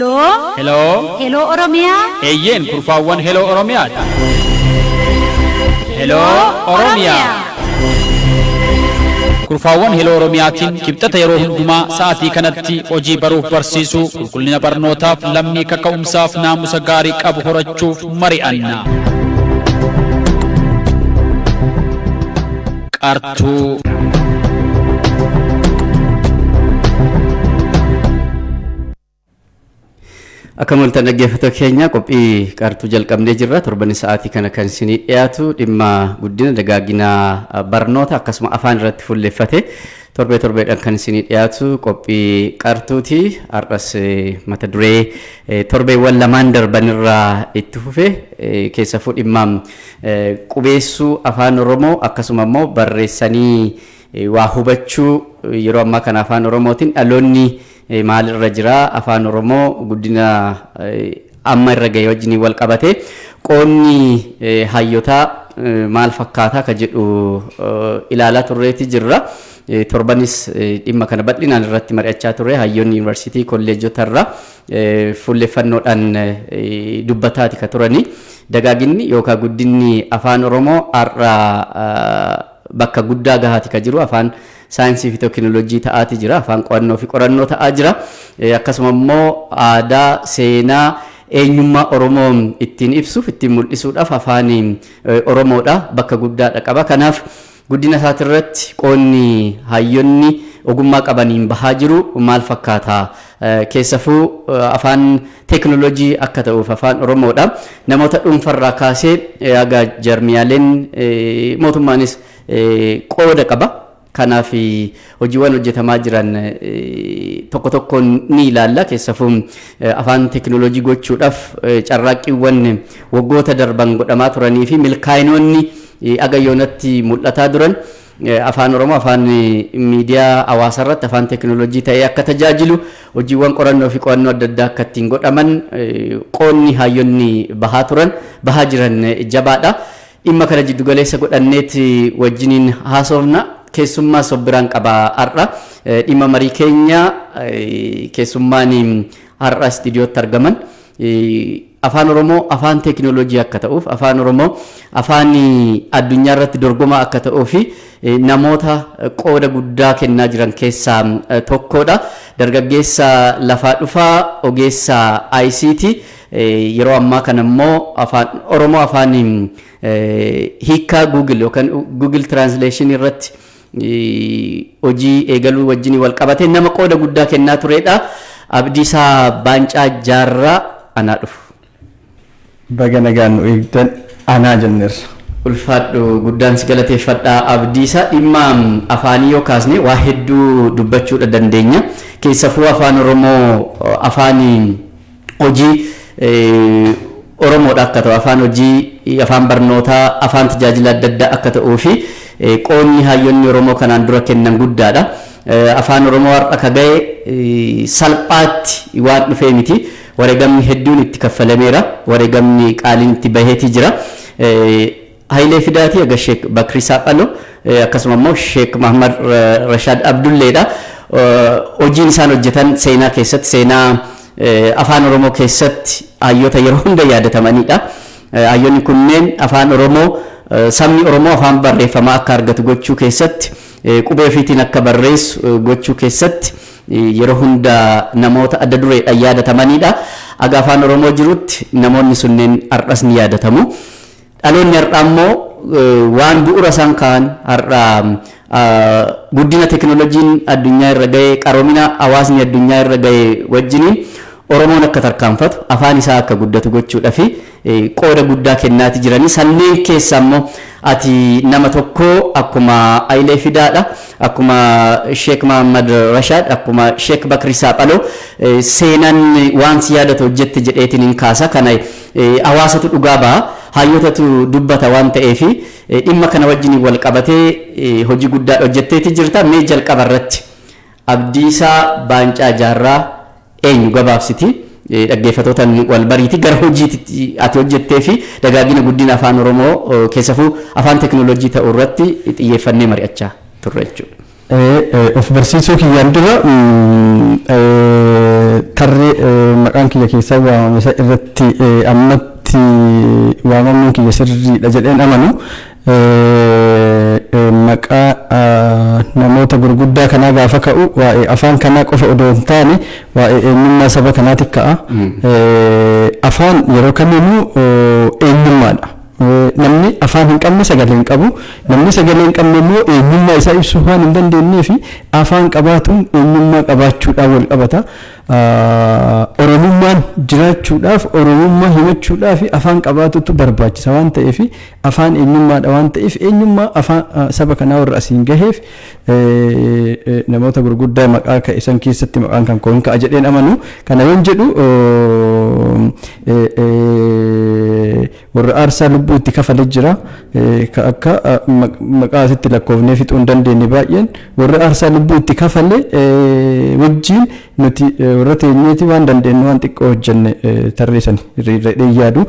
Heloo. Heloo. Heloo Oromiyaa. Eeyyeen kurfaawwan Heloo Oromiyaadha. Heloo Oromiyaa. Kurfaawwan Heloo Oromiyaatiin Kibxata yeroo hundumaa sa'aatii kanatti hojii baruuf barsiisuu, qulqullina barnootaaf, lammii kaka'umsaaf naamusa gaarii qabu horachuuf mari'anna. Qartuu. Akka mul'atan dhaggeeffattoota keenya, qophii Qartuu jalqabnee jirra. Torbanni sa'aatii kana kan isinii dhiyaatu dhimma guddina dagaagina barnoota akkasuma afaan irratti fuulleffate torbee torbeedhaan kan isinii dhiyaatu qophii Qartuuti. Har'as mata duree torbeewwan lamaan darban irraa itti fufe, keessafuu dhimma qubeessuu Afaan Oromoo akkasuma immoo barreessanii waa hubachuu yeroo ammaa kana Afaan Oromootiin dhaloonni maalirra jira, Afaan Oromoo guddina amma irra ga'e wajjin wal qabate qoonni hayyotaa maal fakkaataa ka jedhu ilaalaa turreeti jirra. Torbanis dhimma kana bal'inaan irratti mari'achaa turre. Hayyoonni yuunivarsiitii kolleejjota irra fuulleffannoodhaan dubbataati ka turani. Dagaaginni yookaan guddinni Afaan Oromoo har'a bakka guddaa gahaati ka jiru. Afaan saayinsii fi teekinooloojii ta'aati jira. Afaan qo'annoo fi qorannoo ta'aa jira. Akkasuma immoo aadaa, seenaa, eenyummaa Oromoo ittiin ibsuuf, ittiin mul'isuudhaaf afaan Oromoodha bakka guddaadha qaba. Kanaaf guddina isaatirratti qoonni hayyoonni ogummaa qabaniin bahaa jiru maal fakkaata? Keessafuu afaan teekinooloojii akka ta'uuf Afaan Oromoodha. Namoota dhuunfarraa kaasee haga jarmiyaaleen mootummaanis qooda qaba. Kanaaf hojiiwwan hojjetamaa jiran tokko tokkoon ni ilaalla. Keessafuu afaan teekinooloojii gochuudhaaf carraaqqiiwwan waggoota darban godhamaa turanii fi milkaa'inoonni aga yoonatti mul'ataa duran, Afaan Oromoo afaan miidiyaa hawaasaa irratti afaan teekinooloojii ta'ee akka tajaajilu hojiiwwan qorannoo fi qo'annoo adda addaa akka ittiin godhaman qoonni hayyoonni bahaa turan, bahaa jiran jabaadha. Dhimma kana jiddugaleessa godhanneeti wajjiniin haasofna. Keessummaa sobbiraan qaba har'a. Dhimma marii keenya keessummaan har'a istiidiyootti argaman Afaan Oromoo afaan teekinooloojii akka ta'uuf, Afaan Oromoo afaan addunyaa irratti dorgomaa akka ta'uu fi namoota qooda guddaa kennaa jiran keessaa tokkodha. Dargaggeessa lafaa dhufaa, ogeessa ICT, yeroo ammaa kana immoo Afaan Oromoo afaan hiikkaa Google yookaan Google Translation irratti hojii eegaluu wajjin wal qabatee nama qooda guddaa kennaa turedha. Abdiisaa Baancaa Jaarraa, anaa dhufu. Baga nagaan nu eegdan anaa jenneerra. Ulfaadhu, guddaan si galateeffadha, Abdiisaa. Dhimma afaanii yoo kaasne waa hedduu dubbachuudha dandeenya. Keessafuu Afaan Oromoo afaan hojii Oromoodha akka ta'u, afaan hojii, afaan barnootaa, afaan tajaajila adda addaa akka ta'uu fi qoonni hayyoonni Oromoo kanaan dura kennan guddaadha. Afaan Oromoo har'a ka ga'e salphaatti waan dhufee miti. Wareegamni hedduun itti kaffalameera. Wareegamni qaaliin itti baheetii jira. Hayilee Fidaatii haga Sheek Bakrii Saaphaloo, akkasuma immoo Sheek Mahammad Rashaad Abdulleedha. Hojiin isaan hojjetan seenaa keessatti, seenaa Afaan Oromoo keessatti hayyoota yeroo hunda yaadatamanidha. Hayyoonni kunneen Afaan Oromoo, sabni Oromoo afaan barreeffamaa akka argatu gochuu keessatti, qubee ofiitiin akka barreessu gochuu keessatti yeroo hunda namoota adda dureedhaan yaadatamanidha. Aga Afaan Oromoo jirutti namoonni sunneen har'as ni yaadatamu. Dhaloonni har'aa immoo waan bu'uura isaan ka'an, har'a guddina teekinooloojiin addunyaa irra ga'e, qaroomina hawaasni addunyaa irra ga'e wajjiniin Oromoon akka tarkaanfatu, afaan isaa akka guddatu gochuudhaaf qooda guddaa kennaati jiranii. Sanneen keessa immoo ati nama tokko, akkuma Hayilee Fidaadha, akkuma Sheek Mahammad Rashaad, akkuma Sheek Bakri Saaphaloo seenaan waan si yaadatu hojjette jedheetiin hin kaasa. Kana hawaasatu dhugaa baha, hayyootatu dubbata waan ta'eef dhimma kana wajjin wal qabatee hojii guddaa hojjetteeti jirta. Mee jalqaba irratti Abdiisaa Baancaa Jaarraa eenyu, gabaabsiti dhaggeeffatootaan wal bariiti, gara hojiitti ati hojjettee fi dagaagina guddina Afaan Oromoo, keessafuu afaan teekinooloojii ta'uu irratti xiyyeeffannee mari'achaa turre jechuudha. Of barsiisuu kiyyaan dura tarree maqaan kiyya keessaa waamame isa irratti ammatti waamamuun kiyya sirriidha jedheen amanu. Maqaa namoota gurguddaa kanaa gaafa ka'u waa'ee afaan kanaa qofa odoo hin taane waa'ee eenyummaa saba kanaati ka'a. Afaan yeroo kamiinuu eenyummaadha. Namni afaan hin qabne sagalee hin qabu. Namni sagalee hin qabne immoo eenyummaa isaa ibsuu waan hin dandeenyee fi afaan qabaatuun eenyummaa qabaachuudhaan wal qabata. Oromummaan jiraachuudhaaf, Oromummaa himachuudhaaf afaan qabaatutu barbaachisa waan ta'eef, afaan eenyummaadha waan ta'eef, eenyummaa afaan saba kanaa warra asiin gaheef namoota gurguddaa maqaa ka'e san keessatti maqaan kan koo hin ka'a jedheen amanu. Kana yoon jedhu warra aarsaa lubbuu itti kafalee jira, ka akka maqaa asitti lakkoofnee fixuu hin dandeenye baay'een warra aarsaa lubbuu itti kafale wajjin nuti warra teenyeeti waan dandeenyu waan xiqqoo hojjenne tarreessan hiriirradhee yaadu.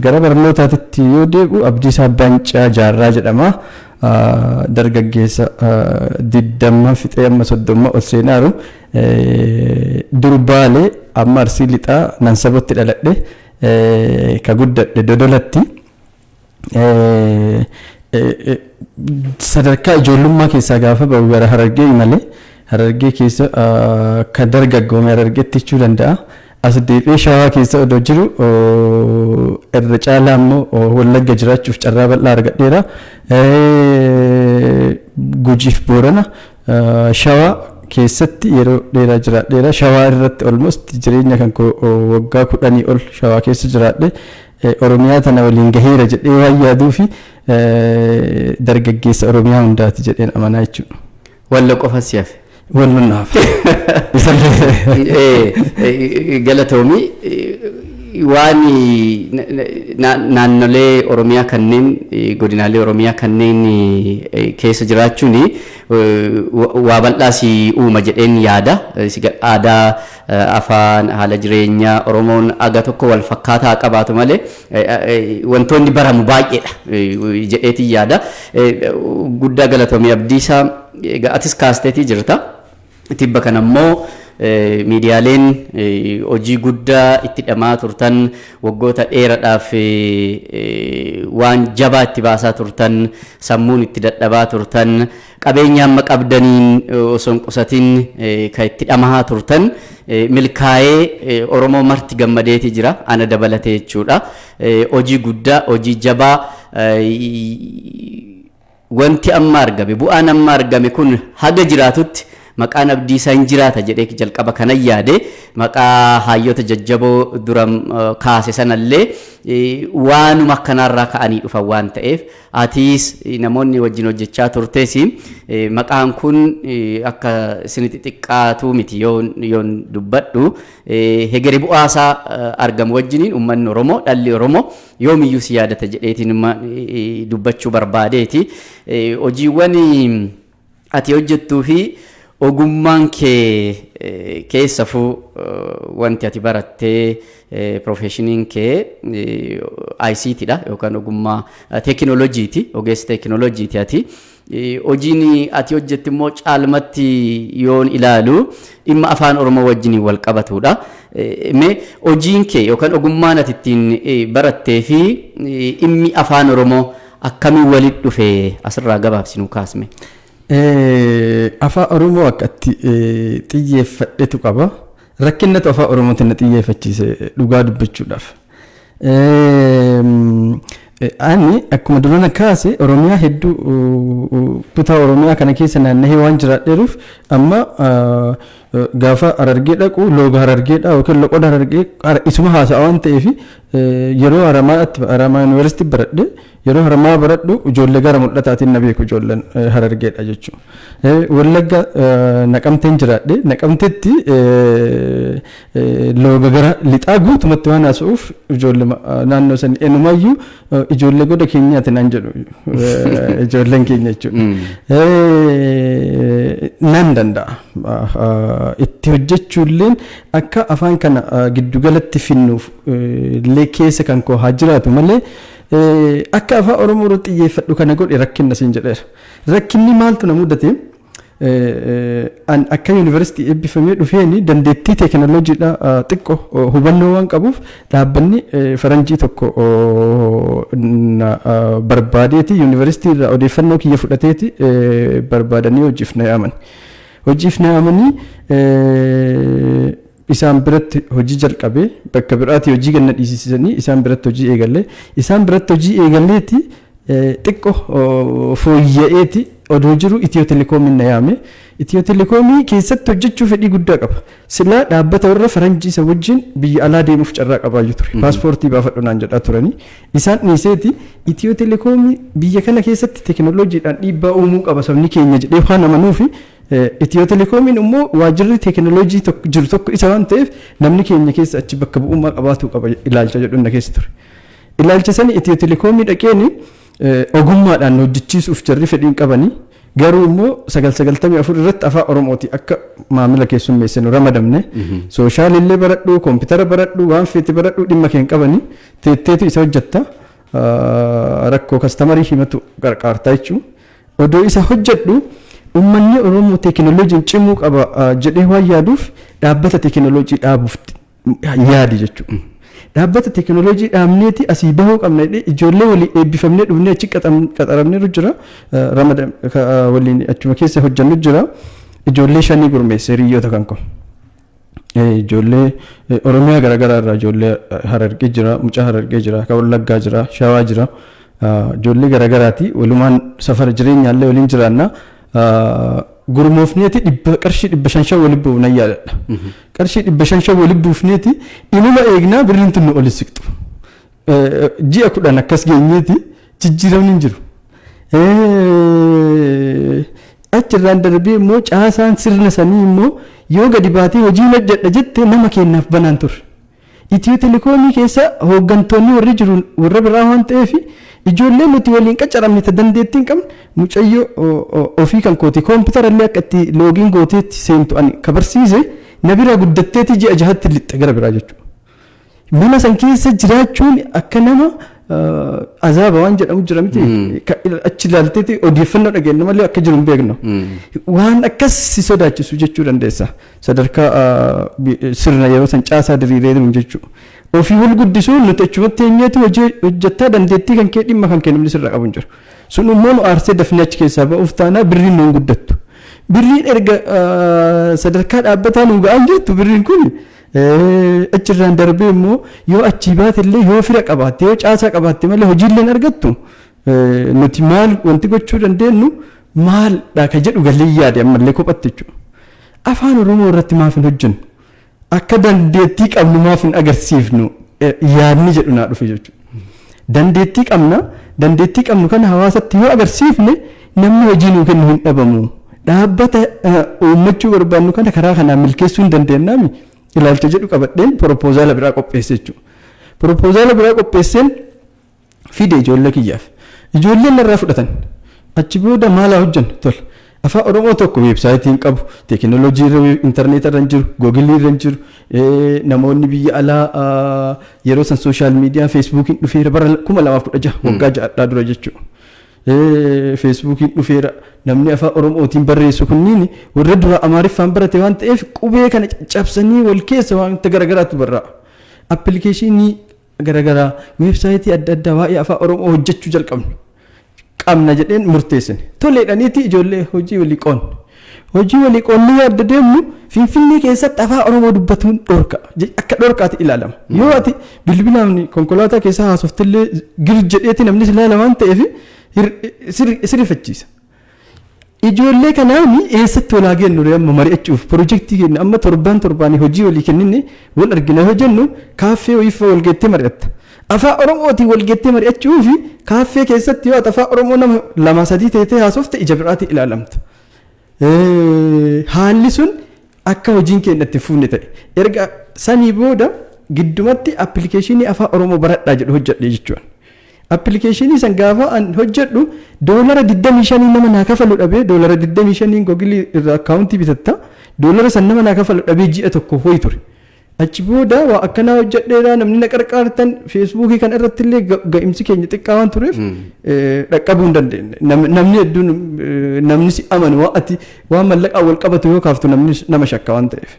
Gara barnootaatti yoo deebi'u, Abdiisaa Baancaa Jaarraa jedhama. Dargaggeessa 20 fixee amma 30 ol seenaaru, durbaalee amma Arsii Lixaa Nansabootti dhaladhe, ka guddadhe Dodolatti. Sadarkaa ijoollummaa keessaa gaafa ba'u gara Harargee imale. Harargee keessa kan dargaggoome Harargeetti jechuu danda'a. As deebi'ee Shawaa keessa odoo jiru irra caalaa immoo Wallagga jiraachuuf carraa bal'aa argadheera. Gujiif Boorana, Shawaa keessatti yeroo dheeraa jiraadheera. Shawaa irratti almost jireenya kan koo waggaa 10 ol Shawaa keessa jiraadhe. Oromiyaa tana waliin gaheera jedhee waan yaaduu fi dargaggeessa Oromiyaa hundaati jedheen amanaa jechuudha. Wallo qofa si hafe. Walloon na hafe. Isallee. Galatoomii. Waan naannolee Oromiyaa kanneen, godinaalee Oromiyaa kanneen keessa jiraachuun waa bal'aa si uuma jedheen yaada. Aadaa, afaan, haala jireenyaa Oromoon aga tokko wal fakkaataa qabaatu malee wantoonni baramu baay'eedha jedheetiin yaada. Guddaa galatoomii, Abdiisaa. Egaa atis kaasteetii jirta. Tibba kana immoo miidiyaaleen hojii guddaa itti dhamaa turtan, waggoota dheeraadhaaf waan jabaa itti baasaa turtan, sammuun itti dadhabaa turtan, qabeenya amma qabdaniin osoo hin qusatin kan itti dhamahaa turtan milkaa'ee Oromoo marti gammadeeti jira, ana dabalatee jechuudha. Hojii guddaa, hojii jabaa, wanti amma argame, bu'aan amma argame kun haga jiraatutti maqaan Abdiisaa hin jiraata jedhee jalqaba kanan yaade. Maqaa hayyoota jajjaboo dura kaase sanallee waanuma akkanaarraa ka'anii dhufan waan ta'eef, atiis namoonni wajjin hojjechaa turtes maqaan kun akka isinitti xiqqaatu miti yoon dubbadhu. Hegeri bu'aasaa argamu wajjiniin uummanni Oromoo, dhalli Oromoo yoomiyyuu si yaadata jedheetiin dubbachuu barbaadeeti. Hojiiwwan ati hojjettuu fi ogummaan kee keessafuu wanti ati barattee, professioniin kee ICT dha yookaan ogummaa teekinooloojiiti, ogeessa teekinooloojiiti ati. Hojiin ati hojjettu immoo caalmatti yoon ilaalu dhimma afaan Oromoo wajjiniin wal qabatudha. Mee hojiin kee yookaan ogummaan ati ittiin barattee fi dhimmi afaan Oromoo akkamiin walitti dhufe? Asirraa gabaabsinuu kaasme. Afaan Oromoo akka itti xiyyeeffadhetu qaba. Rakkinnatu afaan Oromootiin na xiyyeeffachiise dhugaa dubbachuudhaaf. Ani akkuma durana kaase Oromiyaa hedduu, kutaa Oromiyaa kana keessa naannahee waan jiraadheeruuf, amma gaafa Harargee dhaqu looga Harargeedha yookiin loqoda Harargee isuma haasa'a waan ta'eef, yeroo Haramaatti, Haramaa Yuunivarsiitii baradhe, yeroo Haramaa baradhu ijoollee gara mul'ataatiin na beeku, ijoolleen Harargeedha jechuudha. Wallagga Naqamteen jiraadhe. Naqamtetti looga gara lixaa guutumatti waan haasa'uuf ijoollee naannoo sanii eenyumayyuu ijoollee goda keenyaati naan jedhu, ijoolleen keenya jechuudha. Nan danda'a. Itti hojjechuulleen akka afaan kana giddugalatti finnuuf illee keessa kan koo haa jiraatu malee Akka afaan Oromoo irratti xiyyeeffadhu kana godhe rakkinna siin jedheera. Rakkinni maaltu na mudate? An akka yuunivarsiitii eebbifamee dhufeeni dandeettii teekinooloojiidha xiqqoo hubannoo waan qabuuf, dhaabbanni faranjii tokko barbaadeeti, yuunivarsiitii irraa odeeffannoo kiyya fudhateeti barbaadanii hojiif na yaaman. Hojiif na yaamanii isaan biratti hojii jalqabee, bakka biraatti hojii ganna dhiisisanii isaan biratti hojii eegallee, isaan biratti hojii eegalleeti xiqqoo fooyya'eeti odoo jiru Itiyoo Telekoomiin na yaame. Itiyoo Telekoomii keessatti hojjechuu fedhii guddaa qaba. Silaa dhaabbata warra faranjii isa wajjin biyya alaa deemuuf carraa qabaayyuu ture. Paaspoortii baafadhu naan jedhaa turanii. Isaan dhiiseeti Itiyoo Telekoomii biyya kana keessatti teekinooloojiidhaan dhiibbaa uumuu qaba sabni keenya jedhee waan amanuufi, Itiyoo Telekoomiin immoo waajjirri teekinooloojii jiru tokko isa waan ta'eef, namni keenya keessa achi bakka bu'ummaa qabaatu qaba ilaalcha jedhu na keessa ture. Ilaalcha sani Itiyoo Telekoomii dhaqeeni ogummaadhaan hojjechiisuuf jarri fedhiin qabanii, garuu immoo 994 irratti afaan Oromooti akka maamila keessummeessinu ramadamne. Soshaalillee baradhu, koompitara baradhu, waan feete baradhu, dhimma keen qabanii, teetteetu isa hojjetta, rakkoo customerii himatu qarqaartaa jechuudha. Odoo isa hojjedhu, uummanni Oromoo teekinooloojiin cimuu qaba jedhee waan yaaduuf, dhaabbata teekinooloojii dhaabuuf yaade jechuudha. Dhaabbata teekinooloojii dhaabneeti asii bahuu qabna jedhee, ijoollee walii eebbifamnee dhufnee achi qaxaramneeru jira. Ramadam waliin achuma keessa hojjennu jira. Ijoollee shanii gurmeesse, hiriyoota kan koo. Ijoollee Oromiyaa garaagaraa irraa, ijoollee Harargee jira, mucaa Harargee jira, kan Wallaggaa jira, Shawaa jira. Ijoollee garaagaraati, walumaan safara jireenyaallee waliin jiraanna. Gurmoofneeti dhibba qarshii 500 waliin buufna yaadadha. Qarshii 500 waliin buufneeti inuma eegnaa, birriin tun nu ol siqxu. Ji'a 10 akkas geenyeeti jijjiiramni hin jiru. Achirraan darbee immoo caasaan sirna sanii immoo yoo gadi baatee hojii hojjedha jette nama kennaaf banaan turre. Itiyoo Telekoomii keessa hooggantoonni warri jiru warra biraa waan ta'eef, ijoollee nuti waliin qacaramne ta dandeettii hin qabne, mucayyoo ofii kan kooti koompitara illee akka itti login gooteetti seentu ani ka barsiise, na bira guddatteeti ji'a 6tti lixxe gara biraa jechuudha. Mana san keessa jiraachuun akka nama azaaba waan jedhamu jira miti. Achi ilaalteeti odeeffannoo dhageenyu malee akka jiru hin beeknu. Waan akkas si sodaachisu jechuu dandeessa. Sadarkaa sirna yeroo san caasaa diriiree jiru jechuudha. Ofii wal guddisuun nuti achumatti eenyeetu hojii hojjettaa, dandeettii kan kee, dhimma kan kee namni sirra qabu hin jiru. Sun immoo nu aarsee dafnee achi keessaa ba'uuf taanaa birriin nu hin guddattu. Birriin erga sadarkaa dhaabbataa nu ga'an jirtu birriin kun, achirraan darbee immoo yoo achii baate illee, yoo fira qabaatte, yoo caasaa qabaatte malee hojiillee hin argattu. Nuti maal wanti gochuu dandeenyu maaldha ka jedhu galee yaade ammallee kophatti jechuudha. Afaan Oromoo irratti maaf hin hojjennu? Akka dandeettii qabnu maaf hin agarsiifnu? Yaadni jedhu naa dhufe jechuudha. Dandeettii qabna, dandeettii qabnu kana hawaasatti yoo agarsiifne namni hojii nuu kennu hin dhabamu. Dhaabbata uummachuu barbaannu kana karaa kanaan milkeessuu hin dandeenyaami ilaalcha jedhu qabadheen proposala biraa qopheesse jechuudha. Proposala biraa qopheesseen fide ijoollee kiyyaaf. Ijoolleen narraa fudhatan. Achi booda maalaa hojjennu tola. Afaan Oromoo tokko weebsaayitii hin qabu, teekinooloojii irra intarneeta irra hin jiru, googilii irra hin jiru, namoonni biyya alaa yeroo san social media feesbuukiin dhufeera bara 2016, waggaa 6dhaa dura jechuudha. Feesbuukiin dhufeera, namni afaan Oromootiin barreessu kunniin warra dura Amaariffaan barate waan ta'eef, qubee kana caccabsanii wal keessa wanta garaagaraatu barraa'a. Appilikeeshinii garaagaraa, weebsaayitii adda addaa waa'ee afaan Oromoo hojjechuu jalqabna. Qabna jedheen murteessine. Toleedhaniiti ijoollee hojii walii qoonne. Hojii walii qoonnee yaadda deemnu, Finfinnee keessatti afaan Oromoo dubbatuun dhorka. Akka dhorkaatti ilaalama. Yoo ati bilbilaan konkolaataa keessa haasoftillee gir jedheeti namni si ilaala waan ta'eef sirrifachiisa. Ijoollee kanaan eessatti walaa geennu amma mari'achuuf piroojeektii kennu, amma torbaan torbaanii hojii walii kenninne wal argina yoo jennu, kaaffee wayiifaa wal geettee mari'atta. Afaan Oromootiin wal geettee mari'achuu fi kaaffee keessatti yoo ati afaan Oromoo nama lama sadii teetee haasofte ija biraatiin ilaalamta. Haalli sun akka hojiin keenya itti fuunne ta'e. Erga sanii booda giddumatti appilikeeshinii afaan Oromoo baradhaa jedhu hojjedhe jechuudha. Appilikeeshinii san gaafa an hojjedhu doolara 25 nama naa kafalu dhabee, doolara 25 googilii irraa akkaawuntii bitatta, doolara san nama naa kafalu dhabee ji'a tokko hoyi ture. Achi booda waa akkanaa hojjedheera, namni na qarqaartan Feesbuukii kana irratti illee ga'imsi keenya xiqqaa waan tureef dhaqqabuu hin dandeenye. Namni hedduun namni si amanu waan ati waan mallaqaan wal qabatu yoo kaaftu namni nama shakka waan ta'eef.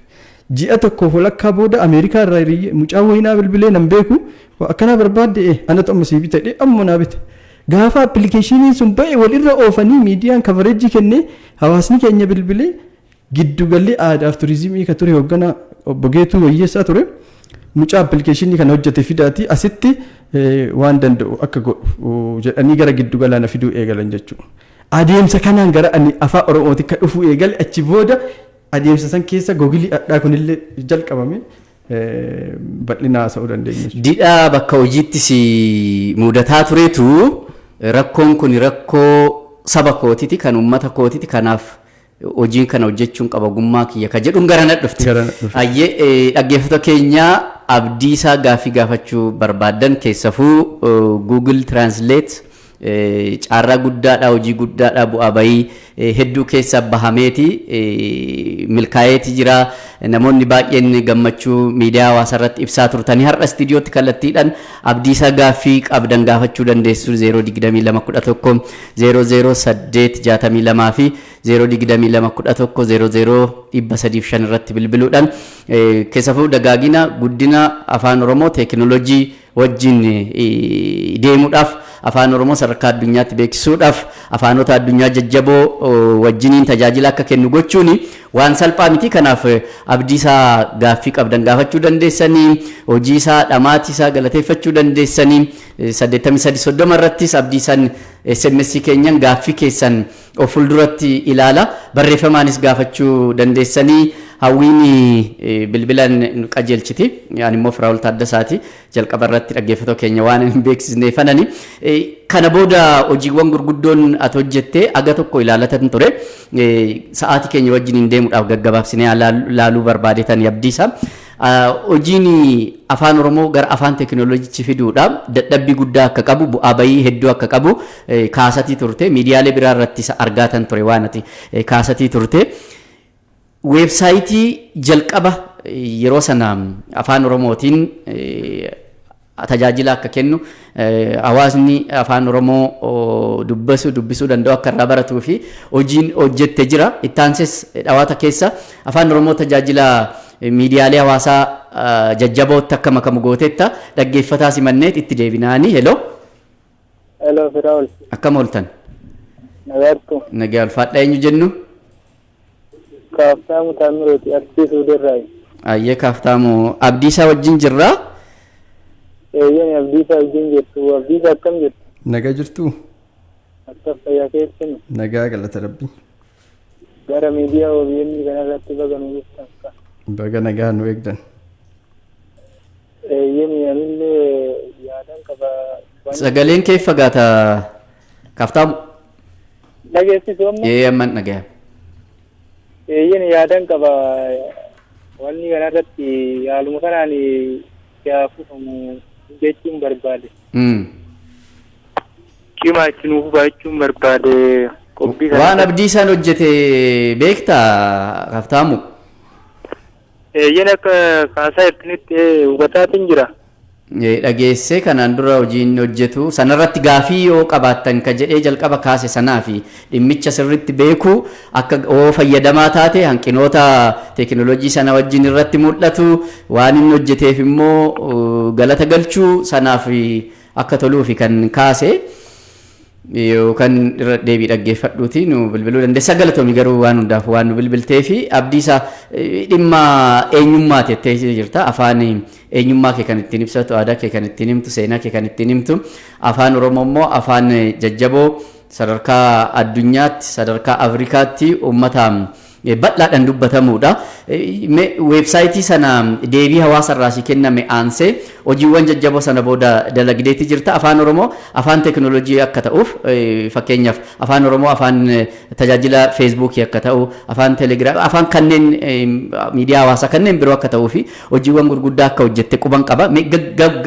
Ji'a tokkoof walakkaa booda Ameerikaa irraa hiriyyee mucaa wayinaa bilbilee nan beeku, waa akkanaa barbaadde, anatu amma sii bite, amma naa bite. Gaafa appilikeeshiniin sun ba'e walirra oofanii miidiyaan coverage kennee, hawaasni keenya bilbilee, giddugalli aadaaf turizimii ka ture hoogganaa obbo Geetuu Wayyeessaa ture, mucaa appilikeeshinii kana hojjete fidaati asitti waan danda'u akka godhu jedhanii gara giddugalaa na fiduu eegalan jechuudha. Adeemsa kanaan gara ani afaan Oromooti akka dhufuu eegale. Achi booda adeemsa san keessa googilii adhaa kunillee jalqabame, bal'inaa haasa'uu dandeenya. Didhaa bakka hojiitti si mudataa tureetu rakkoon kun rakkoo saba kootiti, kan uummata kootiti, kanaaf hojiin kana hojjechuun qaba, ogummaa kiyya ka jedhuun gara na dhufte. Gara na dhufte. Ayyee, dhaggeeffattoota keenya, Abdiisaa gaaffii gaafachuu barbaaddan, keessafuu Google Translate carraa guddaadha, hojii guddaadha, bu'aa bayii hedduu keessa bahameeti milkaa'eeti jira. Namoonni baay'een gammachuu miidiyaa hawaasaa irratti ibsaa turtanii, har'a istiidiyootti kallattiidhaan Abdiisaa gaaffii qabdan gaafachuu dandeessu 022 11 00 862 fi 022 11 00 305 irratti bilbiluudhaan, keessafuu dagaagina guddina afaan Oromoo teekinooloojii wajjin deemuudhaaf, afaan Oromoo sadarkaa addunyaatti beeksisuudhaaf, afaanota addunyaa jajjaboo wajjiniin tajaajila akka kennu gochuun waan salphaa miti. Kanaaf Abdiisaa gaaffii qabdan gaafachuu dandeessanii, hojii isaa, dhamaatii isaa galateeffachuu dandeessanii, 83 30 irrattis Abdiisaan SMS keenyan gaaffii keessan of fuulduratti ilaala, barreeffamaanis gaafachuu dandeessanii. Hawwiin bilbilan nu qajeelchiti, ani immoo Firaa'ol Taaddasaati. Jalqaba irratti dhaggeeffattoota keenya waan hin beeksisneefanani. Kana booda hojiiwwan gurguddoon ati hojjette aga tokko ilaalatan ture. Sa'aatii keenya wajjin hin deemuudhaaf gaggabaabsinee laaluu barbaadetan. Abdiisa, hojiin afaan Oromoo gara afaan teekinooloojiitti fiduudha dadhabbii guddaa akka qabu, bu'aa bayii hedduu akka qabu kaasatii turte, miidiyaalee biraa irratti argaatan ture waan ati kaasatii turte. Weebsaayitii jalqaba yeroo sana afaan Oromootiin tajaajila akka kennu, hawaasni afaan Oromoo dubbisu dubbisuu danda'u akka irraa baratuu fi hojiin hojjette jira. Ittaanses dhawaata keessa afaan Oromoo tajaajila miidiyaalee hawaasaa jajjabootti akka makamu gooteetta. Dhaggeeffataa simanneet itti deebinaanii. Hello. Hello, Firaa'ol. Akkam ooltan? Nagaattu. Nagaa, ulfaadha. Eenyu jennu? Kaaftaamu Taamirooti, Arsii Suudirraayi. Ayyee Kaaftaamu, Abdiisaa wajjin jirraa? Eeyyami, Abdiisaa wajjin jirtu. Abdiisaa, akkam jirtu? Nagaa jirtuu? Akka fayyaa keessan? Nagaa, galata Rabbi. Gara miidiyaa OBN kanarratti baga nu dhuftan. Baga nagaa nu eegdan. Eeyyami, anillee yaadan qaba. Sagaleen kee fagaata, Kaaftaamu. Dhageessisu amma? Ee, amman dhagaya. Eeyyami, yaadan qaba. Wanni kanarratti haaluma kanaan yaafufamu jechuun barbaade. Cimaa itti nuuf jechuun barbaade qophii kana. Waan Abdiisaan hojjete beektaa, Kaaftaamu? Eeyyeen, akka kaasaa jirtanitti hubataatiin jira. Dhageessee kanaan dura hojii inni hojjetu sanarratti gaafii yoo qabaattan ka jedhee jalqaba kaase sanaa fi dhimmicha sirritti beekuu akka oo fayyadamaa taate, hanqinoota teekinooloojii sana wajjin irratti mul'atu, waan inni hojjeteef immoo galata galchuu sanaaf akka toluufi kan kaase yookaan irra deebii dhaggeeffadhuuti nu bilbiluu dandeessa. Galatoomi garuu waan hundaaf waan nu bilbiltee fi. Abdiisa, dhimma eenyummaa tettee jirta. Afaan eenyummaa kee kan ittiin ibsatu, aadaa kee kan ittiin himtu, seenaa kee kan ittiin himtu. Afaan Oromoo immoo afaan jajjaboo sadarkaa addunyaatti, sadarkaa Afrikaatti uummata bal'aadhaan dubbatamuudha. Weebsaayitii sana deebii hawaasa irraa si kenname aansee hojiiwwan jajjaboo sana booda dalagdeetti jirta. Afaan Oromoo afaan teekinooloojii akka ta'uuf, fakkeenyaaf afaan Oromoo afaan tajaajila Feesbuukii akka ta'u, afaan Telegiraam, afaan kanneen miidiyaa hawaasaa kanneen biroo akka ta'uu fi hojiiwwan gurguddaa akka hojjette quban qaba.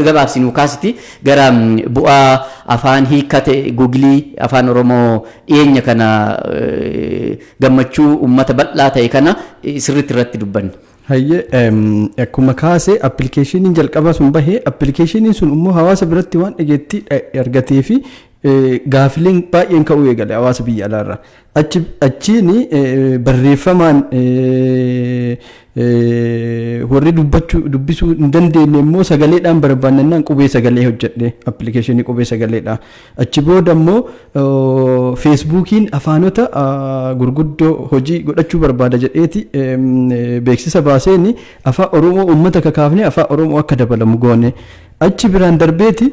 Gabaabsinuu kaasiti gara bu'aa afaan hiikkate Guugilii afaan Oromoo dhiyeenya kana gammachuu uummata bal'aa ta'e kana sirriitti irratti dubbanne. Hayyee, akkuma kaasee appilikeeshiniin jalqabaa sun bahee, appilikeeshiniin sun immoo hawaasa biratti waan dhageettii argatee fi gaafileen baay'een ka'uu eegale hawaasa biyya alaarraa. Achiin barreeffamaan warri dubbachuu dubbisuu hin dandeenye immoo sagaleedhaan barbaannannaan qubee sagalee hojjedhe, appilikeeshinii qubee sagaleedha. Achi booda immoo Feesbuukiin afaanota gurguddoo hojii godhachuu barbaada jedheeti beeksisa baaseen Afaan Oromoo uummata kakaafne Afaan Oromoo akka dabalamu goone. Achi biraan darbeeti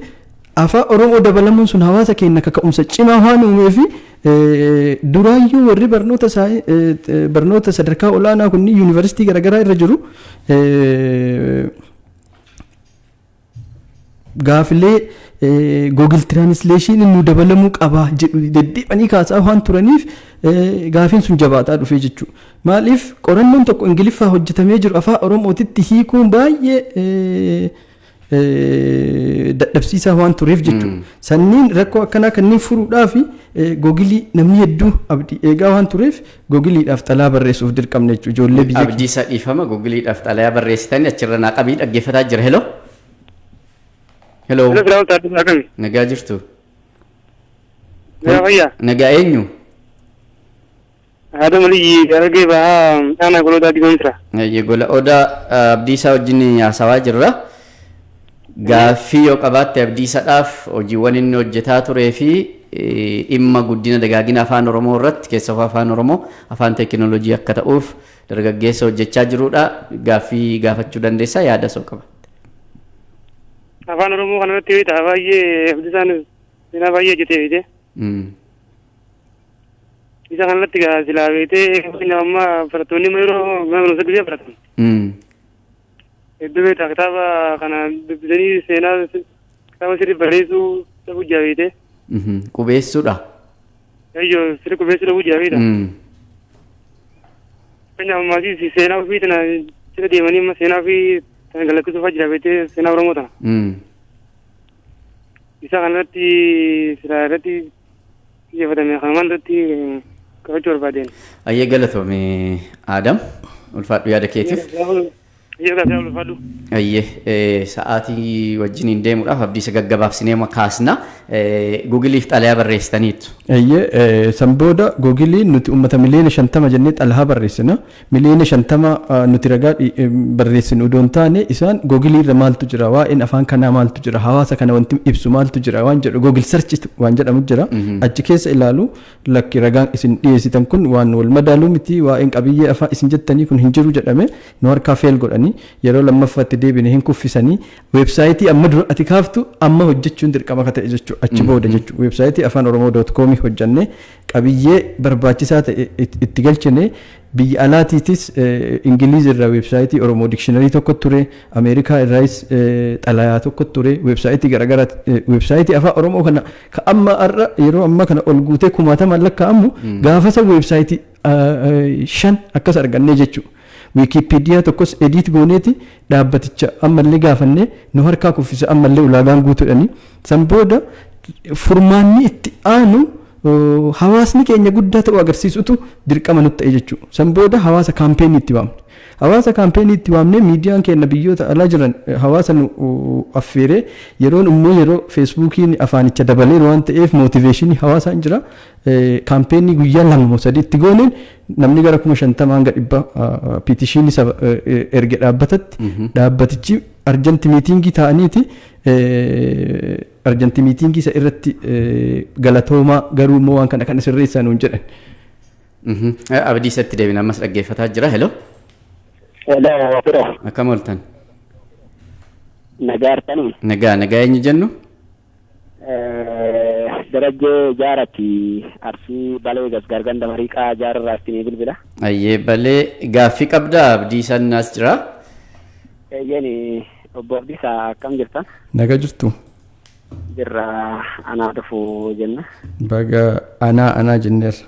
Afaan Oromoo dabalamuun sun hawaasa keenya kaka'umsa cimaa waan uumeefi duraayyuu warri barnoota sadarkaa olaanaa kunniin yuunivarsiitii garaagaraa irra jiru gaafilee Google Translation nu dabalamuu qaba jedhu deddeebanii kaasaa waan turaniif gaafiin sun jabaataa dhufee jechuudha. Maaliif, qorannoon tokko Ingiliffaa hojjetamee jiru Afaan Oromootitti hiikuun baay'ee dadhabsiisaa waan tureef jechuudha. Sanniin rakkoo akkanaa kanneen furuudhaaf Googilii namni hedduu abdii eegaa waan tureef Googiliidhaaf xalaa barreessuuf dirqamne jechuudha. Ijoollee biyya Abdiisaa, dhiifama, Googiliidhaaf xalayaa barreessitanii achirra naa qabii, dhaggeeffataa jira. Hello. Hello. Hello, Firaa'ol Taaddasaa, akkami? Nagaa jirtu? Nagaa fayyaa. Nagaa, eenyu? Haadha Maliyyi, Harargee Bahaa, aanaa Golootaa Digoomsira. Gola Odaa, Abdiisaa wajjin haasawaa jirra. Gaaffii yoo qabaatte Abdiisaadhaaf, hojiiwwan inni hojjetaa turee fi dhimma guddina dagaagina Afaan Oromoo irratti, keessattuu Afaan Oromoo afaan teekinooloojii akka ta'uuf dargaggeessa hojjechaa jirudha. Gaaffii gaafachuu dandeessaa, yaada soo qaba. Afaan Oromoo kanarratti beektaa, baay'ee Abdiisaan seenaa baay'ee hojjetee beekte. Isa kanarratti gaa silaa beektee amma barattoonni yeroo mana barumsa gisee baratan. Hedduu beektaa, kitaaba kana dubbisanii seenaa kitaaba sirrii barreessuu dhabuu jaa beekte. Qubeessuudha. Eeyyoo, sirrii qubeessuu dhabuu jaa beekta. Fakkeenyaaf ammaas seenaa ofii tana sirra deemanii amma seenaa ofii tana galakkisuuf jira beektee, seenaa Oromoo tana. Isa kanarratti silaa irratti xiyyeeffatame, kanumaan irratti qabachuu barbaadeen. Ayyee, galatoome Aadam, ulfaadhu yaada keetiif. Ayyee, gaafii ulfaadhu. Ayyee, sa'aatii wajjiniin deemuudhaaf Abdiisa gaggabaabsinee kaasna. Googiliif xalayaa barreessitaniitu. Eeyyee, san booda Googiliin nuti uummata miliyoona 50 jennee xalayaa barreessina. Miliyoona 50 nuti ragaa barreessinu odoo hin taane, isaan Googilii irra maaltu jira, waa'een afaan kanaa maaltu jira, hawaasa kana wanti ibsu maaltu jira waan jedhu, Google search waan jedhamu jira. Achi keessa ilaalu, lakki, ragaan isin dhiyeessitan kun waan wal madaaluu miti, waa'een qabiyyee afaan isin jettanii kun hin jiru jedhame nu harkaa fail godhanii, yeroo lammaffaatti deebine hin kuffisanii. Weebsaayitii amma dura ati kaaftu amma hojjechuun dirqama akka ta'e jechuudha achi booda jechuudha. Weebsaayitii AfaanOromoo.comii hojjannee, qabiyyee barbaachisaa ta'e itti galchine. Biyya alaatiitis Ingiliiz irraa weebsaayitii Oromoo dictionary tokko ture, Ameerikaa irraayis xalayaa tokko ture, weebsaayitii garaagaraa, weebsaayitii Afaan Oromoo kana ka amma har'a yeroo ammaa kana ol guutee kumaatamaan lakkaa'amu gaafa san weebsaayitii shan akkas argannee jechuudha. Wikipedia tokkos edit gooneeti dhaabbaticha ammallee gaafannee nu harkaa kuffise, ammallee ulaagaan guutuudhani. San booda furmaanni itti aanu hawaasni keenya guddaa ta'uu agarsiisutu dirqama nutti ta'e jechuudha. San booda hawaasa kaampeenii itti waamne. Hawaasa kaampeenii itti waamnee, miidiyaan keenya biyyoota alaa jiran hawaasa nu affeeree, yeroon immoo yeroo Feesbuukiin afaanicha dabaleeru waan ta'eef motivationii hawaasaan jira. Kaampeenii guyyaa 2 moo 3 itti gooneen namni gara 50,000 hanga 100 petitionii erge dhaabbatatti. Dhaabbatichi urgent meetingii ta'aniiti, urgent meetingii isa irratti galatoomaa, garuu immoo waan kana kan sirreessaa nuun jedhan. Abdiisatti deebina, ammas dhaggeeffataa jira. Hello. Hello, bro. Akkam ooltan? Nagaa harkanii. Nagaa, nagaa, eenyu jennu? Darajjee Jaarati, Arsii Balee Gasgaar ganda Mariiqaa Jaararraa isinii bilbila. Ayyee, Balee, gaaffii qabdaa? Abdiisaan as jira. Eeyyeni, obbo Abdiisaa, akkam jirtan? Nagaa jirtu? Jirra, anaa dhufu jenna. Baga anaa anaa jenneerra.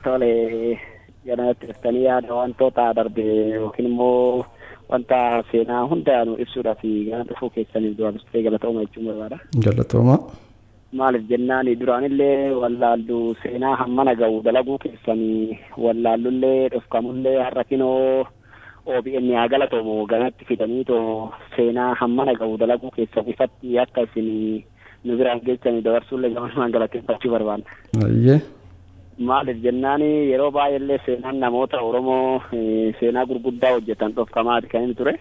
Tole, ganatti dhuftanii yaada wantoota darbe yookiin immoo wanta seenaa hunda nu ibsuudhaaf gana dhufuu keessaniif duraan dursee galatooma jechuun barbaada. Galatooma. Maaliif jennaan, duraanillee wallaallu seenaa hammana ga'u dalaguu keessanii wallaallullee dhofkamullee har'a kinoo OBN haa galatoomu, ganatti fidanii too seenaa hammana ga'u dalaguu keessan ifatti akka isin nu biraan geessanii dabarsuullee gamanumaan galateeffachuu barbaanna. Ayyee. Maaliif jennaan, yeroo baay'eellee seenaan namoota Oromoo seenaa gurguddaa hojjetan dhofkamaati kan inni ture.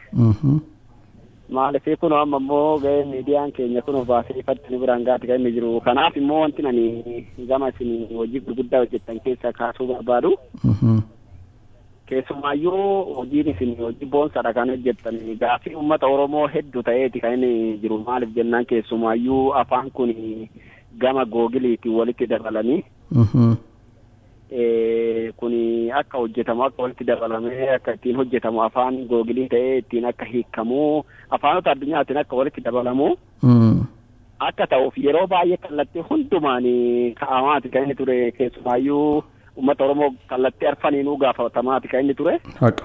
Maaliif kun amma immoo ga'ee miidiyaan keenya kun baasee ifatti nu biraan gaati kan inni jiru. Kanaaf immoo wanti ani gama isin hojii gurguddaa hojjetan keessaa kaasuu barbaadu. Keessumaayyuu hojiin isin hojii boonsaadha kan hojjettan, gaaffii uummata Oromoo hedduu ta'eeti kan inni jiru. Maaliif jennaan, keessumaayyuu afaan kun gama Googleiitiin walitti dabalanii kun akka hojjetamu, akka walitti dabalamee akka ittiin hojjetamu, afaan Google ta'ee ittiin akka hiikamu, afaanota addunyaatiin akka walitti dabalamu akka ta'uuf yeroo baay'ee kallattii hundumaan ka'amaati kan inni ture. Keessumaayyuu uummata Oromoo kallattii arfaniinuu gaafatamaati kan inni ture. Haqa.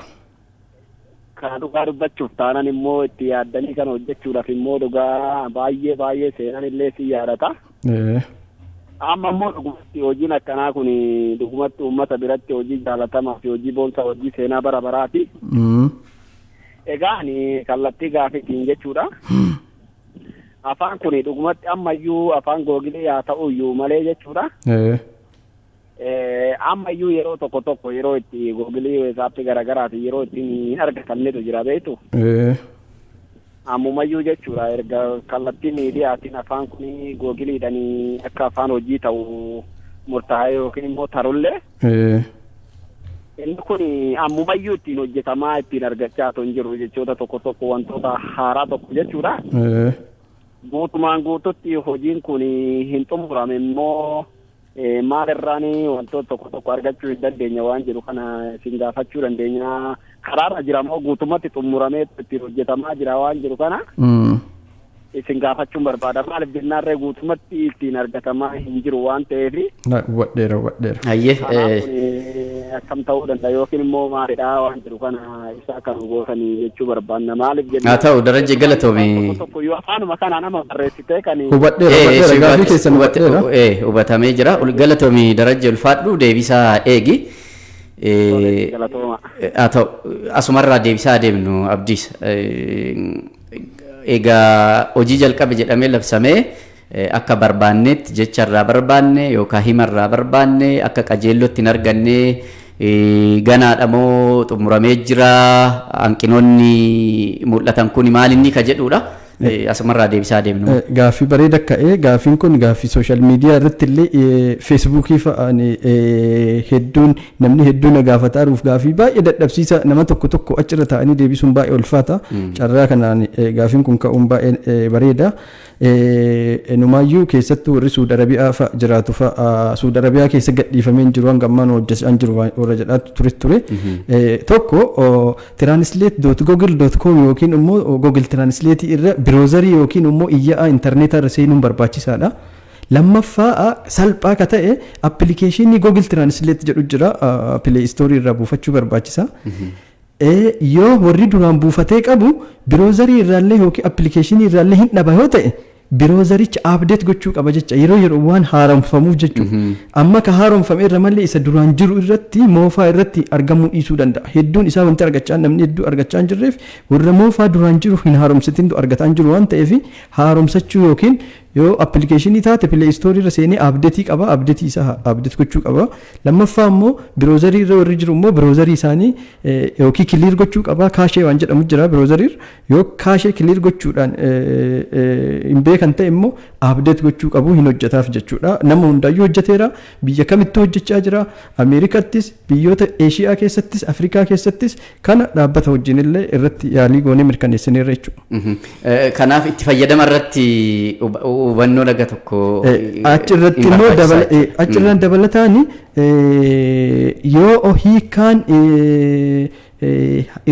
Kana dhugaa dubbachuuf taanan immoo itti yaaddanii kana hojjechuudhaaf immoo dhugaa baay'ee baay'ee seenan illee si yaadata. Amma immoo dhugumatti hojiin akkanaa kun dhugumatti uummata biratti hojii jaalatamaa fi hojii boonsaa, hojii seenaa bara baraati. Egaa ani kallattii gaafiitiin jechuudha. Afaan kun dhugumatti ammayyuu afaan Google haa ta'uyyuu malee jechuudha. Ammayyuu yeroo tokko tokko yeroo itti Google weesaappii garaagaraatiin yeroo ittiin hin argatamnetu jira, beektu. Ammumayyuu jechuudha, erga kallattii miidiyaatiin afaan kun Googleiidhaan akka afaan hojii ta'u murtaa'e yookiin immoo tarullee, inni kun ammumayyuu ittiin hojjetamaa ittiin argachaa otoo hin jiru jechoota tokko tokko, wantoota haaraa tokko jechuudha. Guutumaan guututti hojiin kun hin xumurame immoo maalirraan wantoota tokko tokko argachuu hin dandeenya waan jedhu kana isin gaafachuu dandeenya. Karaarra jira moo guutummaatti xumuramee ittiin hojjetamaa jira waan jedhu kana isin gaafachuun barbaada. Maaliif jennaarree, guutummaatti ittiin argatamaa hin jiru waan ta'eef. Hubadheera, hubadheera. Hayyee. Kanaaf kun akkam ta'uu danda'a yookiin immoo maalidha waan jedhu kana isa kan gootanii jechuu barbaanna. Maaliif jennaan, Haa ta'u, Darajje, galatoomi. Tokko tokko yoo afaanuma kanaa nama barreessitee kan Hubadheera, hubadheera, gaafii keessan hubadheera. Hubatamee jira. Galatoomi Darajje, ulfaadhu, deebisaa eegi. Galatooma. Haa ta'u, asumarraa deebisaa adeemnu, Abdiis. Egaa hojii jalqabe jedhamee labsamee akka barbaannetti jecharraa barbaanne yookaan himarraa barbaanne akka qajeellootti hin arganne, ganaadha moo xumuramee jira, hanqinoonni mul'atan kun maal inni ka jedhudha. Asumarraa deebisaa adeemnu. Gaaffii bareeda ka'ee. Gaaffiin kun gaaffii social media irratti illee, Facebookii fa'aan hedduun namni hedduun na gaafataa jiruuf, gaaffii baay'ee dadhabsiisa, nama tokko tokko achirra taa'anii deebisuun baay'ee ulfaata. Carraa kanaan gaaffiin kun ka'uun baay'ee bareeda. Numaayyuu keessattuu warri Suud Arabiyaa fa'a jiraatu fa'a, Suud Arabiyaa keessa gadhiifamee hin jiru, hanga ammaan hojjechaa hin jiru warra jedhaatu ture. Tokko, translate.google.com yookiin immoo Google Translate irra browserii yookiin immoo iyya'a intarneetaa irra seenuun barbaachisaadha. Lammaffaa, salphaa ka ta'e applicationii Google Translate jedhu jira, Play Store irraa buufachuu barbaachisa. Yoo warri duraan buufatee qabu browserii irraallee yookiin applicationii irraallee hin dhaba yoo ta'e, browsericha update gochuu qaba jecha, yeroo yeroo waan haaromfamuuf jechuudha. Amma ka haaromfame irra malee isa duraan jiru irratti, moofaa irratti argamuu dhiisuu danda'a. Hedduun isaa wanti argachaa, namni hedduu argachaa hin jirreef, warra moofaa duraan jiru hin haaromsatin argataa hin jiru waan ta'eef, haaromsachuu yookiin yoo applicationii taate Play Storeii irra seenee updateii qaba, updateii isaa update gochuu qaba. Lammaffaa immoo browserii irra warri jiru immoo browserii isaanii yookiin clear gochuu qaba, cache waan jedhamu jira browserii, yoo cache clear gochuudhaan hin beekan ta'e immoo update gochuu qabu, hin hojjetaaf jechuudha. Nama hundaayyuu hojjeteera, biyya kamittuu hojjechaa jira, Ameerikattis, biyyoota Eeshiyaa keessattis, Afrikaa keessattis, kana dhaabbata wajjin illee irratti yaalii goonee mirkaneessineerra jechuudha. Kanaaf itti fayyadama irratti hubannoo laga tokko Achirratti immoo achirraan dabalataan yoo hiikaan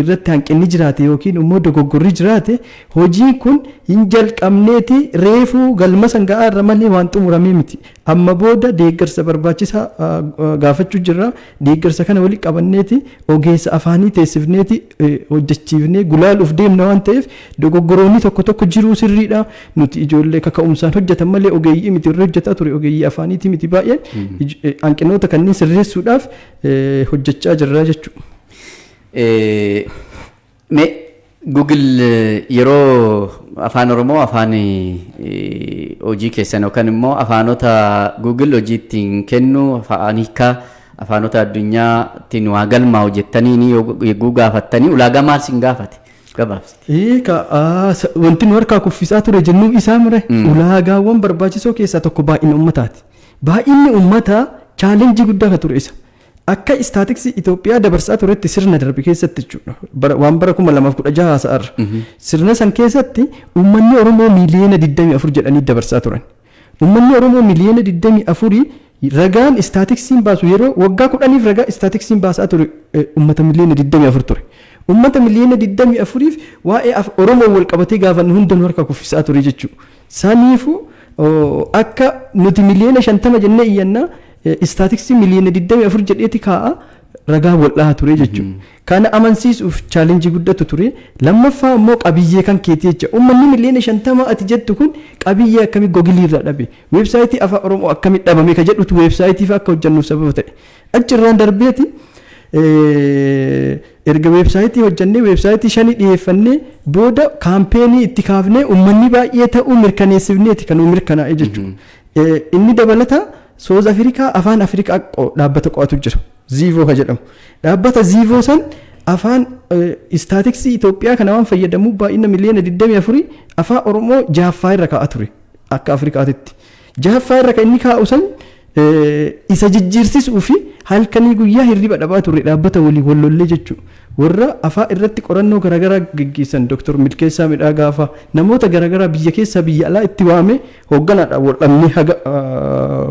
irratti hanqinni jiraate yookiin immoo dogoggorri jiraate, hojiin kun hin jalqabneeti, reefuu galma sangaa irra malee waan xumuramee miti. Amma booda deeggarsa barbaachisaa gaafachuu jirra. Deeggarsa kana walitti qabanneeti ogeessa afaanii teessifneeti hojjechiifnee gulaaluuf deemna waan ta'eef, dogoggoroonni tokko tokko jiruu sirriidha. Nuti ijoollee kaka'umsaan hojjetan malee ogeeyyii miti, warri hojjetaa ture ogeeyyii afaaniiti miti baay'een. Hanqinoota kanneen sirreessuudhaaf hojjechaa jirra jechuudha. Mee Google yeroo afaan Oromoo afaan hojii keessan yookaan immoo afaanota Google hojii ittiin kennu, afaan hiikaa afaanota addunyaa ittiin waa galmaa'u jettanii yogguu gaafattanii, ulaagaa maal sin gaafate gabaabsite? Egaa wanti nu harkaa kuffisaa ture jennuu isaa mure, ulaagaawwan barbaachisoo keessaa tokko baay'ina uummataati. Baay'inni uummataa challenge guddaa kan ture isa. Akka istaatiksii Itoophiyaa dabarsaa turetti, sirna darbe keessatti jechuudha. Waan bara 2016 haasa'arra. Sirna san keessatti uummanni Oromoo miiliyoona 24 jedhanii dabarsaa turan. Uummanni Oromoo miiliyoona 24, ragaan istaatiksiin baasu yeroo waggaa 10f ragaa istaatiksiin baasaa ture uummata miiliyoona 24 ture. Uummata miiliyoona 24f waa'ee Oromoo wal qabatee gaafannu hunda nu harkaa kuffisaa ture jechuudha. Saniifuu akka nuti miiliyoona 50 jennee iyyannaa, istaatiksii miiliyoona 24 jedheeti kaa'a, ragaa wal dhahaa ture jechuudha. Kana amansiisuuf challenge guddatu ture. Lammaffaa immoo qabiyyee kan keetii jecha. Uummanni miiliyoona 50 ati jettu kun qabiyyee akkamii Google irraa dhabe? Weebsaayitii afaan Oromoo akkamii dhabame ka jedhutu weebsaayitii akka hojjennuuf sababa ta'e. Achirraan darbeeti erga weebsaayitii hojjennee, weebsaayitii shanii dhiyeeffannee booda, campaign itti kaafnee uummanni baay'ee ta'uu mirkaneessifneeti kan nu mirkanaa'e jechuudha. Inni dabalataa South Afrikaa afaan Afrikaa dhaabbata qo'atu jira. Ziivoo ka jedhamu. Dhaabbata Ziivoo san afaan istaatiksii Itoophiyaa kana waan fayyadamu baay'ina miiliyoona 24 afaan Oromoo jahaffaa irra kaa'aa ture akka Afrikaatitti. Jahaffaa irra kan inni kaa'u san isa jijjiirsisuu fi halkanii guyyaa hirriba dhabaa ture dhaabbata walii wallollee jechuudha. Warra afaan irratti qorannoo garaagaraa geggeessan, Dr. Milkeessaa Midhaagaa fa'a, namoota garaagaraa biyya keessaa biyya alaa itti waamee hoogganaadhaan wal dhabnee haga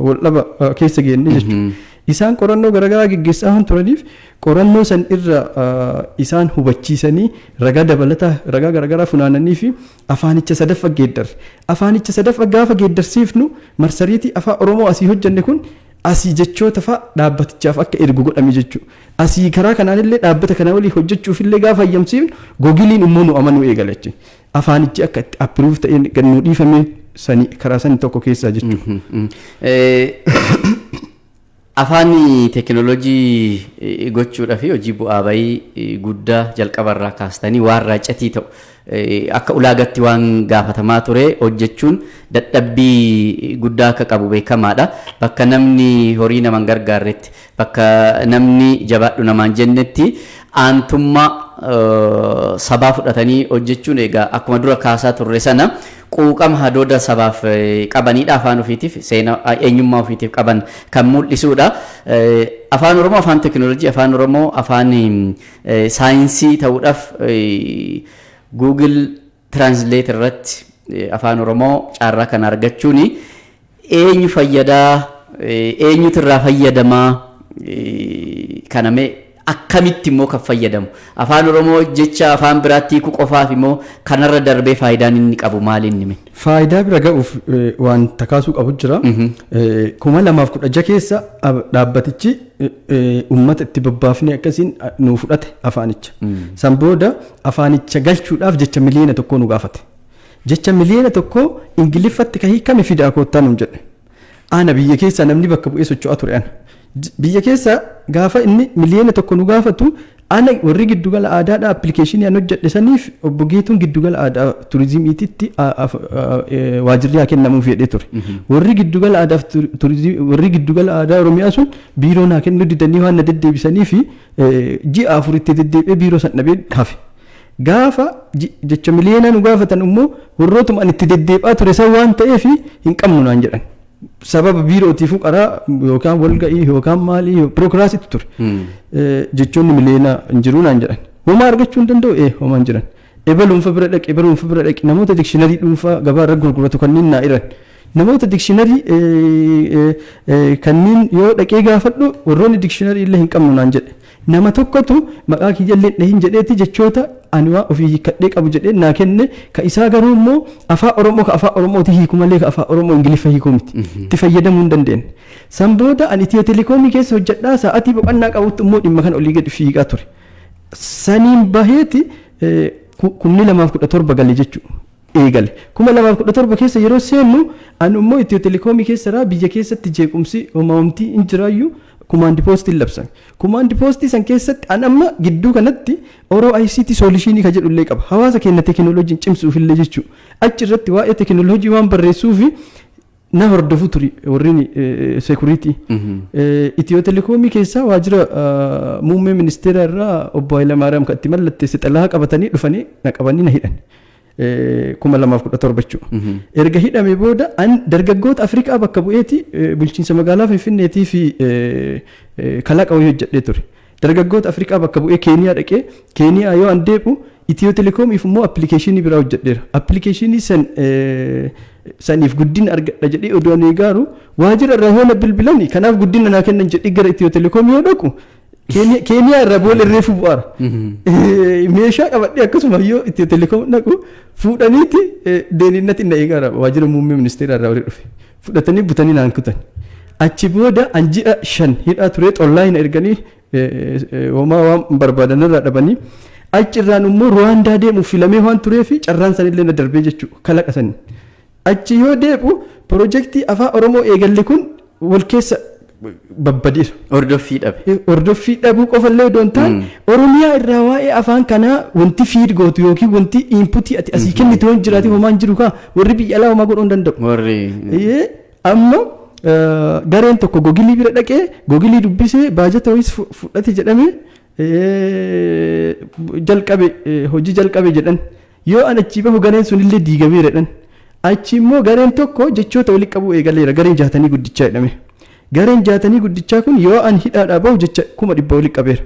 wal dhaba keessa geenne jechuudha. Isaan qorannoo garaagaraa geggeessaa waan turaniif, qorannoo san irra isaan hubachiisanii, ragaa dabalataa, ragaa garaagaraa funaananii fi afaanicha sadaffa geeddarre. Afaanicha sadaffa gaafa geeddarsiifnu, marsariitii afaan Oromoo asii hojjenne kun asii jechoota fa'a dhaabbatichaaf akka ergu godhame jechuudha. Asii karaa kanaan illee dhaabbata kana walii hojjechuuf illee gaafa hayyamsiifnu, Googiliin immoo nu amanuu eegala jechuudha. Afaanichi akka itti approve ta'ee gad nu dhiifame sani karaa sani tokko keessaa jechuudha. Afaan teekinooloojii gochuudhaa fi hojii bu'aa bayii guddaa jalqabarraa kaastanii waan raacatii ta'u akka ulaagatti waan gaafatamaa ture hojjechuun dadhabbii guddaa akka qabu beekamaadha. Bakka namni horii namaan gargaarretti, bakka namni jabaadhu namaan jennetti, aantummaa sabaa fudhatanii hojjechuun egaa akkuma dura kaasaa turre sana quuqama hadooda sabaaf qabanidha, afaan ofiitiif, seenaa eenyummaa ofiitiif qaban kan mul'isudha. Afaan Oromoo afaan teekinooloojii, afaan Oromoo afaan saayinsii ta'uudhaaf Google Translate irratti afaan Oromoo carraa kana argachuun eenyu fayyadaa, eenyutu irraa fayyadamaa, kana mee akkamitti immoo kan fayyadamu, afaan Oromoo jecha afaan biraatti hiikuu qofaaf immoo kanarra darbee faayidaan inni qabu maali inni mee? Faayidaa bira ga'uuf waan takaasuu qabu jira. 2016 keessa dhaabbatichi uummata itti babbaafnee akkasiin nuu fudhate afaanicha. San booda afaanicha galchuudhaaf jecha 1 miliyoona nu gaafate. Jecha 1 miliyoona Ingiliffatti kan hiikame fidaa koottaa nuun jedhe. Ana biyya keessa namni bakka bu'ee socho'aa ture ana. Biyya keessa gaafa inni 1 miliyoona nu gaafatu, ana warri giddugala aadaadha application an hojjedhe saniif obbo Geetuun giddugala aadaa turizimiititti waajirri haa kennamuuf jedhee ture. Warri giddugala aadaaf turizimii, warri giddugala aadaa Oromiyaa sun biiroo naa kennuu didanii waan na deddeebisanii fi ji'a 4tti deddeebi'ee biiroo san dhabee hafe. Gaafa jecha miliyoona nu gaafatan immoo warrootuma ani itti deddeebi'aa ture san waan ta'eef hin qabnu naan jedhan. Sababa biirootiifuu qaraa yookaan walga'ii yookaan maalii birookiraasiitu ture. Jechoonni miliyoona hin jiru naan jedhan. Homaa argachuu hin danda'u, ee homaa hin jiran. Ebaluunfa bira dhaqe, ebaluunfa bira dhaqe, namoota dictionary dhuunfaa gabaa irra gurguratu kanneen naa iran. Namoota dictionary kanneen yoo dhaqee gaafadhu, warroonni dictionary illee hin qabnu naan jedhe. Nama tokkotu maqaa kiyya illee dhahin jedheeti jechoota ani waa ofii hiikkadhee qabu jedhee naa kenne, ka isaa garuu immoo afaan Oromoo ka afaan Oromooti hiiku malee ka afaan Oromoo Ingiliffa hiikuu miti. Itti fayyadamuu hin dandeenye. San booda ani Itiyoo Telekoomii keessa hojjedhaa, sa'aatii boqonnaa qabutti immoo dhimma kana olii gadi fiigaa ture. Saniin baheeti 2017 gale jechuudha. Eegale. 2017 keessa yeroo seennu, ani immoo Itiyoo Telekoomii keessarraa biyya keessatti jeequmsi homaamtii hin jiraayyuu. Command postiin labsame. Command postii san keessatti an amma gidduu kanatti Oro ICT solutionii ka jedhu illee qaba. Hawaasa keenya teekinooloojiin cimsuuf illee jechuudha. Achi irratti waa'ee teekinooloojii waan barreessuufi na hordofu turi warreen security. Itiyoo telekoomii keessaa waajjira muummee ministeera irraa obbo Hayilamaariyaam kan itti mallatteesse xalayaa qabatanii dhufanii na qabanii na hidhan. 2017 jechuudha. Erga hidhame booda an dargaggoota Afrikaa bakka bu'eeti bulchiinsa magaalaa Finfinneetii fi kalaqa wayii hojjedhee ture. Dargaggoota Afrikaa bakka bu'ee Keeniyaa dhaqee, Keeniyaa yoo an deebi'u Itiyoo telekoomiif immoo appilikeeshinii biraa hojjedheera. Appilikeeshinii san saniif guddina argadha jedhee odoo ani eegaaru, waajjira irraa yoo na bilbilani, kanaaf guddina naa kennan jedhee gara Itiyoo telekoomii yoo dhaqu, Keeniyaa irraa boola irreefu bu'aara. Meeshaa qabadhee akkasuma yoo Itiyoo telekoom dhaqu, fuudhaniiti deeninnatti na eegaara, waajjira muummee ministeera irraa walii dhufe. Fudhatanii butanii naan kutan. Achi booda an ji'a 5 hidhaa ture. Xollaa hin erganii homaa waan barbaadan irraa dhabanii, achi irraan immoo Ruwaandaa deemuuf filamee waan tureef carraan sanillee na darbee jechuudha kalaqa sanii. Achi yoo deebi'u piroojeektii afaan Oromoo eegalle kun wal keessa babbadeera. Hordoffii dhabe. Hordoffii dhabuu qofallee odoo hin taane, Oromiyaa irraa waa'ee afaan kanaa wanti feed gootu yookiin wanti inputii ati asii kennitu yoo hin jiraate, homaan jiru kaa warri biyya alaa homaa godhuu hin danda'u. Warri. Amma gareen tokko Googilii bira dhaqee Googilii dubbisee baajata wayiis fudhate jedhamee jalqabe, hojii jalqabe jedhan. Yoo an achii bahu gareen sunillee diigameera jedhan. Achi immoo gareen tokko jechoota walitti qabuu eegaleera, gareen jaatanii guddichaa jedhame. Gareen jaatanii guddichaa kun yoo an hidhaadhaa bahu jecha 100,000 walitti qabeera.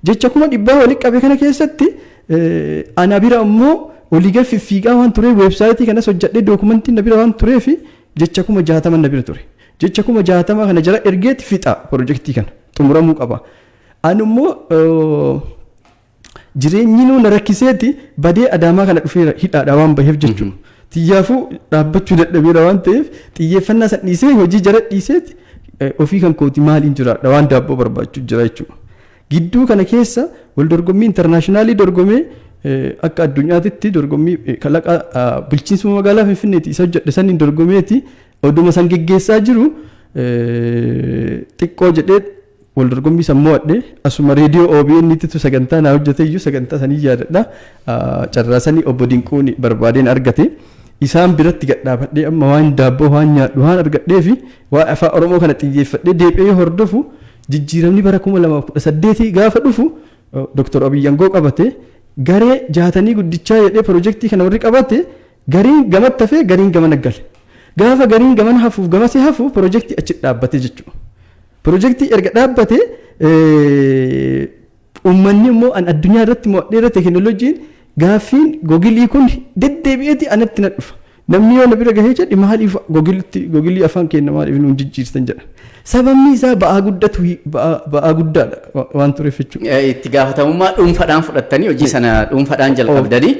Jecha 100,000 walitti qabe kana keessatti ana bira immoo olii gad fiffiigaa waan ture, weebsaayitii kanas hojjedhee dookumentiin na bira waan tureef, jecha 60,000 na bira ture. Jecha 60,000 kana jara ergeeti fixa, piroojeektii kana xumuramuu qaba. Ani immoo jireenyi nuu na rakkiseeti badee Adaamaa kana dhufeera, hidhaadhaa waan baheef jechuudha. Xiyyaafuu dhaabbachuu dadhabeera waan ta'eef, xiyyeeffannaa san dhiisee, hojii jara dhiiseeti ofii kan kooti maaliin jiraadha, waan daabboo barbaachuu jira jechuudha. Gidduu kana keessa wal dorgommii internationalii dorgomee, akka addunyaatitti dorgommii kalaqa bulchiinsa magaalaa Finfinneeti isa hojjedhe saniin dorgomeeti oduma san geggeessaa jiru xiqqoo jedhee wal dorgommii san mo'adhe. Asuma reediyoo OBN tu sagantaa naa hojjete iyyuu, sagantaa sanii yaadadha. Carraa sanii obbo Dinquun barbaadeen argate. Isaan biratti gadhaabadhee amma waan daabboo waan nyaadhu waan argadhee fi waa afaan Oromoo kana xiyyeeffadhee deebi'ee hordofu, jijjiiramni bara 2018 gaafa dhufu Dr. Abiy aangoo qabate, garee jaatanii guddichaa jedhee piroojeektii kana warri qabate gariin gamatti hafee gariin gamana gale. Gaafa gariin gamana hafuuf gamasi hafu, piroojeektii achi dhaabbate jechuudha. Piroojeektii erga dhaabbate, uummanni immoo an addunyaa irratti mo'adheera teekinooloojiin, gaaffiin Googilii kun deddeebi'eeti anatti na dhufa. Namni yoo na bira gahee jedhe, maaliif Googilitti Googilii afaan keenya maaliif nuun jijjiirtan jedha. Sababni isaa ba'aa guddatu, ba'aa guddaadha waan tureef jechuudha. Itti gaafatamummaa dhuunfaadhaan fudhattanii hojii sana dhuunfaadhaan jalqabdanii,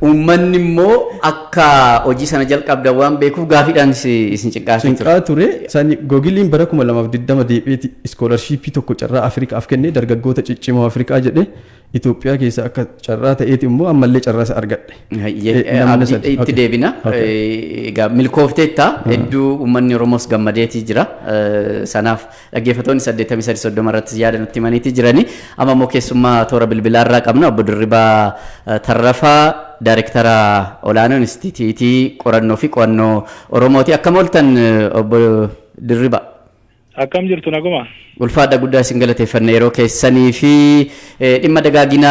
uummanni immoo akka hojii sana jalqabdan waan beekuuf gaafiidhaan isin cinqaa ture. Cinqaa ture. Sani Googiliin bara 2020 deebi'eeti scholarshipii tokko carraa Afrikaaf kennee, dargaggoota ciccimoo Afrikaa jedhee, Itoophiyaa keessa akka carraa ta'eeti immoo ammallee carraa isa argadhe. Itti deebina. Egaa milkoofteetta, hedduu uummanni Oromoos gammadeetii jira. Sanaaf dhaggeeffattoonni 83 30 irratti yaada nutti himaniitii jirani. Amma immoo keessummaa toora bilbilaa irraa qabna. Obbo Dirribaa Tarrafaa, Daayirektara Olaanoo Inistitiitii Qorannoo fi Qo'annoo Oromooti. Akkam ooltan, Obbo Dirribaa? Akkam jirtu, naguma? Ulfaadha, guddaa isin galateeffanna yeroo keessanii fi dhimma dagaagina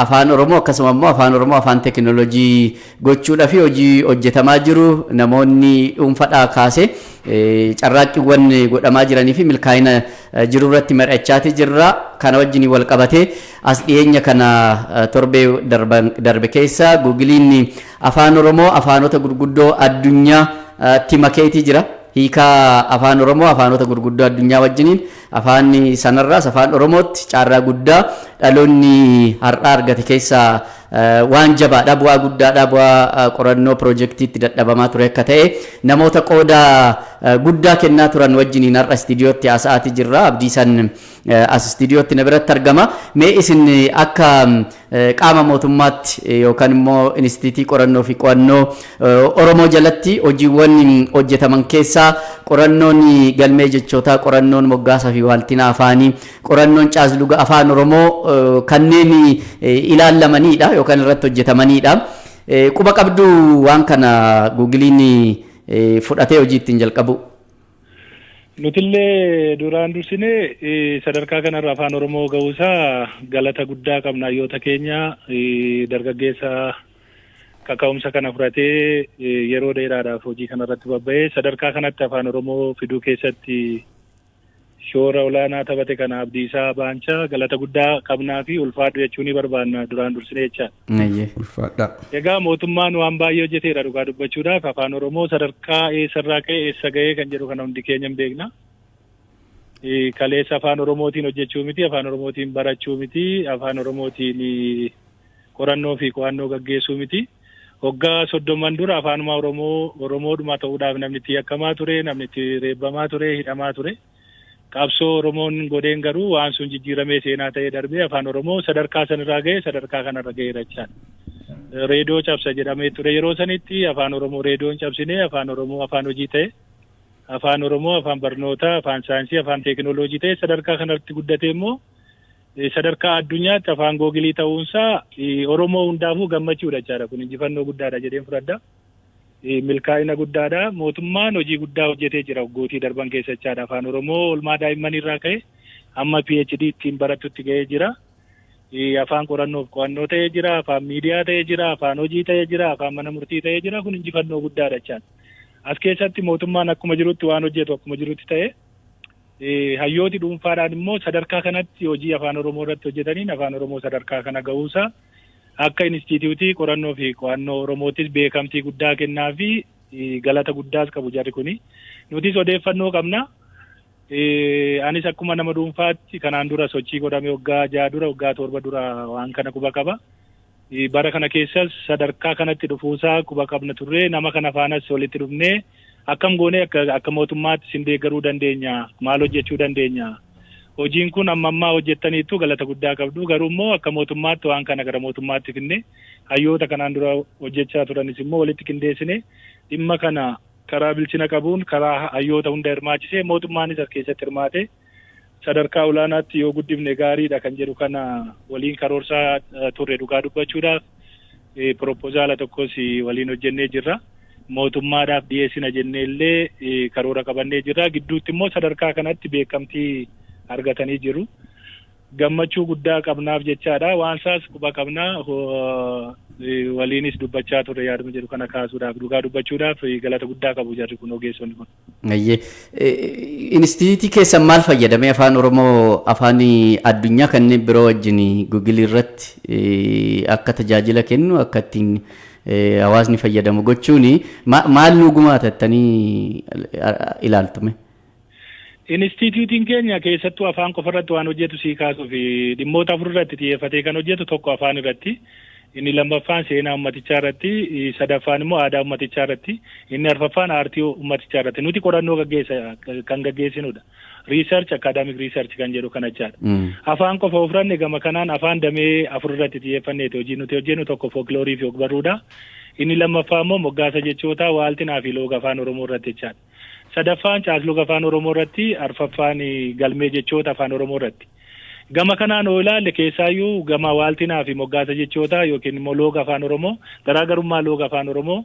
afaan Oromoo, akkasuma immoo afaan Oromoo afaan teekinooloojii gochuudhaa fi hojii hojjetamaa jiru, namoonni dhuunfaadhaa kaasee carraaqqiiwwan godhamaa jiranii fi milkaa'ina jiru irratti mari'achaati jirra. Kana wajjin wal qabatee as dhiyeenya kana torbee darbe keessa Googiliin afaan Oromoo afaanota gurguddoo addunyaatti makeetii jira. Hiikaa afaan Oromoo afaanota gurguddoo addunyaa wajjiniin afaan sanarraas afaan Oromootti carraa guddaa dhaloonni har'aa argate keessaa waan jabaadha, bu'aa guddaadha, bu'aa qorannoo piroojeektiitti dadhabamaa ture akka ta'e namoota qooda guddaa kennaa turan wajjiniin har'a istiidiyootti haasa'aati jirra. Abdiisaan as istiidiyootti na biratti argama. Mee isin akka qaama mootummaatti yookaan immoo inistiitii qorannoo fi qo'annoo Oromoo jalatti hojiiwwan hojjetaman keessaa qorannoon galmee jechootaa, qorannoon moggaasaa fi waaltina afaanii, qorannoon caasluga afaan Oromoo kanneen ilaallamanidha yookaan irratti hojjetamanidha. Quba qabduu waan kana Googiliin fudhatee hojii ittiin jalqabu. Nutillee duraan dursinee sadarkaa kanarra afaan Oromoo ga'uusaa galata guddaa qabna hayyoota keenya dargaggeessa kaka'umsa kana fudhatee yeroo dheeraadhaaf hojii kanarratti babba'ee sadarkaa kanatti afaan Oromoo fiduu keessatti shoora olaanaa taphate kana Abdiisaa Baanchaa galata guddaa qabnaa fi ulfaadhu jechuu ni barbaanna duraan dursinee jechaadha. Ulfaadha. Egaa mootummaan waan baay'ee hojjeteera dhugaa dubbachuudhaaf afaan Oromoo sadarkaa eessarraa ka'e eessa ga'ee kan jedhu kana hundi keenya hin beekna. Kaleessa afaan Oromootiin hojjechuu miti, afaan Oromootiin barachuu miti, afaan Oromootiin qorannoo fi qo'annoo gaggeessuu miti. Waggaa 30 dura afaanuma Oromoo Oromoodhuma ta'uudhaaf namni itti yakkamaa ture, namni itti reebbamaa ture, hidhamaa ture. Qabsoo Oromoon godheen garuu waan sun jijjiiramee seenaa ta'ee darbee afaan Oromoo sadarkaa sanirraa ga'e sadarkaa kanarra ga'eera jechaadha. Reediyoo cabsa jedhamee ture yeroo sanitti afaan Oromoo reediyoon cabsinee afaan Oromoo afaan hojii ta'e, afaan Oromoo afaan barnootaa, afaan saayinsii, afaan teekinooloojii ta'e sadarkaa kanarratti guddatee immoo sadarkaa addunyaatti afaan googilii ta'uunsaa Oromoo hundaafuu gammachuudha jechaadha. Kun injifannoo guddaadha jedheen fudhadha. Milkaa'ina guddaadha. Mootummaan hojii guddaa hojjetee jira waggootii darban keessa jechaadha. Afaan Oromoo oolmaa daa'immanii irraa ka'e amma PhD ittiin barattutti ga'ee jira. Afaan qorannoof qo'annoo ta'ee jira, afaan miidiyaa ta'ee jira, afaan hojii ta'ee jira, afaan mana murtii ta'ee jira. Kun injifannoo guddaadha jechaadha. As keessatti mootummaan akkuma jirutti waan hojjetu akkuma jirutti ta'e hayyooti dhuunfaadhaan immoo sadarkaa kanatti hojii afaan Oromoo irratti hojjetaniin afaan Oromoo sadarkaa kana ga'uusaa akka inistiitiyuutii qorannoo fi qo'annoo Oromoottis beekamtii guddaa kennaa fi galata guddaas qabu jarri kuni. Nutis odeeffannoo qabna. Anis akkuma nama dhuunfaatti kanaan dura sochii godhame waggaa 6 dura waggaa 7 dura waan kana quba qaba. Bara kana keessas sadarkaa kanatti dhufuusaa quba qabna turre nama kana faanas walitti dhufnee akkam goonee akka mootummaatti isin deeggaruu dandeenya, maal hojjechuu dandeenya. Hojiin kun amma ammaa hojjettaniittu galata guddaa qabdu garuu immoo akka mootummaatti waan kana gara mootummaatti finne hayyoota kanaan dura hojjechaa turanis immoo walitti qindeessine dhimma kana karaa bilchina qabuun karaa hayyoota hunda hirmaachisee mootummaanis as keessatti hirmaate sadarkaa olaanaatti yoo guddifne gaariidha kan jedhu kana waliin karoorsaa turre dhugaa dubbachuudhaaf piroopozaala tokkos waliin hojjennee jirra. Mootummaadhaaf dhiyeessina jennee illee karoora qabannee jirra. Gidduutti immoo sadarkaa kanatti beekamtii argatanii jiru. Gammachuu guddaa qabnaaf jechaadha. Waan isaas quba qabnaa waliinis dubbachaa turre yaaduma jedhu kana kaasuudhaaf dhugaa dubbachuudhaaf galata guddaa qabu jarri kun ogeessonni kun. Inistiitiyuutii keessan maal fayyadamee afaan Oromoo afaan addunyaa kanneen biroo wajjin Googilii irratti akka tajaajila kennu akka ittiin hawaasni fayyadamu gochuun maal nu gumaatattanii ilaaltume? Inistiitiyuutiin keenya keessattuu afaan qofa irratti waan hojjetu sii kaasuuf dhimmoota 4 irratti xiyyeeffatee kan hojjetu tokko afaan irratti, inni lammaffaan seenaa uummatichaa irratti, sadaffaan immoo aadaa uummatichaa irratti, inni arfaffaan aartii uummatichaa irratti. Nuti qorannoo kan gaggeessinudha. Research, academic research kan jedhu kana jechaadha. Afaan qofa ofirranne gama kanaan afaan damee 4 irratti xiyyeeffanneeti hojii nuti hojjennu tokko fookiloorii fi ogbarruudha. Inni lammaffaa immoo moggaasa jechootaa waaltinaa fi looga afaan Oromoo irratti jechaadha. Sadaffaan caasluga afaan Oromoo irratti, arfaffaan galmee jechoota afaan Oromoo irratti. Gama kanaan yoo ilaalle keessaayyuu gama waaltinaa fi moggaasa jechootaa yookiin immoo looga afaan Oromoo garaagarummaa looga afaan Oromoo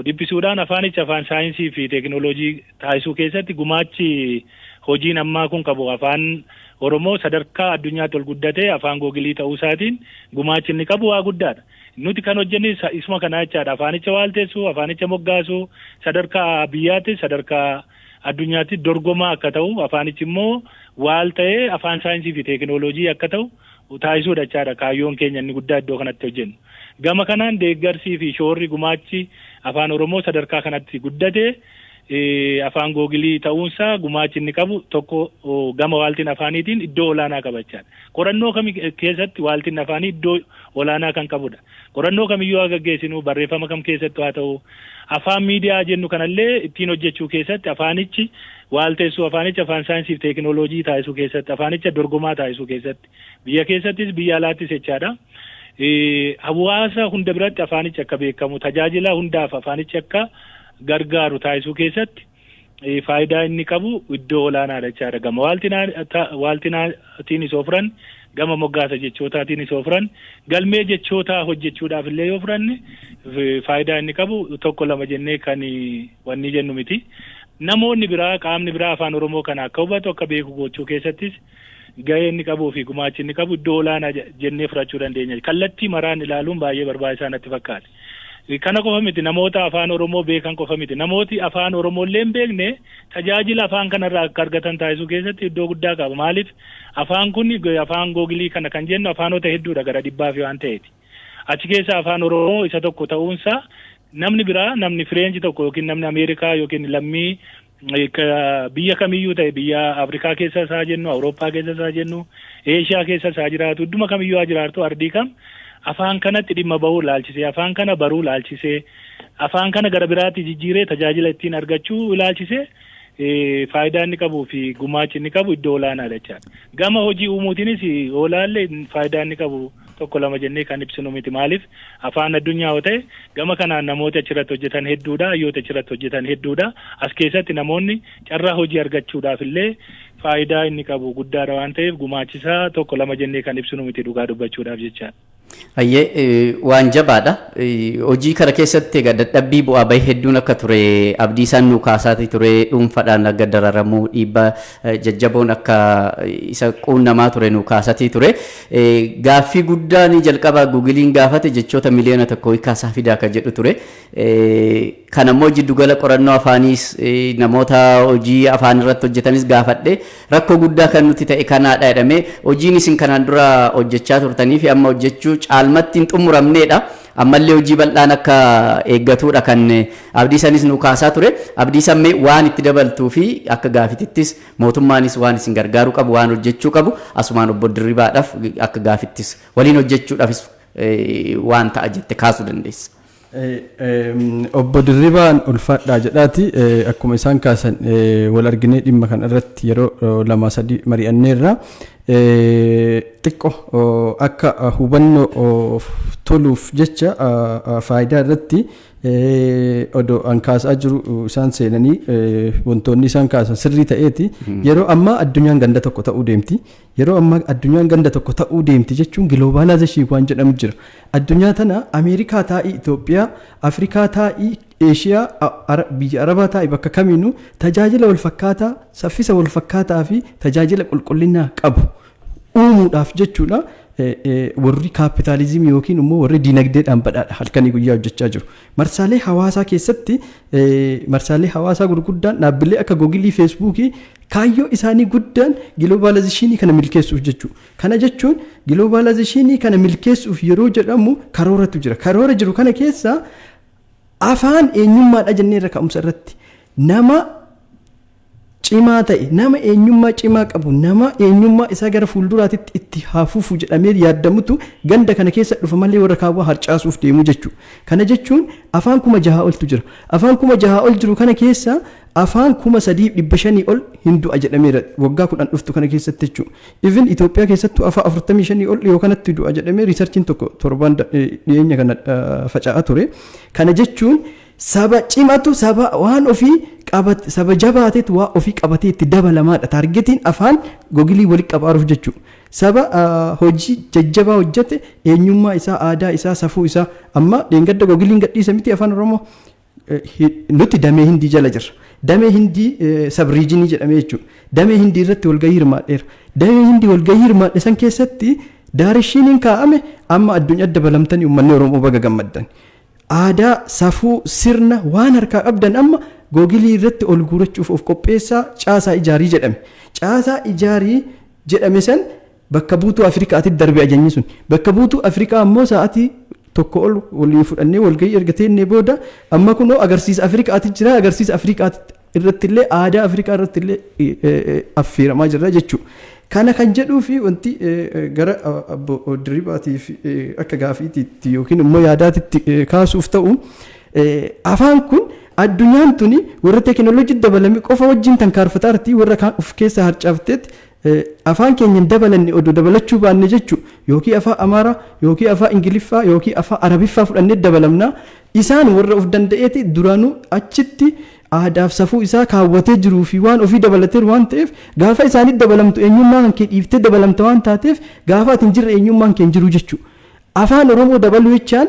dhiphisuudhaan afaanicha afaan saayinsii fi teekinooloojii taasisuu keessatti gumaachi hojiin ammaa kun qabu afaan Oromoo sadarkaa addunyaatti ol guddatee afaan googilii ta'uu isaatiin gumaachi inni qabu waa guddaadha. Nuti kan hojjenne isuma kana jechaadha. Afaanicha waalteessuu, afaanicha moggaasuu, sadarkaa biyyaatti, sadarkaa addunyaatti dorgomaa akka ta'u, afaanichi immoo waal ta'ee afaan saayinsii fi teekinooloojii akka ta'u taasisuudha jechaadha. Kaayyoon keenya inni guddaa iddoo kanatti hojjennu. Gama kanaan deeggarsii fi shoorri gumaachi afaan Oromoo sadarkaa kanatti guddatee Afaan Googilii ta'uunsaa gumaachi inni qabu tokko gama waaltiin afaaniitiin iddoo olaanaa qabachaadha. Qorannoo kam keessatti waaltiin afaanii iddoo olaanaa kan qabudha. Qorannoo kamiyyuu haa gaggeessinu, barreeffama kam keessatti haa ta'u, afaan miidiyaa jennu kanallee ittiin hojjechuu keessatti, afaanichi waalteessuu, afaanicha afaan saayinsii fi teekinooloojii taasisuu keessatti, afaanicha dorgomaa taasisuu keessatti, biyya keessattis biyya alaattis jechaadha. Hawaasa hunda biratti afaanichi akka beekamu, tajaajila hundaaf afaanichi akka gargaaru taasisuu keessatti faayidaa inni qabu iddoo olaanaadha jechaadha. Gama waaltinaatiin isoo furan, gama moggaasa jechootaatiin isoo furan, galmee jechootaa hojjechuudhaaf illee yoo furanne, faayidaa inni qabu tokko lama jennee kan wanni jennu miti. Namoonni biraa, qaamni biraa afaan Oromoo kana akka hubatu, akka beeku gochuu keessattis gahee inni qabuu fi gumaachi inni qabu iddoo olaanaa jennee fudhachuu dandeenya. Kallattii maraan ilaaluun baay'ee barbaachisaa natti fakkaata. Kana qofa miti, namoota afaan Oromoo beekan qofa miti. Namooti afaan Oromoo illee hin beekne tajaajila afaan kanarraa akka argatan taasisuu keessatti iddoo guddaa qaba. Maaliif? Afaan kun, afaan Googilii kana kan jennu, afaanota hedduudha, gara dhibbaa fi waan ta'eeti. Achi keessa afaan Oromoo isa tokko ta'uunsaa namni biraa, namni Fireenji tokko yookiin namni Ameerikaa yookiin lammii biyya kamiyyuu ta'e, biyya Afrikaa keessa isaa jennu, Awurooppaa keessa isaa jennu, Eeshiyaa keessa isaa jiraatu, idduma kamiyyuu haa jiraatu, ardii kam, afaan kanatti dhimma bahuu ilaalchisee, afaan kana baruu ilaalchisee, afaan kana gara biraatti jijjiiree tajaajila ittiin argachuu ilaalchisee faayidaa inni qabuu fi gumaachi inni qabu iddoo olaanaadha jechaadha. Gama hojii uumuutiinis olaallee faayidaa inni qabu tokko lama jennee kan ibsinu miti. Maaliif? Afaan addunyaa yoo ta'e, gama kanaan namoota achirratti hojjetan hedduudha, hayyoota achirratti hojjetan hedduudha. As keessatti namoonni carraa hojii argachuudhaaf illee faayidaa inni qabu guddaadha waan ta'eef, gumaachisaa tokko lama jennee kan ibsinu miti, dhugaa dubbachuudhaaf jechaadha. Hayyee, waan jabaadha. Hojii kana keessatti egaa dadhabbii, bu'aa bahii hedduun akka ture Abdiisaan nu kaasaatii ture. Dhuunfaadhaan akka dararamuu, dhiibbaa jajjaboon akka isa quunnamaa ture nu kaasaatii ture. Gaaffii guddaan jalqaba Googiliin gaafate jechoota 1 miliyoona hiikaasaa fidaa kan jedhu ture. Kan ammoo jiddugala qorannoo afaaniis, namoota hojii afaan irratti hojjetanis gaafadhe, rakkoo guddaa kan nuti ta'e kanaadha jedhamee, hojiin isin kanaan dura hojjechaa turtanii fi amma hojjechuu caalmatti hin xumuramneedha. Ammallee hojii bal'aan akka eeggatudha kan Abdiisanis nu kaasaa ture. Abdiisan, mee waan itti dabaltuu fi akka gaafitittis mootummaanis waan isin gargaaruu qabu, waan hojjechuu qabu, asumaan obbo Dirribaadhaaf akka gaafittis waliin hojjechuudhaafis waan ta'a jette kaasuu dandeessa. Obbo Dirribaan ulfaadhaa jedhaati, akkuma isaan kaasan wal arginee dhimma kana irratti yeroo lama sadii mari'anneerra. Xiqqoo akka hubannoo toluuf jecha, faayidaa irratti odoo an kaasaa jiru isaan seenanii, wantoonni isaan kaasan sirrii ta'eeti. Yeroo ammaa addunyaan ganda tokko ta'uu deemti. Yeroo ammaa addunyaan ganda tokko ta'uu deemti jechuun globalization waan jedhamu jira. Addunyaa tana Ameerikaa taa'ii, Itoophiyaa, Afrikaa taa'ii, Eeshiyaa, biyya Arabaa taa'ii, bakka kamiinuu tajaajila wal fakkaataa, saffisa wal fakkaataa fi tajaajila qulqullinaa qabu uumuudhaaf jechuudha. Warri kaapitaalizimii yookiin immoo warri diinagdeedhaan badhaadha halkanii guyyaa hojjechaa jiru. Marsaalee hawaasaa keessatti, marsaalee hawaasaa gurguddaan, dhaabbilee akka Googilii, Feesbuukii, kaayyoo isaanii guddaan globalization kana milkeessuuf jechuudha. Kana jechuun globalization kana milkeessuuf yeroo jedhamu karooratu jira. Karoora jiru kana keessa afaan eenyummaadha jennee irra ka'umsa irratti nama cimaa ta'e, nama eenyummaa cimaa qabu, nama eenyummaa isaa gara fuulduraatitti itti hafuufu jedhamee yaadamutu ganda kana keessa dhufa malee warra kaawwaa harcaasuuf deemu jechuudha. Kana jechuun afaan 6,000 oltu jira. Afaan 6,000 ol jiru kana keessa afaan 3,500 ol hin du'a jedhameera waggaa 10 dhuftu kana keessatti jechuudha. Even Itoophiyaa keessattuu afaan 45 ol dhiyoo kanatti du'a jedhamee researchiin tokko torban dhiyeenya kana faca'aa ture. Kana jechuun saba cimatu, saba waan ofii qabate, saba jabaatetu waa ofii qabatee itti dabalamaadha. Targetiin afaan Googilii walitti qabaaruuf jechuudha. Saba hojii jajjabaa hojjete, eenyummaa isaa, aadaa isaa, safuu isaa, amma dheengadda Googiliin gadhiise miti afaan Oromoo. Nuti damee Hindii jala jirra. Damee Hindii sub-region jedhamee jechuudha. Damee Hindii irratti walgahii hirmaadheera. Damee Hindii walgahii hirmaadhe san keessatti directioniin kaa'ame amma addunyaa dabalamtanii uummanni Oromoo baga gammaddan. Aadaa, safuu, sirna waan harkaa qabdan amma Googilii irratti ol guurachuuf of qopheessaa, caasaa ijaarii jedhame. Caasaa ijaarii jedhame san bakka buutuu Afrikaatti darbe ajajni sun. Bakka buutuu Afrikaa ammoo sa'aatii tokko ol waliin fudhannee walgahii erga teennee booda amma kunoo agarsiisa Afrikaatti jira, agarsiisa Afrikaatti irratti illee, aadaa Afrikaa irratti illee affeeramaa jirra jechuudha. Kana kan jedhuu fi wanti gara Obbo Dirribaatiif akka gaafiitiitti yookiin immoo yaadaatitti kaasuuf ta'u, afaan kun addunyaan tuni warra teekinooloojii dabalame qofa wajjin tankaarfataa jirti. Warra kaan of keessa harcaafteetti afaan keenya hin dabalanne odoo dabalachuu baanne jechuudha, yookiin afaan Amaaraa yookiin afaan Ingiliffaa yookiin afaan Arabiffaa fudhannee dabalamna. Isaan warra of danda'eeti duraanuu achitti aadaaf safuu isaa kaawwatee jiruu fi waan ofii dabalateeru waan ta'eef, gaafa isaanitti dabalamtu eenyummaa kan kee dhiiftee dabalamta waan taateef, gaafa ati hin jirre eenyummaan kee hin jiru jechuudha. Afaan Oromoo dabaluu jechaan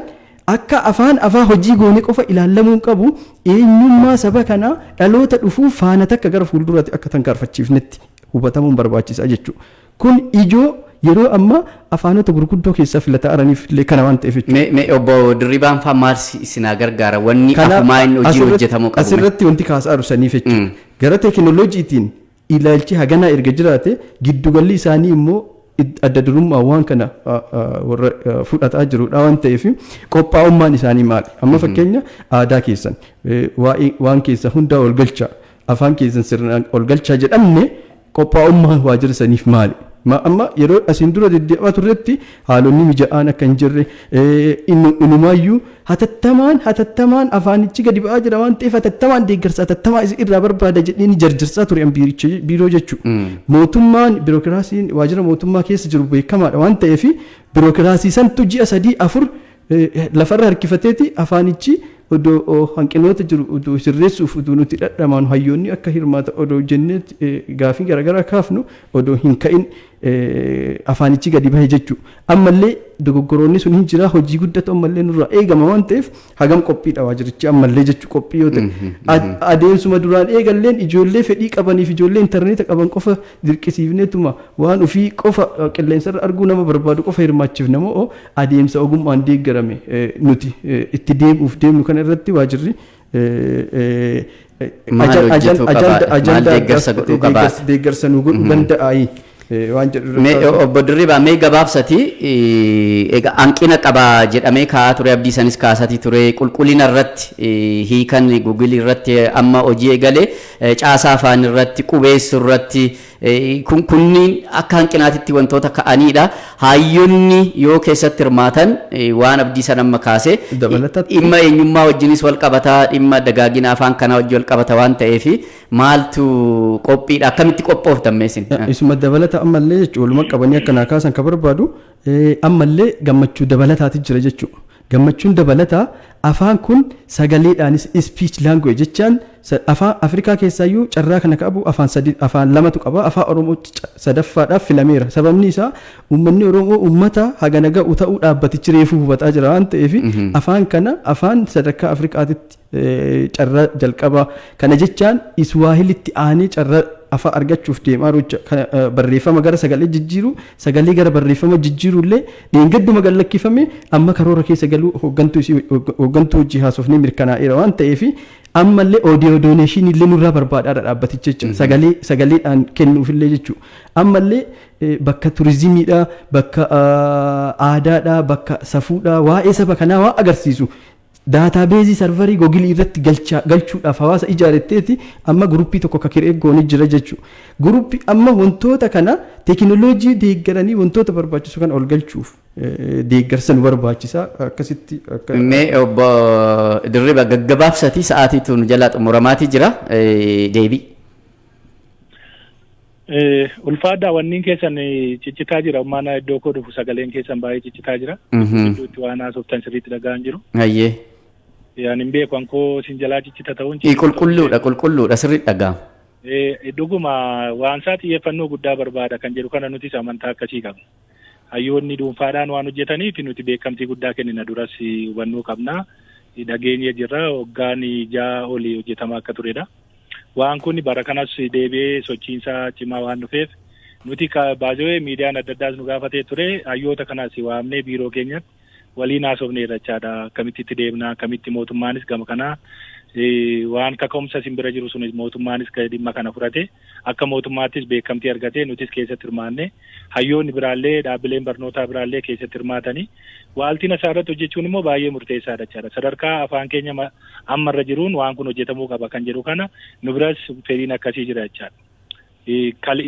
akka afaan hojii goone qofa ilaallamuu hin qabu. Eenyummaa saba kanaa dhaloota dhufuu faana takka gara fuulduraatti akka tankaarfachiifnetti hubatamuun barbaachisaa jechuudha. Kun ijoo yeroo ammaa afaanota gurguddoo keessaa filataa araniif illee kana waan ta'eef jechuudha. Mee Obbo Dirribaan fa'aa maal isinaa gargaara? Wanni afumaa inni hojii hojjetamuu qabu. Asirratti wanti kaasaa jiru saniif jechuudha. Gara teekinooloojiitiin ilaalchi haganaa erga jiraate, giddugalli isaanii immoo adda durummaa waan kana warra fudhataa jirudha waan ta'eef, qophaa'ummaan isaanii maali? Amma fakkeenya aadaa keessan waa'ee waan keessan hundaa ol galchaa, afaan keessan sirnaan ol galchaa jedhamne, qophaa'ummaan waajjira saniif maali? Amma yeroo asiin dura deddeebi'aa turretti haalonni mija'aan akka hin jirre, inumaayyuu hatattamaan afaanichi gadi ba'aa jira waan ta'eef hatattamaan deeggarsa hatattamaa irraa barbaada jedhee ni jarjarsaa ture biiricha biiroo jechuudha. Mootummaan biirokiraasiin waajjira mootummaa keessa jiru beekamaadha waan ta'eef, biirokiraasii santu ji'a 3 4 lafarra harkifateeti afaanichi odoo hanqinoota jiru odoo sirreessuuf odoo nuti dhadhamaan, hayyoonni akka hirmaata odoo jennee gaafii garaagaraa kaafnu odoo hin ka'in afaanichi gadi bahe jechuudha. Ammallee dogoggoroonni sun hin jira, hojii guddatu ammallee nurraa eegama waan ta'eef, hagam qophiidha waajjirichi ammallee jechuu? Qophii yoo ta'e, adeemsuma duraan eegalleen ijoollee fedhii qabaniif ijoollee intarneeta qaban qofa dirqisiifneetuma waan ofii qofa qilleensarra arguu nama barbaadu qofa hirmaachifna moo, adeemsa ogummaan deeggarame nuti itti deemuuf deemnu kana irratti waajjirri maal hojjetuu qabaadha? Maal deeggarsa godhuu qabaadha? Deeggarsa nu godhuu danda'aayi waan jedhu. Mee Obbo Dirribaa, mee gabaabsati, egaa hanqina qaba jedhamee kaa'aa ture, abdii sanis kaasatii ture, qulqullina irratti, hiikan Google irratti amma hojii eegale, caasaa afaan irratti, qubeessuu irratti, kunniin akka hanqinaatitti wantoota ka'aniidha. Hayyoonni yoo keessatti hirmaatan waan abdii san amma kaase dhimma eenyummaa wajjinis wal qabataa, dhimma dagaagina afaan kanaa wajjin wal qabata waan ta'eef, maaltu qophiidha? Akkamitti qophooftan meesin? Isuma dabalata ammallee jechuudha, waluma qabanii akkanaa kaasan ka barbaadu, ammallee gammachuu dabalataati jira jechuudha. Gammachuun dabalataa afaan kun sagaleedhaanis, speech language jechaan, afaan Afrikaa keessaayyuu carraa kana qabu afaan sadi, afaan lamatu qaba. Afaan Oromoo sadaffaadhaaf filameera. Sababni isaa uummanni Oromoo uummata hagana ga'u ta'uu dhaabbatichi reefuu hubataa jira waan ta'eef, afaan kana afaan sadarkaa Afrikaatitti carraa jalqabaa kana jechaan Iswaahilitti aanee carraa afaan argachuuf deemaa jiru. Barreeffama gara sagalee jijjiiru, sagalee gara barreeffama jijjiiru illee dheengadduma gad lakkifame, amma karoora keessa galuu hooggantuu hojii haasofnee mirkanaa'eera waan ta'eef, ammallee audio donation illee nurraa barbaadaadha dhaabbaticha jechuudha. Sagalee sagaleedhaan kennuufillee jechuudha. Ammallee bakka turizimiidha, bakka aadaadha, bakka safuudha, waa'ee saba kanaa waa agarsiisu database server Google irratti galchuudhaaf hawaasa ijaaretteeti amma guruppii tokko akka kiree goonee jira jechuudha. Guruppii amma wantoota kana teekinooloojii deeggaranii wantoota barbaachisu kana ol galchuuf deeggarsa nu barbaachisa akkasitti. Mee Obbo Dirriba, gaggabaabsatii, sa'aatiitu nu jalaa xumuramaatii jira, deebii. Ulfaadhaa, wanniin keessan ciccitaa jira. Mana iddoo koo dhufu sagaleen keessan baay'ee ciccitaa jira. Iddootti waan haasoftan sirriitti dhaga'an jiru. Hayyee. Yaan hin beeku, ankoo isin jalaa ciccita ta'uun. Qulqulluudha, sirriitti dhaga'ama. Dhuguma waan isaa xiyyeeffannoo guddaa barbaada kan jedhu kana nutis amantaa akkasii qabna. Hayyoonni dhuunfaadhaan waan hojjetaniif nuti beekamtii guddaa kennina, duras hubannoo qabna. Dhageenya jirra, waggaan 6 olii hojjetamaa akka turedha. Waan kun bara kanas deebi'ee sochiinsaa cimaa waan dhufeef, nuti baazewee miidiyaan adda addaas nu gaafatee ture, hayyoota kanas waamnee biiroo keenyatti waliin haasofneerra jechaadha. Akkamitti itti deemna, akkamitti mootummaanis gama kanaa Waan kaka'umsa isin bira jiru sunis mootummaanis dhimma kana fudhate, akka mootummaattis beekamtii argate, nutis keessatti hirmaanne, hayyoonni biraallee, dhaabbileen barnootaa biraallee keessatti hirmaatanii waaltina isaa irratti hojjechuun immoo baay'ee murteessaadha jechaadha. Sadarkaa afaan keenya ammarra jiruun waan kun hojjetamuu qaba kan jedhu kana nu biras fedhiin akkasii jira jechaadha.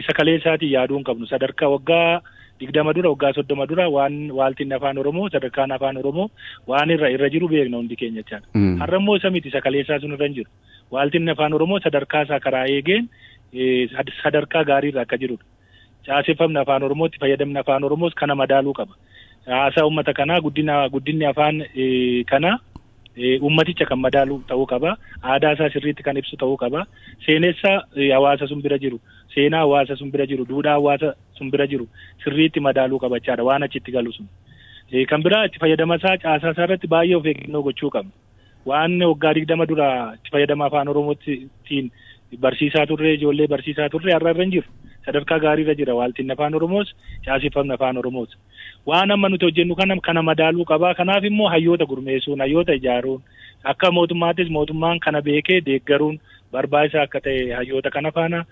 Isa kaleessaatiin yaaduu hin qabnu. Sadarkaa waggaa 20 dura, waggaa 30 dura waan waaltinni afaan Oromoo, sadarkaan afaan Oromoo waan irra jiru beekna hundi keenya jechaadha. Har'a immoo isa miti, isa kaleessaa sun irra hin jiru. Waaltinni afaan Oromoo sadarkaa isaa karaa eegeen sadarkaa gaariirra akka jirudha. Caaseffamni afaan Oromootti fayyadamni afaan Oromoos kana madaaluu qaba. Haasaa uummata kanaa, guddinni afaan kanaa uummaticha kan madaalu ta'uu qaba. Aadaa isaa sirriitti kan ibsu ta'uu qaba. Seenessa hawaasa sun bira jiru, seenaa hawaasa sun bira jiru, duudhaa hawaasa sun bira jiru sirriitti madaaluu qaba jechaadha waan achitti galu sun. Kan biraa itti fayyadama isaa, caasaa isaa irratti baay'ee of eeggannoo gochuu qabna. Waan waggaa 20 dura itti fayyadama afaan Oromootiin barsiisaa turre, ijoollee barsiisaa turre har'a irra hin jiru. Sadarkaa gaariirra jira waaltinni afaan Oromoos, caaseffamni afaan Oromoos. Waan amma nuti hojjennu kana madaaluu qaba. Kanaaf immoo hayyoota gurmeessuun, hayyoota ijaaruun, akka mootummaattis mootummaan kana beekee deeggaruun barbaachisaa akka ta'e hayyoota kana faana,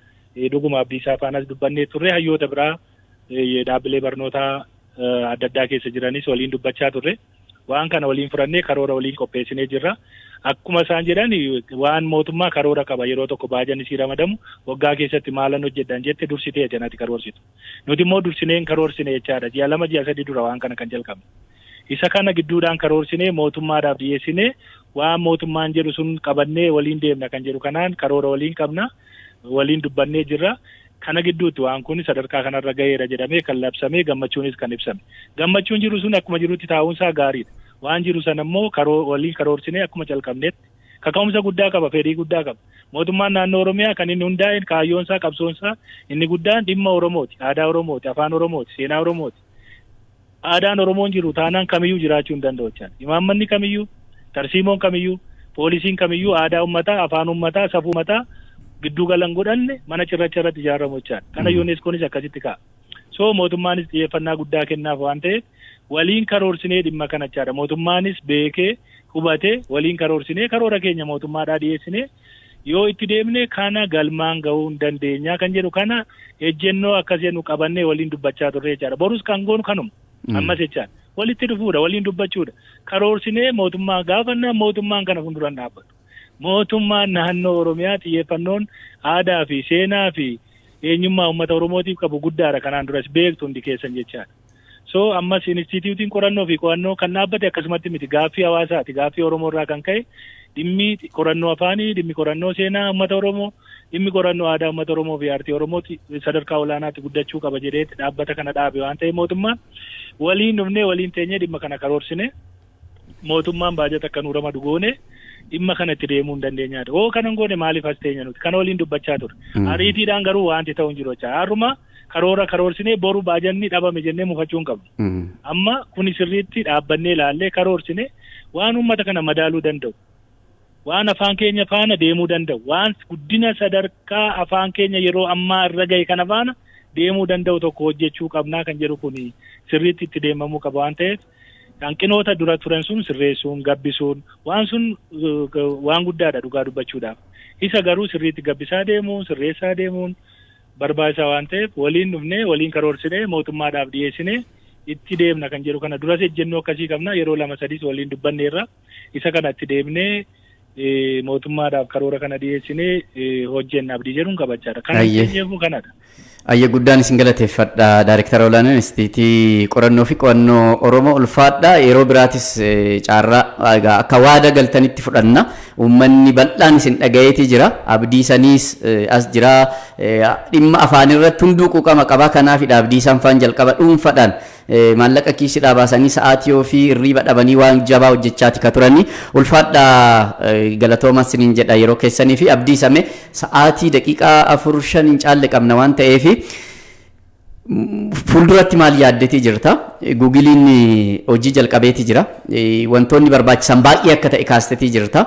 dhuguma Abdiisaa faanas dubbannee turre, hayyoota biraa dhaabbilee barnootaa adda addaa keessa jiranis waliin dubbachaa turre. Waan kana waliin furannee karoora waliin qopheessinee jirra. Akkuma isaan jedhan, waan mootummaa karoora qaba. Yeroo tokko baajanni sii ramadamu, waggaa keessatti maalan hojjedhan jette dursitee ati karoorsitu. Nuti immoo dursinee hin karoorsine jechaadha. Ji'a 2, ji'a 3 dura waan kana kan jalqabne. Isa kana gidduudhaan karoorsinee mootummaadhaaf dhiyeessinee, waan mootummaan jedhu sun qabannee waliin deemna kan jedhu kanaan karoora waliin qabna, waliin dubbannee jirra. Kana gidduutti waan kun sadarkaa kanarra gaheera jedhamee kan labsamee, gammachuunis kan ibsame. Gammachuun jiru sun akkuma jirutti taa'uunsaa gaariidha. Waan jiru sana immoo waliin karoorsinee akkuma calqabnetti kaka'umsa guddaa qaba, fedhii guddaa qaba. Mootummaan naannoo Oromiyaa kan inni hundaa'een kaayyoonsaa, qabsoonsaa inni guddaan dhimma Oromooti, aadaa Oromooti, afaan Oromooti, seenaa Oromooti. Aadaan Oromoon jiru taanaan kamiyyuu jiraachuu hin danda'u jechaadha. Imaammanni kamiyyuu, tarsiimoon kamiyyuu, poolisiin kamiyyuu aadaa uummataa, afaan uummataa, safuu uummataa gidduu galan godhanne mana cirracha irratti ijaaramu jechaadha. Kana UNESCOnis akkasitti kaa'a. So mootummaanis xiyyeeffannaa guddaa kennaaf waan ta'eef waliin karoorsinee dhimma kana jechaadha. Mootummaanis beekee hubatee waliin karoorsinee karoora keenya mootummaadhaa dhiyeessinee yoo itti deemne kana galmaan gahuu hin dandeenya kan jedhu kana ejjennoo akkas jennu qabannee waliin dubbachaa turre jechaadha. Borus kan goonu kanuma. Ammas jechaadha. Walitti dhufuudha, waliin dubbachuudha. Karoorsinee mootummaa gaafannaa, mootummaan kana fuulduraan dhaabbatu. Mootummaan naannoo Oromiyaa xiyyeeffannoon aadaa fi seenaa fi eenyummaa uummata Oromootiif qabu guddaadha, kanaan duras beektu hundi keessan jechaadha. So ammas inistituutiin qorannoo fi qo'annoo kan dhaabbate akkasumatti miti, gaaffii hawaasaati, gaaffii Oromoo irraa kan ka'e dhimmi qorannoo afaanii, dhimmi qorannoo seenaa uummata Oromoo, dhimmi qorannoo aadaa uummata Oromoo fi aartii Oromooti sadarkaa olaanaatti guddachuu qaba jedhee dhaabbata kana dhaabe waan ta'eef, mootummaan waliin dhufnee waliin teenyee dhimma kana karoorsine, mootummaan baajata akka nuu ramadu goone, dhimma kana itti deemuu hin dandeenyaadha. Oo kanan goone maaliif as teenya nuti? Kana waliin dubbachaa ture. Ariitiidhaan garuu wanti ta'u hin jiru jecha. Har'uma karoora karoorsinee boru baajanni dhabame jennee mufachuu hin qabnu. Amma kuni sirriitti dhaabbannee ilaallee karoorsine, waan uummata kana madaaluu danda'u, waan afaan keenya faana deemuu danda'u, waan guddina sadarkaa afaan keenya yeroo ammaa irra gahe kana faana deemuu danda'u tokko hojjechuu qabnaa kan jedhu kun sirriitti itti deemamuu qaba waan ta'eef, hanqinoota dura turan sun sirreessuun, gabbisuun waan sun waan guddaadha dhugaa dubbachuudhaaf. Isa garuu sirriitti gabbisaa deemuun, sirreessaa deemuun barbaachisaa waan ta'eef, waliin dhufnee waliin karoorsinee mootummaadhaaf dhiyeessinee itti deemna kan jedhu kana duras ejjennoo akkasii qabna. Yeroo 2, 3 waliin dubbanneerra. Isa kana itti deemnee mootummaadhaaf karoora kana dhiyeessinee hojjenna abdii jedhuun qabachaadha. Kan keenyeefu kanadha. Ayya, guddaan isin galateeffadha. Daayirektara olaanaa Inistituutii Qorannoo fi Qo'annoo Oromoo, ulfaadha. Yeroo biraatis carraa egaa akka waada galtanitti fudhanna. Uummanni bal'aan isin dhagayeetii jira. Abdii saniis as jira. Dhimma afaan irratti hunduu quuqama qaba. Kanaafidha abdii isaan faan jalqaba dhuunfaadhaan maallaqa kiisidhaa baasanii, sa'aatii ofii hirriiba dhabanii waan jabaa hojjechaati ka turanii. Ulfaadha, galatooma isiniin jedha yeroo keessanii fi abdii same sa'aatii daqiiqaa 4, 5 hin caalle qabna waan ta'eef, fuulduratti maal yaaddeetii jirta? Guugiliin hojii jalqabeetii jira. Wantoonni barbaachisan baay'ee akka ta'e kaastetii jirta.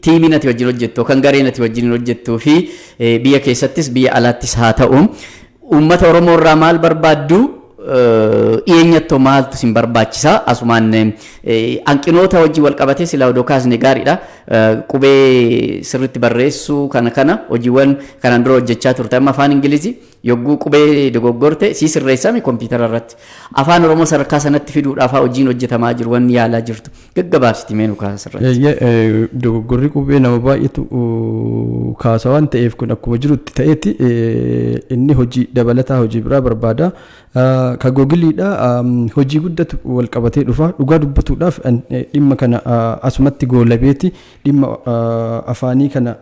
Tiimiin ati wajjin hojjettu yookaan gareen ati wajjin hojjettuu fi biyya keessattis biyya alaattis haa ta'u, uummata Oromoo irraa maal barbaaddu? Dhiyeenyattoo maaltu isin barbaachisa? Asumaan hanqinoota wajjin wal qabatee silaa odoo kaasne gaariidha. Qubee sirriitti barreessuu kana hojiiwwan kanaan dura hojjechaa turte, amma afaan Ingilizii yogguu qubee dogoggorte sii sirreessame kompiitara irratti. Afaan Oromoo sadarkaa sanatti fiduudhaaf hojiin hojjetamaa jiru, wanni yaalaa jirtu gaggabaabsiti mee nu kaasa irratti. Dogoggorri qubee nama baay'eetu kaasa waan ta'eef, kun akkuma jirutti ta'eeti inni hojii dabalataa, hojii biraa barbaada. Ka Googiliidha hojii guddatu wal qabatee dhufa. Dhugaa dubbatuudhaaf, dhimma kana asumatti goolabeeti dhimma afaanii kana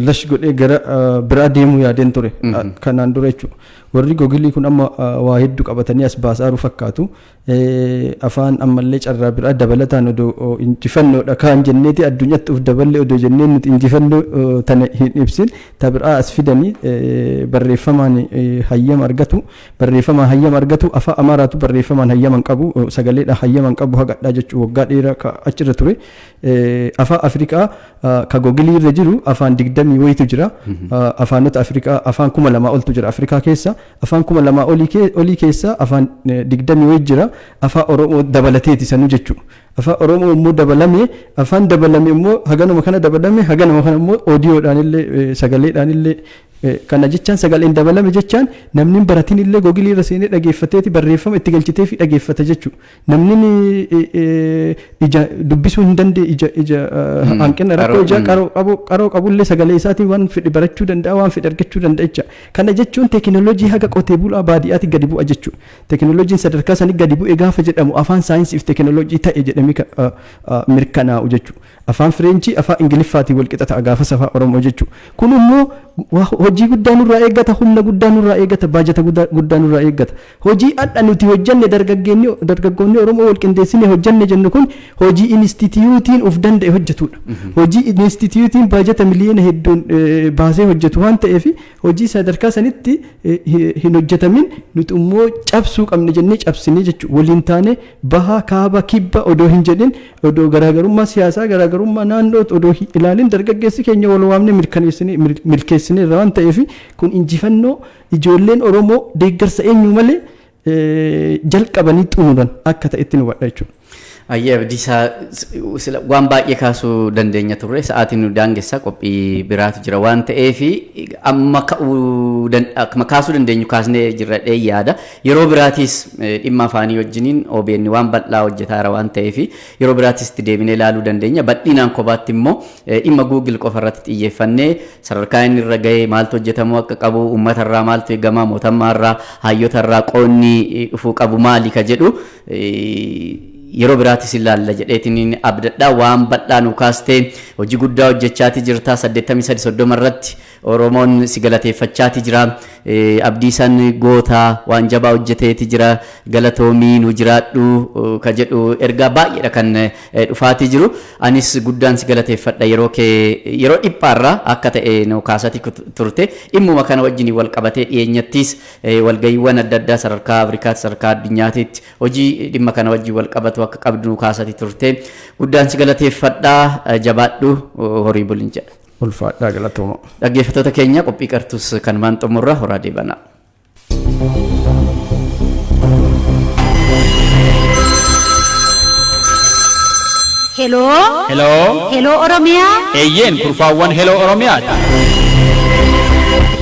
lash godhee gara biraa deemuu yaadeen ture kanaan dura jechuudha. Warri Googilii kun amma waa hedduu qabatanii as baasaaru fakkaatu. Afaan ammallee carraa biraa dabalataan odoo injifannoodha kaan jenneeti addunyaatti of daballee odoo jennee nuti injifannoo tana hin ibsin, ta biraa as fidanii barreeffamaan hayyama argatu. Barreeffamaan hayyama argatu, afaan Amaaraatu barreeffamaan hayyama hin qabu, sagaleedhaan hayyama hin qabu hagadhaa jechuu, waggaa dheeraa achirra ture. Afaan Afrikaa ka Googilii irra jiru afaan 20 wayitu jira. Afaanota Afrikaa afaan 2000 oltu jira Afrikaa keessa. Afaan 2000 olii keessa afaan 20 wayi jira. Afaan Oromoo dabalateeti sanuu jechuudha. Afaan Oromoo immoo dabalame, afaan dabalame immoo haganuma kana dabalame, haganuma kana immoo oodiyoodhaan illee, sagaleedhaan illee. Kana jechaan, sagaleen dabalame jechaan, namni baratiin illee Googilii irra seenee dhageeffateeti barreeffama itti galchitee fi dhageeffata jechuudha. Namni ija dubbisuu hin dandeenye, ija hanqina rakkoo ija qaroo qabullee sagalee isaatiin waan fedhe barachuu danda'a, waan fedhe argachuu danda'a jecha. Kana jechuun teekinooloojii haga qotee bulaa baadiyyaatti gadi bu'a jechuudha. Teekinooloojiin sadarkaa sanii gadi bu'e gaafa jedhamu afaan saayinsii fi teekinooloojii ta'e jedhamee mirkanaa'u jechuudha. Afaan Fireenchii, afaan Ingiliffaatiin wal qixa ta'a gaafas afaan Oromoo jechuudha. Kun immoo hojii guddaa nurraa eeggata, humna guddaa nurraa eeggata, baajata guddaa nurraa eeggata. Hojii adda nuti hojjanne, dargaggoonni Oromoo wal qindeessine hojjanne jennu kun hojii inistituutiin of danda'e hojjetudha. Hojii inistituutiin baajata miliyoona hedduun baasee hojjetu waan ta'eef, hojii sadarkaa sanitti hin hojjetamin nuti immoo cabsuu qabne jennee cabsine jechuudha. Waliin taane, baha, kaaba, kibba odoo hin jedhin, odoo garaagarummaa siyaasaa, garaagarummaa naannoo odoo hin ilaalin, dargaggeessi keenya wal waamne mirkaneessine milkeessine irra waan ta'eef, kun injifannoo ijoolleen Oromoo deeggarsa eenyu malee jalqabanii xumuran akka ta'etti nu hubadha jechuudha. Ayyee Abdiisaa, waan baay'ee kaasuu dandeenya turre, sa'aatiin nu daangessa, qophii biraatu jira waan ta'eef amma ka'uu akkuma kaasuu dandeenyu kaasnee jirra dhee yaada. Yeroo biraatis dhimma afaanii wajjiniin OBN waan bal'aa hojjetaara waan ta'eef yeroo biraatis itti deebinee ilaaluu dandeenya. Bal'inaan kophaatti immoo dhimma Google qofa irratti xiyyeeffannee sadarkaa inni irra ga'ee, maaltu hojjetamuu akka qabu, uummata irraa maaltu eegama, mootummaa irraa, hayyoota irraa qoonni dhufuu qabu maali ka jedhu yeroo biraatis ilaalla jedheetiin abdadhaa. Waan bal'aa nu kaastee, hojii guddaa hojjechaati jirta. 8330 irratti Oromoon si galateeffachaati jira. Abdiisaan gootaa waan jabaa hojjeteeti jira, galatoomii, nu jiraadhu ka jedhu ergaa baay'eedha kan dhufaatii jiru. Anis guddaan si galateeffadha, yeroo kee yeroo dhiphaarraa akka ta'e nu kaasati turte. Dhimmuma kana wajjin wal qabatee dhiyeenyattis walga'iiwwan adda addaa sadarkaa Afrikaatti, sadarkaa addunyaatitti hojii dhimma kana wajjin wal qabatu akka qabdu nu kaasati turte. Guddaan si galateeffadha, jabaadhu, horii bulin jedha. Ulfaadhaa, galatooma. Dhaggeeffattoota keenya, qophii qartus kanumaan xumurra, horaa deebanaa. Heloo. Heloo. Heloo Oromiyaa. Eeyyeen, kurfaawwan Heloo Oromiyaadha.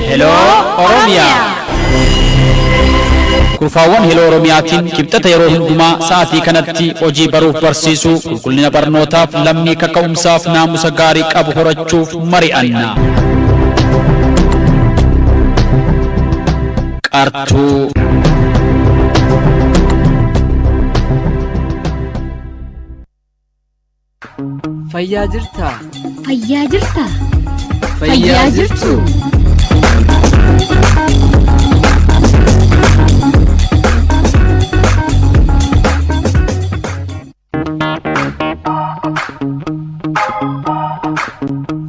Heloo Oromiyaa. Kurfaawwan Heloo Oromiyaatiin Kibxata yeroo hundumaa sa'aatii kanatti hojii baruuf barsiisuu, qulqullina barnootaaf lammii kaka'umsaaf naamusa gaarii qabu horachuuf mari'anna. Qartuu. Fayyaa jirtaa? Fayyaa jirtaa? Fayyaa jirtu?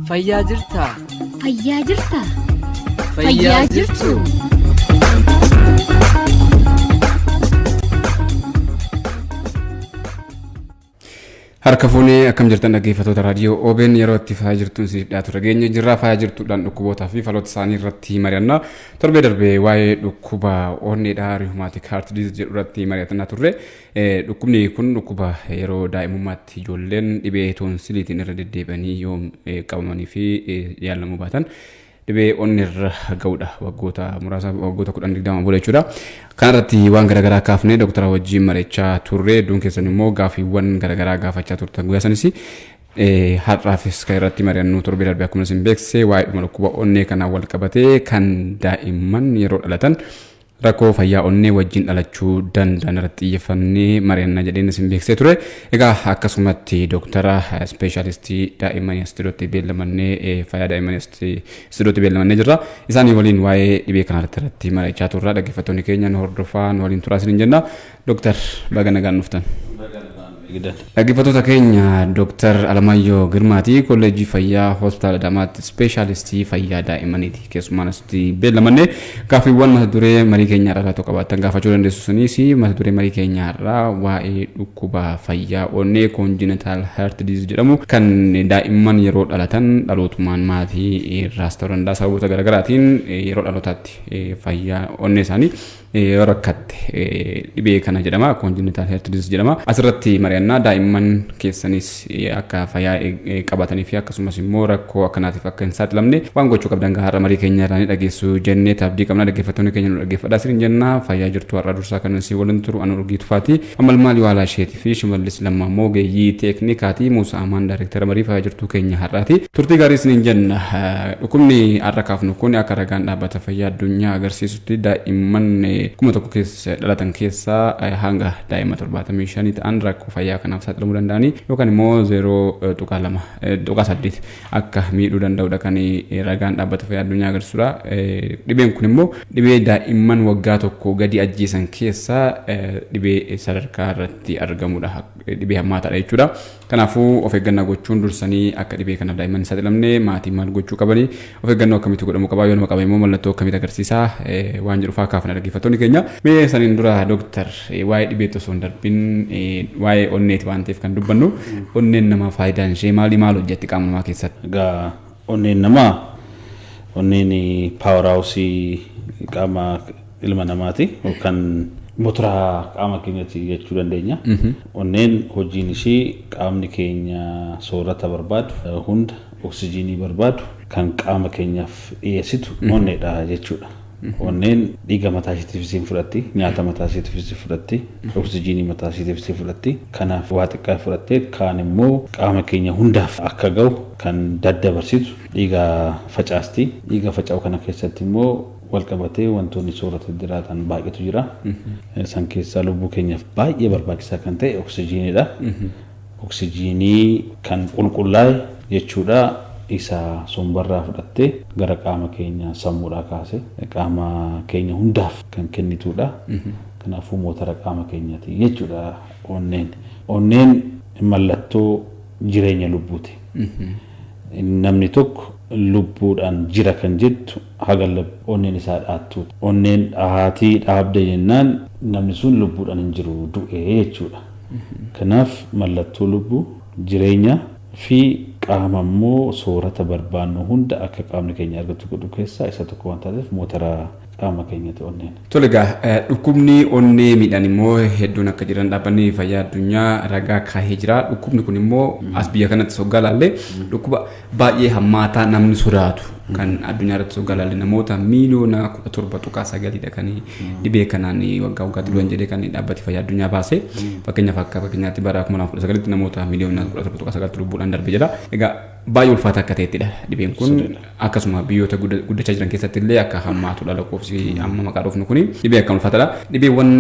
Fayyaa jirtaa? Fayyaa jirtaa? Fayyaa jirtu? Harka fuunee akkam jirtan dhaggeeffattoota raadiyoo OBN yeroo itti faayaa jirtuun isiniif dhiyaatu dhageenya jirra. Faayaa jirtuudhaan dhukkubootaa fi faloota isaanii irratti mari'anna. Torbee darbee waa'ee dhukkuba onneedhaa rheumatic heart disease jedhu irratti mari'atannaa turre. Dhukkubni kun dhukkuba yeroo daa'imummaatti ijoolleen dhibee toonsiliitiin irra deddeebi'anii yoo qabamanii fi yaalamuu baatan dhibee onneerra ga'uudha, waggoota muraasa, waggoota 10 20 booda jechuudha. Kanarratti waan garaagaraa kaafnee dooktara wajjin mari'achaa turre. Hedduun keessan immoo gaafiiwwan garaagaraa gaafachaa turtan. Guyyaa sanis har'aafis kan irratti mari'annu, torbee darbee akkuma isin beeksise, waa'ee dhuma dhukkuba onnee kanaan wal qabatee kan daa'imman yeroo dhalatan rakkoo fayyaa onnee wajjin dhalachuu danda'an irratti xiyyeeffannee mari'annaa jedheen isin beeksisee ture. Egaa akkasumatti dooktara ispeeshaalistii daa'immanii istuudiyootti beellamannee, fayyaa daa'immanii istuudiyootti beellamannee jirra. Isaanii waliin waa'ee dhibee kanaa irratti mari'achaa turra. Dhaggeeffattoonni keenya nu hordofaa, nu waliin turaa isiniin jenna. Dooktar, baga nagaan dhuftan. Dhaggeeffattoota keenya, Dooktar Alamaayyoo Girmaati, Kolleejjii Fayyaa Hospitaala Adaamaatti ispeeshaalistii fayyaa daa'immaniiti. Keessumaan asitti beellamanne gaaffiiwwan mata duree marii keenya irraa tokko qabaattan gaafachuu dandeessu. Sunis mata duree marii keenya irraa waa'ee dhukkuba fayyaa onnee congenital heart disease jedhamu kan daa'imman yeroo dhalatan dhalootumaan maatii irraas ta'uu danda'a, sababoota garaagaraatiin yeroo dhalootaatti fayyaa onnee isaanii yoo rakkatte dhibee kana jedhama, congenital heart disease jedhama. Asirratti mari'annaa daa'imman keessanis akka fayyaa qabaatanii fi akkasumas immoo rakkoo akkanaatiif akka hin saaxilamne waan gochuu qabdan har'a marii keenya irraa ni dhageessu jennee abdii qabna. Dhaggeeffattoonni keenya, nu dhaggeeffadhaa isin jenna. Fayyaa jirtu har'a dursaa kan isin waliin turu anu Urgii Tufaati. Amal Maalii Waalaa Isheetii fi Shimallis Lammaa immoo ogeeyyii teeknikaati. Muusaa Amaan daayireektara marii fayyaa jirtuu keenya har'aati. Turtii gaarii isiniin jenna. Dhukkubni har'a kaafnu kun akka ragaan Dhaabbata Fayyaa Addunyaa agarsiisutti daa'imman 1000 keessa dhalatan keessaa hanga daa'ima 75 ta'an rakkoo fayyaa kanaaf saaxilamuu danda'anii yookaan immoo 0.2.8 akka miidhuu danda'udha kan ragaan Dhaabbata Fayyaa Addunyaa agarsiisudha. Dhibeen kun immoo dhibee daa'imman waggaa 1 gadi ajjeesan keessaa dhibee sadarkaa irratti argamudha. Dhibee hammaataadha jechuudha. Kanaafuu of eeggannaa gochuun dursanii akka dhibee kanaaf daa'imman hin saaxilamne maatiin maal gochuu qabanii, of eeggannoo akkamitti godhamuu qabaa, yoo nama qabe immoo mallattoo akkamitti agarsiisaa waan jedhu fa'aa kaafna, dhaggeeffattoonni keenya. Mee saniin dura, dooktar, waa'ee dhibeetti osoo hin darbin, waa'ee onneeti waan ta'eef kan dubbannu, onneen namaa faayidaan ishee maali, maal hojjetti qaama namaa keessatti? Egaa onneen namaa, onneen power house qaama ilma namaati yookaan motora qaama keenyati jechuu dandeenya. Onneen hojiin ishii qaamni keenya soorata barbaadu hunda, oksijiinii barbaadu kan qaama keenyaaf dhiyeessitu onneedha jechuudha. Onneen dhiiga mataa isheetiif isiin fudhatti, nyaata mataa isheetiif isiin fudhatti, oksijiinii mataa isheetiif isiin fudhatti. Kanaaf waa xiqqaa fudhattee kaan immoo qaama keenya hundaaf akka gahu kan daddabarsitu dhiiga facaasti. Dhiiga faca'u kana keessatti immoo wal qabatee wantoonni soorata jiraatan baay'eetu jira. San keessaa lubbuu keenyaaf baay'ee barbaachisaa kan ta'e oksijiiniidha. Oksijiinii kan qulqullaa'e jechuudha. Isa sombarraa fudhattee gara qaama keenya sammuudhaa kaase qaama keenya hundaaf kan kennitudha. Kanaafuu motora qaama keenyaati jechuudha onneen. Onneen mallattoo jireenya lubbuuti. Namni tokko lubbuudhaan jira kan jettu haga onneen isaa dhaattu. Onneen dhahaatii dhaabde jennaan namni sun lubbuudhaan hin jiru, du'ee jechuudha. Kanaaf mallattoo lubbuu, jireenya fi qaama immoo soorata barbaannu hunda akka qaamni keenya argatu godhu keessaa isa tokko waan taateef motora qaama keenyati onneen. Tole, egaa dhukkubni onnee miidhaan immoo hedduun akka jiran Dhaabbanni Fayyaa Addunyaa ragaa kaahee jira. Dhukkubni kun immoo as biyya kanatti soggaa laallee dhukkuba baay'ee hammaataa namni sodaatu kan addunyaa irratti soggaa laalle namoota miiliyoona 17.9dha kan dhibee kanaan waggaa waggaatti du'an jedhee kan Dhaabbati Fayyaa Addunyaa baase. Fakkeenyaaf, akka fakkeenyaatti bara 2019tti namoota miiliyoona 17.9 lubbuudhaan darbe jedha. Egaa baay'ee ulfaata akka ta'ettidha dhibeen kun. Akkasuma biyyoota guddachaa jiran keessatti illee akka hammaatudha lakkoofsi amma maqaa dhoofnu kuni, dhibee akka ulfaataadha. Dhibeewwan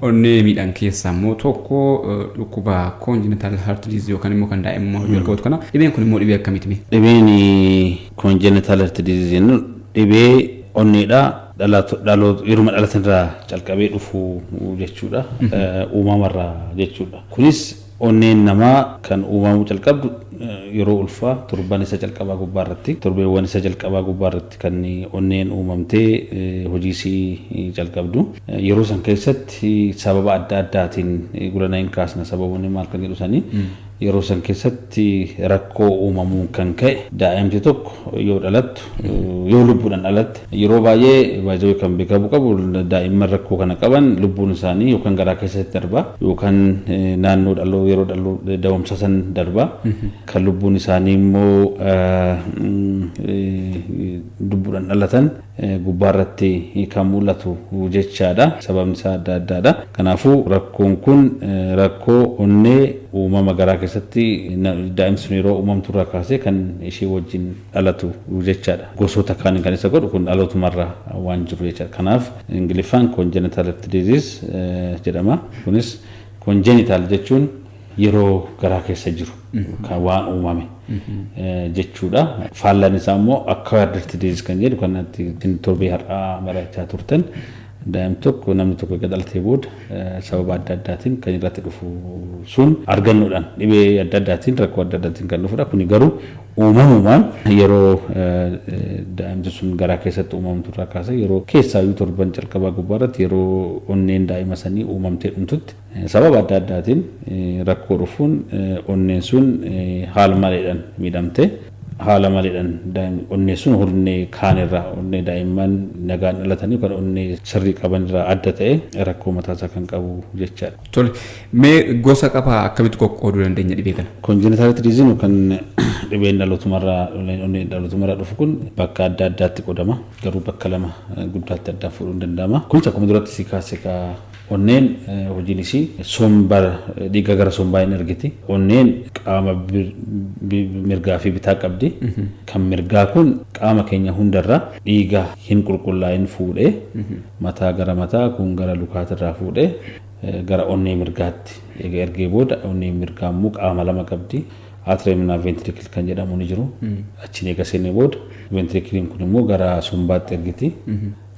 onnee miidhan keessaa immoo tokko dhukkuba congenital heart disease yookaan immoo kan daa'imummaa hojii wal qabatu kana. Dhibeen kun immoo dhibee akkamiiti mee? Dhibeen congenital heart disease jennu dhibee onneedha yeruma dhalatanirraa calqabee dhufu jechuudha. Uumamarraa jechuudha. Kunis onneen namaa kan uumamuu calqabdu yeroo ulfaa torban isa calqabaa gubbaa irratti, torbeewwan isa calqabaa gubbaa irratti kan onneen uumamtee hojii isii calqabdu. Yeroo san keessatti sababa adda addaatiin gulana hin kaasna, sababoonni maal kan jedhu sanii. Yeroo san keessatti rakkoo uumamuun kan ka'e daa'imti tokko yoo dhalattu, yoo lubbuudhaan dhalatte, yeroo baay'ee baay'ee kan beekamu qabu daa'imman rakkoo kana qaban lubbuun isaanii yookaan garaa keessatti darba yookaan naannoo dhaloo yeroo dhaloo da'umsa san darba. Kan lubbuun isaanii immoo lubbuudhaan dhalatan gubbaarratti kan mul'atu jechaadha. Sababni isaa adda addaadha. Kanaafuu rakkoon kun rakkoo onnee uumama garaa keessatti daa'imti sun yeroo uumamtu irraa kaasee kan ishee wajjin dhalatu jechaadha. Gosoota kaaniin kan isa godhu kun dhalootumarraa waan jiru jechaadha. Kanaaf Ingiliffaan congenital heart disease jedhama. Kunis congenital jechuun yeroo garaa keessa jiru kan waan uumame jechuudha. Faallaan isaa immoo acquired heart disease kan jedhu kan torbee har'aa mari'achaa turtan, daa'imni tokko, namni tokko erga dhalatee booda sababa adda addaatiin kan irratti dhufu sun argannoodhaan, dhibee adda addaatiin, rakkoo adda addaatiin kan dhufudha. Kuni garuu uumamumaan yeroo daa'imti sun garaa keessatti uumamtu irraa kaasee, yeroo keessaayyuu torban calqabaa gubbaarratti, yeroo onneen daa'ima sanii uumamtee dhumtutti sababa adda addaatiin rakkoo dhufuun onneen sun haala maleedhaan miidhamte, haala maleedhaan onnee sun onnee kaanirraa, onnee daa'imman nagaan dhalatanii kan onnee sirrii qabanirraa adda ta'e rakkoo mataasaa kan qabu jechaadha. Tole, mee gosa qabaa, akkamitti qoqqooduu dandeenya dhibee kana? Congenital heart disease kan dhibeen dhalootumarraa, onnee dhalootumarraa dhufu kun bakka adda addaatti qoodama. Garuu bakka lama guddaatti addaan fuudhuun danda'ama. Kunis akkuma duratti si kaase, onneen hojiin isii somba, dhiiga gara sombaa hin ergiti. Onneen qaama mirgaa fi bitaa qabdi. Kan mirgaa kun qaama keenya hundarraa dhiiga hin qulqullaa'in fuudhee, mataa gara mataa kun gara lukaatirraa fuudhee gara onnee mirgaatti eega ergee booda, onnee mirgaa immoo qaama lama qabdi. Atrium na ventricle kan jedhamu ni jiru. Achiin eega seenee booda ventricleiin kun immoo gara sombaatti ergiti.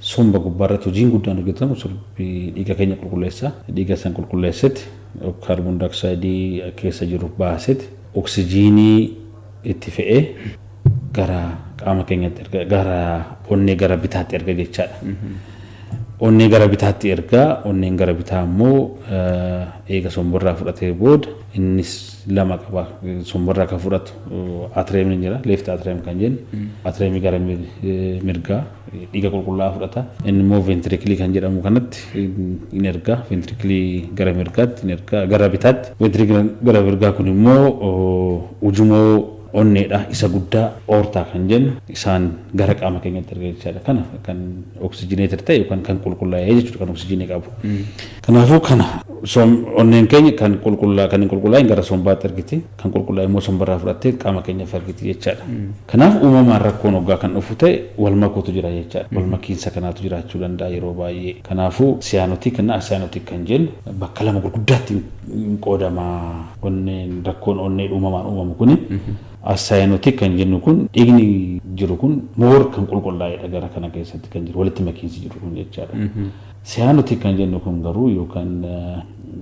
Somba gubbaarratti hojiin guddaan hojjetamu sombi dhiiga keenya qulqulleessa. Dhiiga san qulqulleessetti kaarboon daayoksayidii keessa jiru baasetti oksijiinii itti fe'ee gara qaama keenyatti erga, gara onnee gara bitaatti erga jechaadha. Onnee gara bitaatti ergaa, onneen gara bitaa immoo eega somborraa fudhatee booda innis lama qaba. Somborraa kan fudhatu atriumiin jira, left atrium kan jennu. Atriumii gara mirgaa dhiiga qulqullaa'aa fudhata. Inni immoo ventricleii kan jedhamu kanatti in ergaa, ventricleii gara mirgaatti in ergaa, gara bitaatti. Ventricleii gara mirgaa kun immoo ujummoo onneedha isa guddaa aorta kan jennu isaan gara qaama keenyatti erga jechaadha. Kana kan oxygenated ta'e yookaan kan qulqullaa'ee jechuudha, kan oksijiinii qabu. Kanaafuu kana onneen keenya kan qulqullaa, kan hin qulqullaa'in gara sombaatti ergiti, kan qulqullaa'e immoo sombarraa fudhattee qaama keenyaaf ergiti jechaadha. Kanaaf uumamaan rakkoon hoggaa kan dhufu ta'e wal makuutu jira jechaadha. Wal makiinsa kanaatu jiraachuu danda'a yeroo baay'ee. Kanaafuu cyanotic na acyanotic kan jennu bakka lama gurguddaatti qoodama onneen, rakkoon onnee uumamaan uumamu kuni. Acyanotic kan jennu kun dhiigni jiru kun more kan qulqullaa'edha, gara kana keessatti kan jiru walitti makiinsi jiru kun jechaadha. Cyanotic kan jennu kun garuu yookaan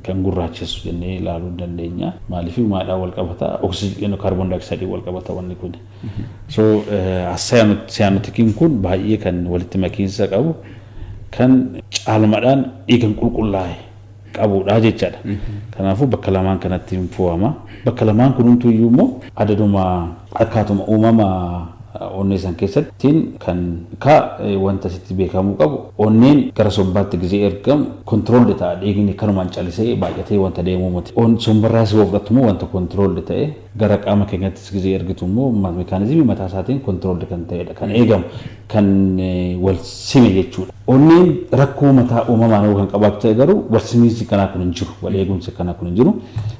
kan gurraachessu jennee ilaaluu dandeenya. Maaliif, maadhaan wal qabata? Oksijiinii, kaarboon daayoksayidii wal qabata wanni kun. So cyanoticiin kun baay'ee kan walitti makiinsa qabu, kan caalmadhaan dhiigan qulqullaa'e qabudha jechaadha. Kanaafuu bakka lamaan kanatti hin fo'ama. Bakka lamaan kunumtuu iyyuu immoo adaduma akkaatuma uumama onnee san keessatti kan ka wanta sitti beekamuu qabu, onneen gara sombaatti gizee ergamu controlled ta'a, dhiigni kanumaan calisee baay'atee wanta deemuu miti. Sombarraa si fudhattu immoo wanta controlled ta'e, gara qaama keenyattis gizee ergitu immoo mechanismii mataa isaatiin controlled kan ta'edha, kan eegamu, kan wal sime jechuudha. Onneen rakkoo mataa uumamaan kan qabaatu ta'e garuu wal simiinsi kanaa kun hin jiru, wal eegumsi kanaa kun hin jiru.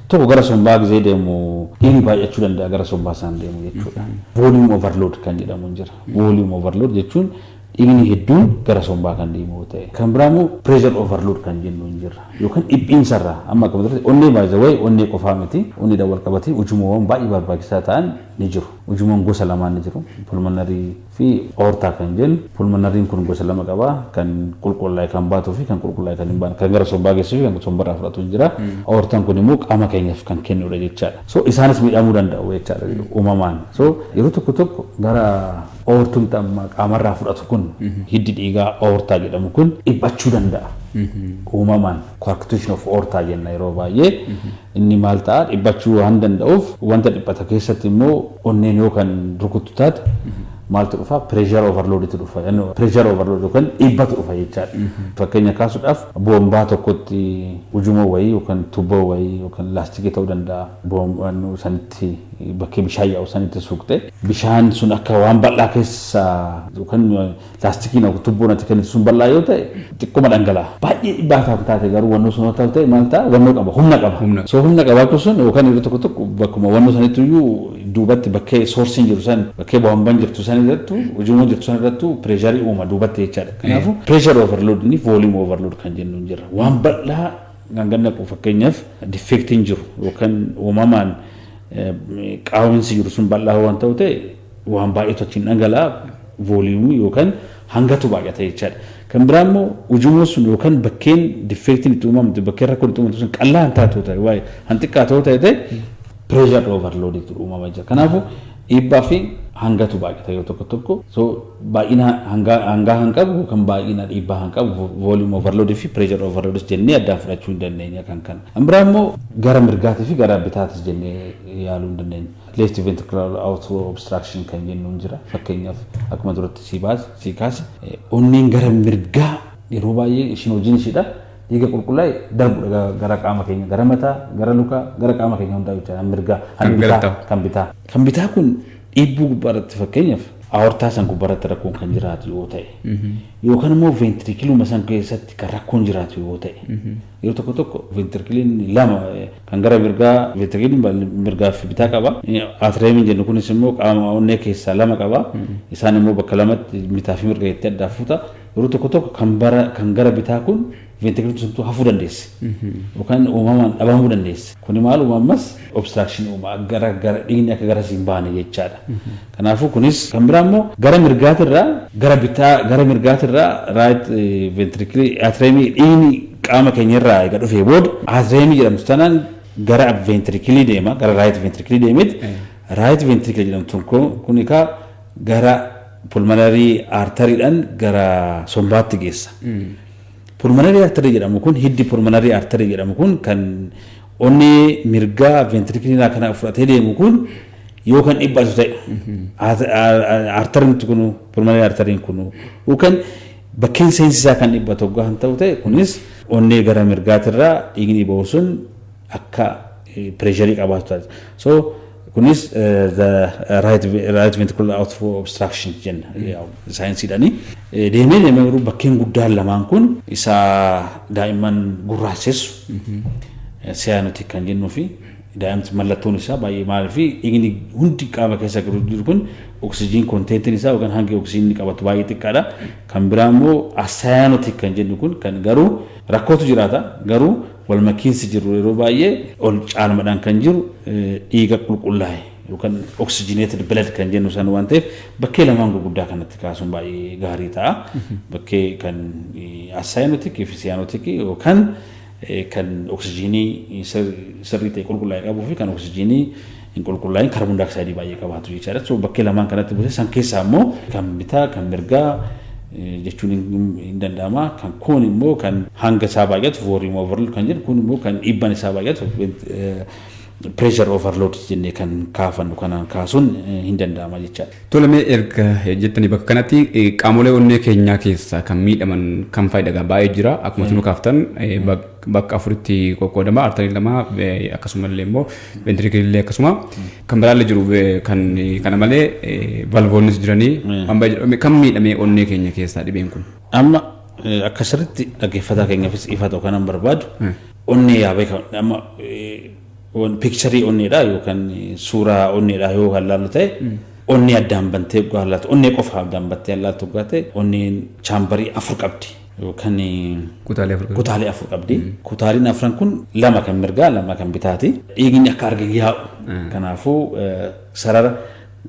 Tokko gara sombaa gizee deemu dhiigni baay'achuu danda'a gara sombaa isaan deemu jechuudha. Volume overload kan jedhamu hin jira. Volume overload jechuun dhiigni hedduun gara sombaa kan deemu ta'e. Kan biraa immoo pressure overload kan jennu hin jira. Yookaan dhiphiinsarraa amma akkuma duratti onnee baay'ee wayi onnee qofaa miti, onnee wal qabatee ujummoowwan baay'ee barbaachisaa ta'an ni jiru. Ujummoon gosa lamaan ni jiru. Pulmonary fi aorta kan jennu. Pulmonaryiin kun gosa lama qaba. Kan qulqullaa'e kan baatuu fi kan qulqullaa'e kan hin baane. Kan gara sombaa geessuu fi kan sombarraa fudhatu hin jira. Aortaan kun immoo qaama keenyaaf kan kennudha jechaadha. So isaanis miidhamuu danda'u jechaadha uumamaan. So yeroo tokko tokko gara aortuun qaamarraa fudhatu kun, hiddi dhiigaa aorta jedhamu kun dhiphachuu danda'a. Uumamaan coarctation of aorta jenna yeroo baay'ee. Inni maal ta'a? Dhiphachuu waan danda'uuf, wanta dhiphata keessatti immoo onneen yoo kan rukuttu taate maaltu dhufa? Pressure overloaditu dhufa. Pressure overload yookaan dhiibbatu dhufa jechaadha. Fakkeenya kaasuudhaaf, boombaa tokkotti ujummoo wayii yookaan tuubboo wayii yookaan laastikii ta'uu danda'a. Boombaan sanitti, bakkee bishaan yaa'u sanitti suuqxe, bishaan sun akka waan bal'aa keessa yookaan laastikiin tuubboo natti kennitu sun bal'aa yoo ta'e xiqqooma dhangala'a. Baay'ee dhiibbaa kan taate garuu wannoo sun yoo ta'e maal ta'a? Wannoo qaba, humna qaba. So humna qabaachuu sun yookaan yeroo tokko tokko bakkuma wannoo sanitti iyyuu duubatti bakkee soorsiin jiru san, bakkee boombaan jirtu san irrattu, ujummoon jirtu san irrattu pressureii uuma duubatti jechaadha. Kanaafuu pressure overload ni volume overload kan jennu hin jira. Waan bal'aa kan gannaqu, fakkeenyaaf defectiin jiru yookaan uumamaan qaawinsi jiru sun bal'aa waan ta'u ta'e, waan baay'eetu achiin dhangala'a, volumeii yookaan hangatu baay'ata jechaadha. Kan biraa immoo ujummoon sun yookaan bakkeen defectiin itti uumamtu, bakkeen rakkoon itti uumamtu sun qal'aa hin taatu ta'e, waa'ee han xiqqaa ta'uu ta'e pressure overloaditu uumama jira. Kanaafuu dhiibbaa fi hangatu baay'ata yeroo tokko tokko. So baay'ina hangaa han qabu yookaan baay'ina dhiibbaa han qabu volume overload fi pressure overload jennee addaan fudhachuu hin dandeenya kan kana. Kan biraa immoo gara mirgaatii fi gara bitaatis jennee yaaluu hin dandeenya. Left ventricular outflow obstruction kan jennu hin jira. Fakkeenyaaf, akkuma duratti si baase si kaase, onneen gara mirgaa yeroo baay'ee ishiin hojiin ishiidha. Dhiiga qulqullaa'e darbudha gara qaama keenya, gara mataa, gara lukaa, gara qaama keenya hundaa jechuudha. Mirgaa kan bitaa, kan bitaa. Kan bitaa kun dhiibbuu gubbaarratti, fakkeenyaaf aortaa san gubbaarratti rakkoon kan jiraatu yoo ta'e, yookaan immoo ventricleuma san keessatti kan rakkoon jiraatu yoo ta'e, yeroo tokko tokko ventricleiin lama kan gara mirgaa, ventricleiin mirgaa fi bitaa qaba. Atriumiin jennu kunis immoo qaama onnee keessaa lama qaba. Isaan immoo bakka lamatti, bitaa fi mirga jettee addaa fuuta. Yeroo tokko tokko kan bara kan gara bitaa kun ventricleiin suntuu hafuu dandeessi yookaan uumamaan dhabamuu dandeessi. Kuni maal uuma? Ammas obstruction uuma, gara dhiigni akka gara siin baane jechaadha. Kanaafuu kunis kan biraa immoo gara mirgaatirraa gara bitaa, gara mirgaatirraa right ventricle atriumii, dhiigni qaama keenyarraa eega dhufee booda atriumii jedhamtu tanaan gara ventricle deema, gara right ventricle deemeet, right ventricle jedhamtu kun egaa gara pulmonary arteriidhaan gara sombaatti geessa. Pulmonary artery jedhamu kun, hiddi pulmonary artery jedhamu kun kan onnee mirgaa ventricleii kana fudhatee deemu kun yoo kan dhibbatu ta'e, arteriin kun, pulmonary arteriin kun yookaan bakkeen seensisaa kan dhibbatu hoggaa kan ta'u ta'e, kunis onnee gara mirgaatirraa dhiigni ba'u sun akka pressureii qabaatu taasisa. So kunis the right ventricular outflow obstruction jenna saayinsiidhaani. Deemee deemee garuu bakkeen guddaan lamaan kun isa daa'imman gurraachessu cyanotic kan jennuu fi daa'imti mallattoon isaa baay'ee maal fi dhiigni hundi qaama keessa jiru kun oksijiin contentiin isaa yookaan hangi oksijiinii qabatu baay'ee xiqqaadha. Kan biraa immoo acyanotic kan jennu kun kan garuu rakkootu jiraata, garuu wal makiinsi jiru yeroo baay'ee ol caalmadhaan kan jiru dhiiga qulqullaa'e yookaan oxygenated blood kan jennu san waan ta'eef, bakkee lamaan gurguddaa kanatti kaasuun baay'ee gaarii ta'a. Bakkee kan acyanotic fi cyanotic yookaan kan oksijiinii sirrii ta'e qulqullaa'e qabuu fi kan oksijiinii hin qulqullaa'in kaarboon daayoksayidii baay'ee qabaatu jechaadha. So bakkee lamaan kanatti buusee san keessaa immoo kan bitaa kan mirgaa jechuun hin danda'ama. Kan kun immoo kan hanga isaa baay'atu volume overload kan jedhu, kun immoo kan dhiibban isaa baay'atu pressure overload jennee kan kaafannu kanaan kaasuun hin danda'ama jechaadha. Tole, erga jettanii bakka kanatti qaamolee onnee keenyaa keessaa kan miidhaman kan faayidaa baay'ee jira. Akkuma isin kaaftan bakka afuritti qoqqoodama: arterii lama, akkasumallee immoo ventricleillee, akkasuma kan biraallee jiru. Kan kana malee valvoonnis jiranii waan baay'ee. Kan miidhamee onnee keenya keessaa dhibeen kun? Amma akka sirriitti dhaggeeffataa keenyaafis ifa ta'u kanan barbaadu, onnee yaabee amma pictureii onneedha yookaan suuraa onneedha yoo kan laallu ta'e, onnee addaan bantee dhugaa laatu, onnee qofa addaan bantee laatu dhugaa ta'e, onneen chamberii afur qabdi yookaan kutaalee afur. Kutaalee afur qabdi. Kutaaleen afran kun lama kan mirgaa, lama kan bitaati. Dhiigni akka argan yaa'u. Kanaafuu sarara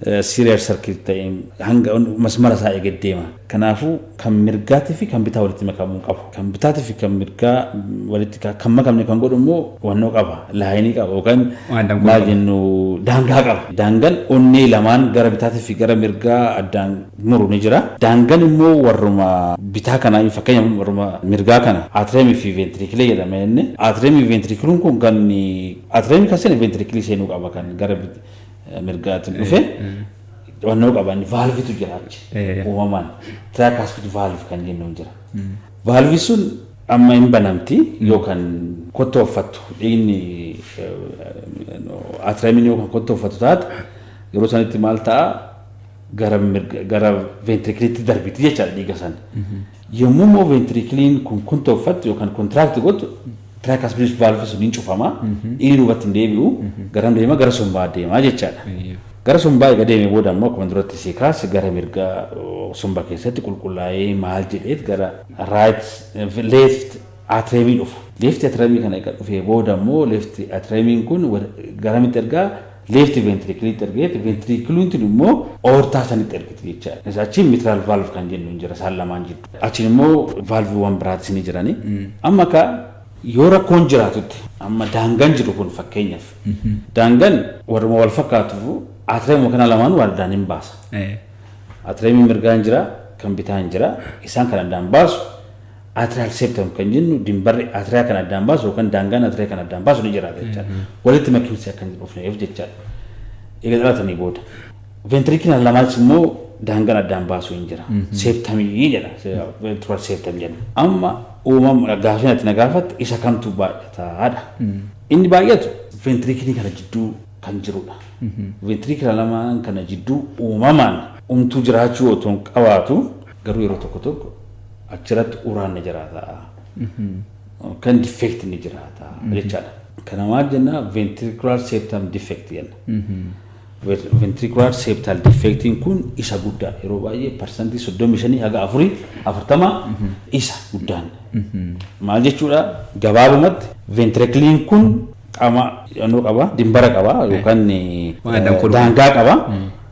Serial circuit ta'e hanga masmara isaa eegee deema. Kanaafuu kan mirgaatii fi kan bitaa walitti makamuu qabu. Kan bitaatii fi kan mirgaa walitti kan makamne kan godhu immoo wannoo qaba. Line qaba yookaan maal jennu, daangaa qaba. Daangaan onnee lamaan gara bitaatii fi gara mirgaa addaan muru ni jira. Daangaan immoo warruma bitaa kanaa, fakkeenyaaf warruma mirgaa kana, atrium fi ventricle jedhama inni. Atrium fi ventricle kun kan atrium kan seene ventricle seenuu qaba, kan gara mirgaatiin dhufe wannoo qaba, inni valve-tu jira achi uumamaan, tricuspid valve kan jennu jira. Valve sun amma hin banamti yookaan kottooffattu, dhiigni atriumiin yookaan kottooffattu taate, yeroo sanitti maal ta'a? Gara gara ventricleitti darbiti jechaadha dhiiga sana. Yommuu immoo ventricleiin kun kottooffattu yookaan contract godhu, tricuspid valve sun hin cufama. Dhiigni duubatti hin deebi'u. Garam deema? Gara sombaa deema jechaadha. Gara sombaa egaa deemee booda immoo, akkuma duratti si kaase, gara mirgaa somba keessatti qulqullaa'ee maal jedheet gara right left atriumii dhufu. Left atriumii kana egaa dhufee booda immoo, left atriumiin kun garamitti ergaa? Left ventricleitti ergeet, ventricleiin immoo aortaa sanitti ergiti jechaadha. Achiin mitral valve kan jennu hin jira isaan lamaan jiru. Achiin immoo valveiiwwan biraatis ni jirani. Amma ka yoo rakkoon jiraatutti, amma daangaan jiru kun, fakkeenyaaf daangaan warruma wal fakkaatuuf, atriumuma kana lamaan wal addaan hin baasa. Atriumii mirgaan jira, kan bitaan jira, isaan kan addaan baasu atrial septum kan jennu, dimbarri atria kan addaan baasu yookaan daangaan atria kan addaan baasu ni jiraata jechaadha. Walitti makiinsi akka hin dhufneef jechaadha. Egaa dhalatanii booda. Ventricle lamaanis immoo daangaan addaan baasu hin jira. Septumii jedha. Ventricular septum jenna. Amma uumama gaafii ati na gaafatte, isa kamtu baay'ataadha? Inni baay'atu ventricle kana jidduu kan jirudha. Ventricle lamaan kana jidduu uumamaan umtuu jiraachuu otoo hin qabaatu, garuu yeroo tokko tokko achirratti uraan ni jiraata. Kan defect ni jiraata jechaadha. Kana maal jenna? Ventricular septum defect jenna. Ventricular septal defectiin kun isa guddaa, yeroo baay'ee 35% haga 40 isa guddaan. Maal jechuudha? Gabaabumatti ventricleiin kun qaama yannoo qaba, dimbara qaba yookaan daangaa qaba.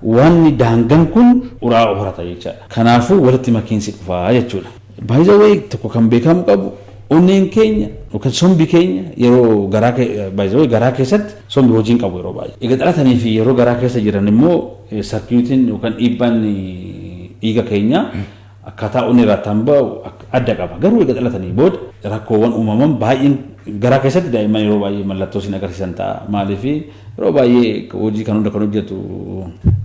Wanni daangaan kun uraa horata jechaadha. Kanaafuu walitti makiinsi dhufaa jechuudha. By the way, tokko kan beekamu qabu, onneen keenya yookaan sombi keenya yeroo garaa, by the way, garaa keessatti sombi hojii hin qabu yeroo baay'ee. Egaa dhalatanii fi yeroo garaa keessa jiran immoo circuitiin yookaan dhiibbaan dhiiga keenya akkaataa onnee irraa kan ba'u adda qaba. Garuu egaa dhalatanii booda rakkoowwan uumaman baay'een garaa keessatti daa'imman yeroo baay'ee mallattoo isin agarsiisan ta'a. Maaliif? Yeroo baay'ee hojii kan hunda kan hojjetu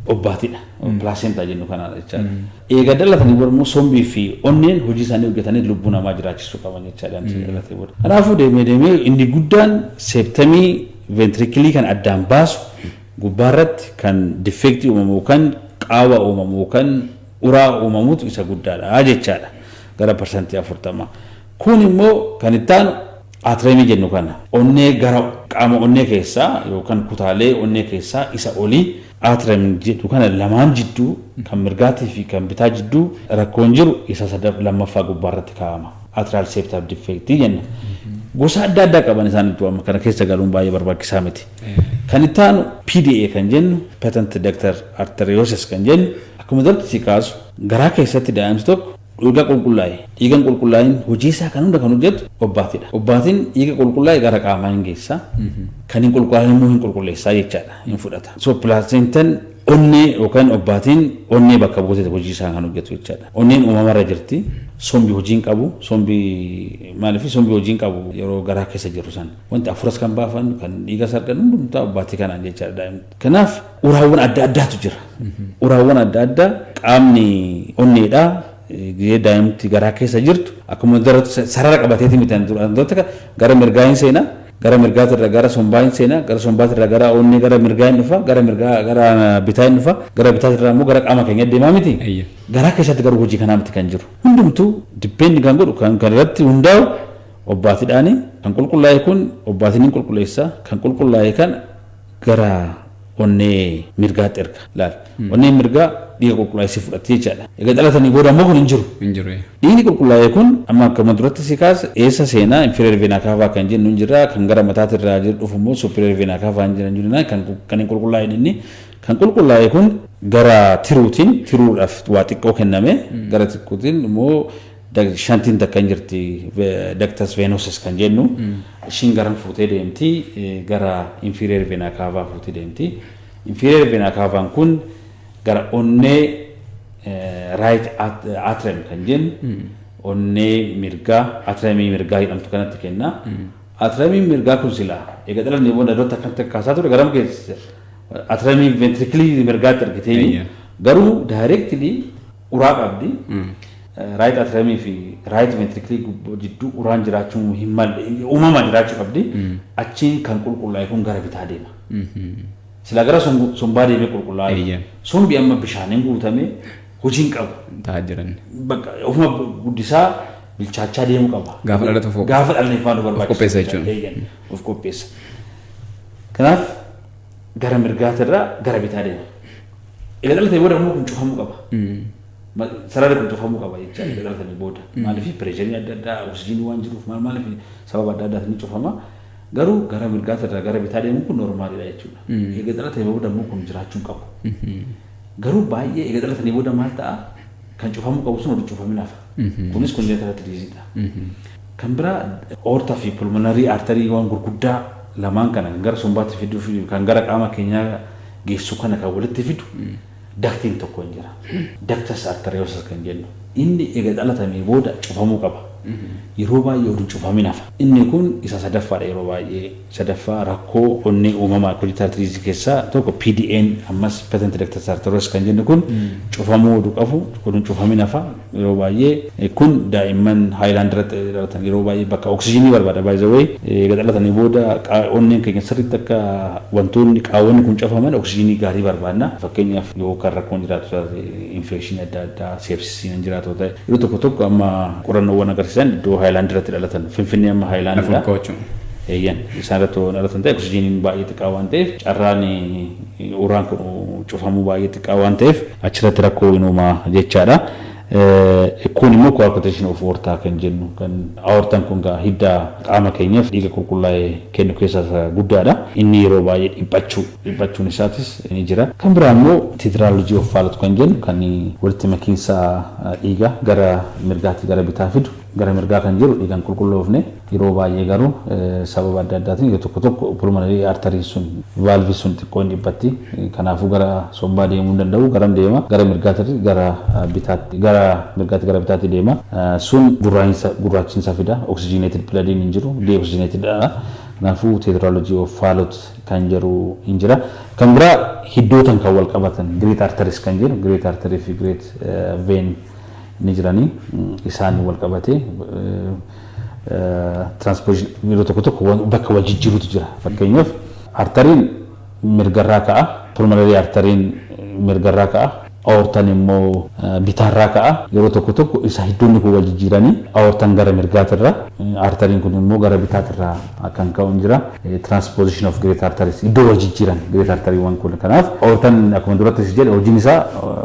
obbaatiidha. Placenta jennu kanaadha jechaadha. Egaa dhalatanii booda immoo sombii fi onneen hojii isaanii hojjetanii lubbuu namaa jiraachisuu qaban jechaadha. Dhalatee booda. Kanaafuu deemee deemee inni guddaan septumii ventricle kan addaan baasu gubbaarratti kan defectii uumamu kan qaawwa uumamu kan uraa uumamutu isa guddaadha jechaadha. Gara 40%. Kun immoo kan itti aanu atriumii jennu kana. Onnee gara qaama onnee keessaa yookaan kutaalee onnee keessaa isa olii atrium jedhu kana lamaan jidduu, kan mirgaatii fi kan bitaa jidduu rakkoon jiru isa lammaffaa gubbaarratti kaa'ama. Atrial septal defectii jenna. Gosa adda addaa qaban isaan itti amma kana keessa galuun baay'ee barbaachisaa miti. Kan itti aanu PDA kan jennu, patent ductus arteriosus kan jennu, akkuma duratti si kaasu, garaa keessatti daa'imti tokko dhiiga qulqullaa'e, dhiigan qulqullaa'in hojii isaa kan hunda kan hojjetu obbaatiidha. Obbaatiin dhiiga qulqullaa'e gara qaamaa hin geessa. Kan hin qulqullaa'in immoo hin qulqulleessaa jechaadha, hin fudhata. So placentaan onnee yookaan obbaatiin onnee bakka buutee hojii isaa kan hojjetu jechaadha. Onneen uumamarra jirti. Sombi hojii hin qabu. Sombi maaliif sombi hojii hin qabu yeroo garaa keessa jiru san. Wanti afuras kan baafannu, kan dhiiga sargan, hundumtaa obbaatii kanaan jechaadha daa'imni. Kanaaf uraawwan adda addaatu jira. Uraawwan adda addaa qaamni onneedhaa gizee daa'imti garaa keessa jirtu akkuma sarara qabateeti miti gara mirgaa hin seenaa, gara mirgaatirra gara sombaa hin seenaa, gara sombaatirra gara onnee gara mirgaa hin dhufa, gara mirgaa gara bitaa hin dhufa, gara bitaatirra immoo gara qaama keenya deemaa miti. Garaa keessatti garuu hojii kanaa miti kan jiru. Hundumtuu depend kan godhu, kan irratti hundaa'u obbaatiidhaani. Kan qulqullaa'e kun obbaatiin hin qulqulleessa, kan qulqullaa'e kan gara onnee mirgaatti erga. Laal, onneen mirgaa dhiiga qulqullaa'e si fudhatti jechaadha. Egaa dhalatanii booda immoo kun hin jiru. Hin jiru. Dhiigni qulqullaa'e kun amma akkuma duratti si kaase eessa seenaa? Inferior vena cava kan jennu hin jira, kan gara mataatirraa jiru dhufu immoo superior vena cava hin jiran jiru, kan hin qulqullaa'in. Inni kan qulqullaa'e kun Gara tiruutiin tiruudhaaf waa xiqqoo kenname, gara xiqqootiin immoo shantiin takka hin jirti, ductus venosus kan jennu, ishiin garan fuutee deemti, gara inferior vena cava fuutee deemti. Inferior vena cavaan kun gara onnee right atrium kan jennu, onnee mirgaa, atriumii mirgaa jedhamtu kanatti kenna. Atriumiin mirgaa kun silaa egaa dhalannee booda iddoo akkanatti kaasaa ture garam keessa atriumii ventricle mirgaatti argitee, garuu directly uraa qabdi. Right atriumii fi right ventricle jidduu uraan jiraachuu hin malle, uumamaan jiraachuu qabdi. Achiin kan qulqullaa'e kun gara bitaa deema. Sila gara sombaa deemee qulqullaa'e. Sombi amma bishaaniin guutame hojiin qabu. Ta'aa jiran. Bakka ofuma guddisaa bilchaachaa deemuu qaba. Gaafa dhalatu of Gaafa dhalate faana barbaachisa. Of qopheessa jechuudha. Of qopheessa. Kanaaf gara mirgaatirraa gara bitaa deema. Egaa dhalatee booda immoo kun cufamuu qaba. Sararri kun cufamuu qaba jecha egaa dhalatanii booda. Maaliif? Pressureiin adda addaa, oksijiinii waan jiruuf, maal maaliif, sababa adda addaatiin ni cufama. Garuu gara mirgaatirraa gara bitaa deemuun kun normalidha jechuudha. Egaa dhalatee booda immoo kun jiraachuu hin qabu. Garuu baay'ee egaa dhalatanii booda maal ta'a? Kan cufamuu qabu sun walitti cufamee hafa. Kunis congenital heart diseasedha. Kan biraa aorta fi pulmonary artery waan gurguddaa lamaan kana kan gara sombaatti fiduu fi kan gara qaama keenyaa geessu kana kan walitti fidu ductiin tokko hin jira. Ductus arteriosus kan jennu. Inni eega dhalatamee booda cufamuu qaba. Yeroo baay'ee oduu cufamin hafa. Inni kun isa sadaffaadha yeroo baay'ee. Sadaffaa rakkoo onnee uumamaa congenital heart disease keessaa tokko PDN, ammas patent ductus arteriosus kan jennu kun cufamuu oduu qabu oduun cufamin hafa yeroo baay'ee. Kun daa'imman highland irratti dhalatan yeroo baay'ee bakka oksijiinii barbaada. By the way, eega dhalatanii booda onneen keenya sirriitti akka wantoonni qaawwanni kun cufaman oksijiinii gaarii barbaadna. Fakkeenyaaf, yoo kan rakkoon jiraatu taate, infectionii adda addaa, sepsisiin hin jiraatu ta'e, yeroo tokko tokko amma qorannoowwan agarsiisan iddoo highland irratti dhalatan, Finfinnee amma highlandidha. Eeyyan, isaan irratti yoo dhalatan ta'e oksijiiniin baay'ee xiqqaa waan ta'eef, carraan uraan kun cufamuu baay'ee xiqqaa waan ta'eef, achirratti rakkoo hin uumaa jechaadha. Kun immoo coarctation of aorta kan jennu, kan aortaan kun gaa hidda qaama keenyaaf dhiiga qulqullaa'ee kennu keessaa isa guddaadha. Inni yeroo baay'ee dhiphachuun isaatis ni jira. Kan biraa immoo tetralogy of Fallot kan jennu, kan walitti makiinsa dhiiga gara mirgaatti gara bitaa fidu. Gara mirgaa kan jiru dhiigaan qulqulloofne yeroo baay'ee, garuu sababa adda addaatiin yeroo tokko tokko pulmonary artery sun valve sun xiqqoo hin dhiphatti. Kanaafuu gara sombaa deemuu hin danda'u. Garam deema? Gara mirgaatti gara bitaatti, gara mirgaatti gara bitaatti deema. Sun gurraachiinsa fida. Oxygenated bloodiin hin jiru, deoxygenated dha. Kanaafuu tetralogy of Fallot kan jedhu hin jira. Kan biraa hiddootan kan wal qabatan great arteries kan jedhu, great artery fi great vein ni jiranii, isaan wal qabate transposition yeroo tokko tokko bakka wal jijjiirutu jira. Fakkeenyaaf, arteriin mirgarraa ka'a, pulmonary arteriin mirgarraa ka'a, aortaan immoo bitaarraa ka'a. Yeroo tokko tokko isa hiddoonni kun wal jijjiiranii aortaan gara mirgaatirra, arteriin kun immoo gara bitaatirraa kan ka'u hin jira. Transposition of great arteries, iddoo wal jijjiiran great arteriiwwan kun. Kanaaf aortaan akkuma duratti si jedhe hojiin isaa,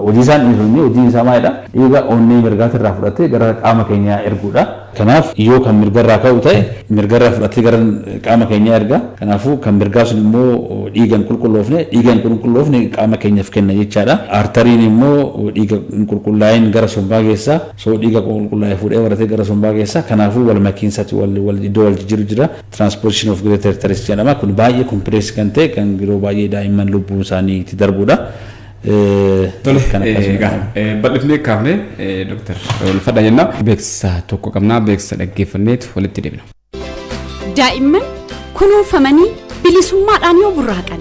hojii isaan dhiisuu, hojiin isaa maalidha? Dhiiga onnee mirgaatirraa fudhatee gara qaama keenyaa erguudha. Kanaaf yoo kan mirgarraa ka'u ta'e mirgarraa fudhatee gara qaama keenyaa erga. Kanaafuu kan mirgaa sun immoo dhiiga hin qulqulloofne, dhiiga hin qulqulloofne qaama keenyaaf kenna jechaadha. Arteriin immoo dhiiga hin qulqullaa'in gara sombaa geessa. So dhiiga qulqullaa'e fuudhee baratee gara sombaa geessa. Kanaafuu wal makiinsatti wal wal iddoo wal jijjiiru jira. Transposition of great arteries jedhama. Kun baay'ee complex kan ta'e, kan yeroo baay'ee daa'imman lubbuun isaanii itti darbudha. Tole, egaa bal'ifnee kaafne, Dooktar, ulfadha jenna. Beeksisa tokko qabnaa, beeksisa dhaggeeffanneetu walitti deebina. Daa'imman kunuunfamanii bilisummaadhaan yoo burraaqan,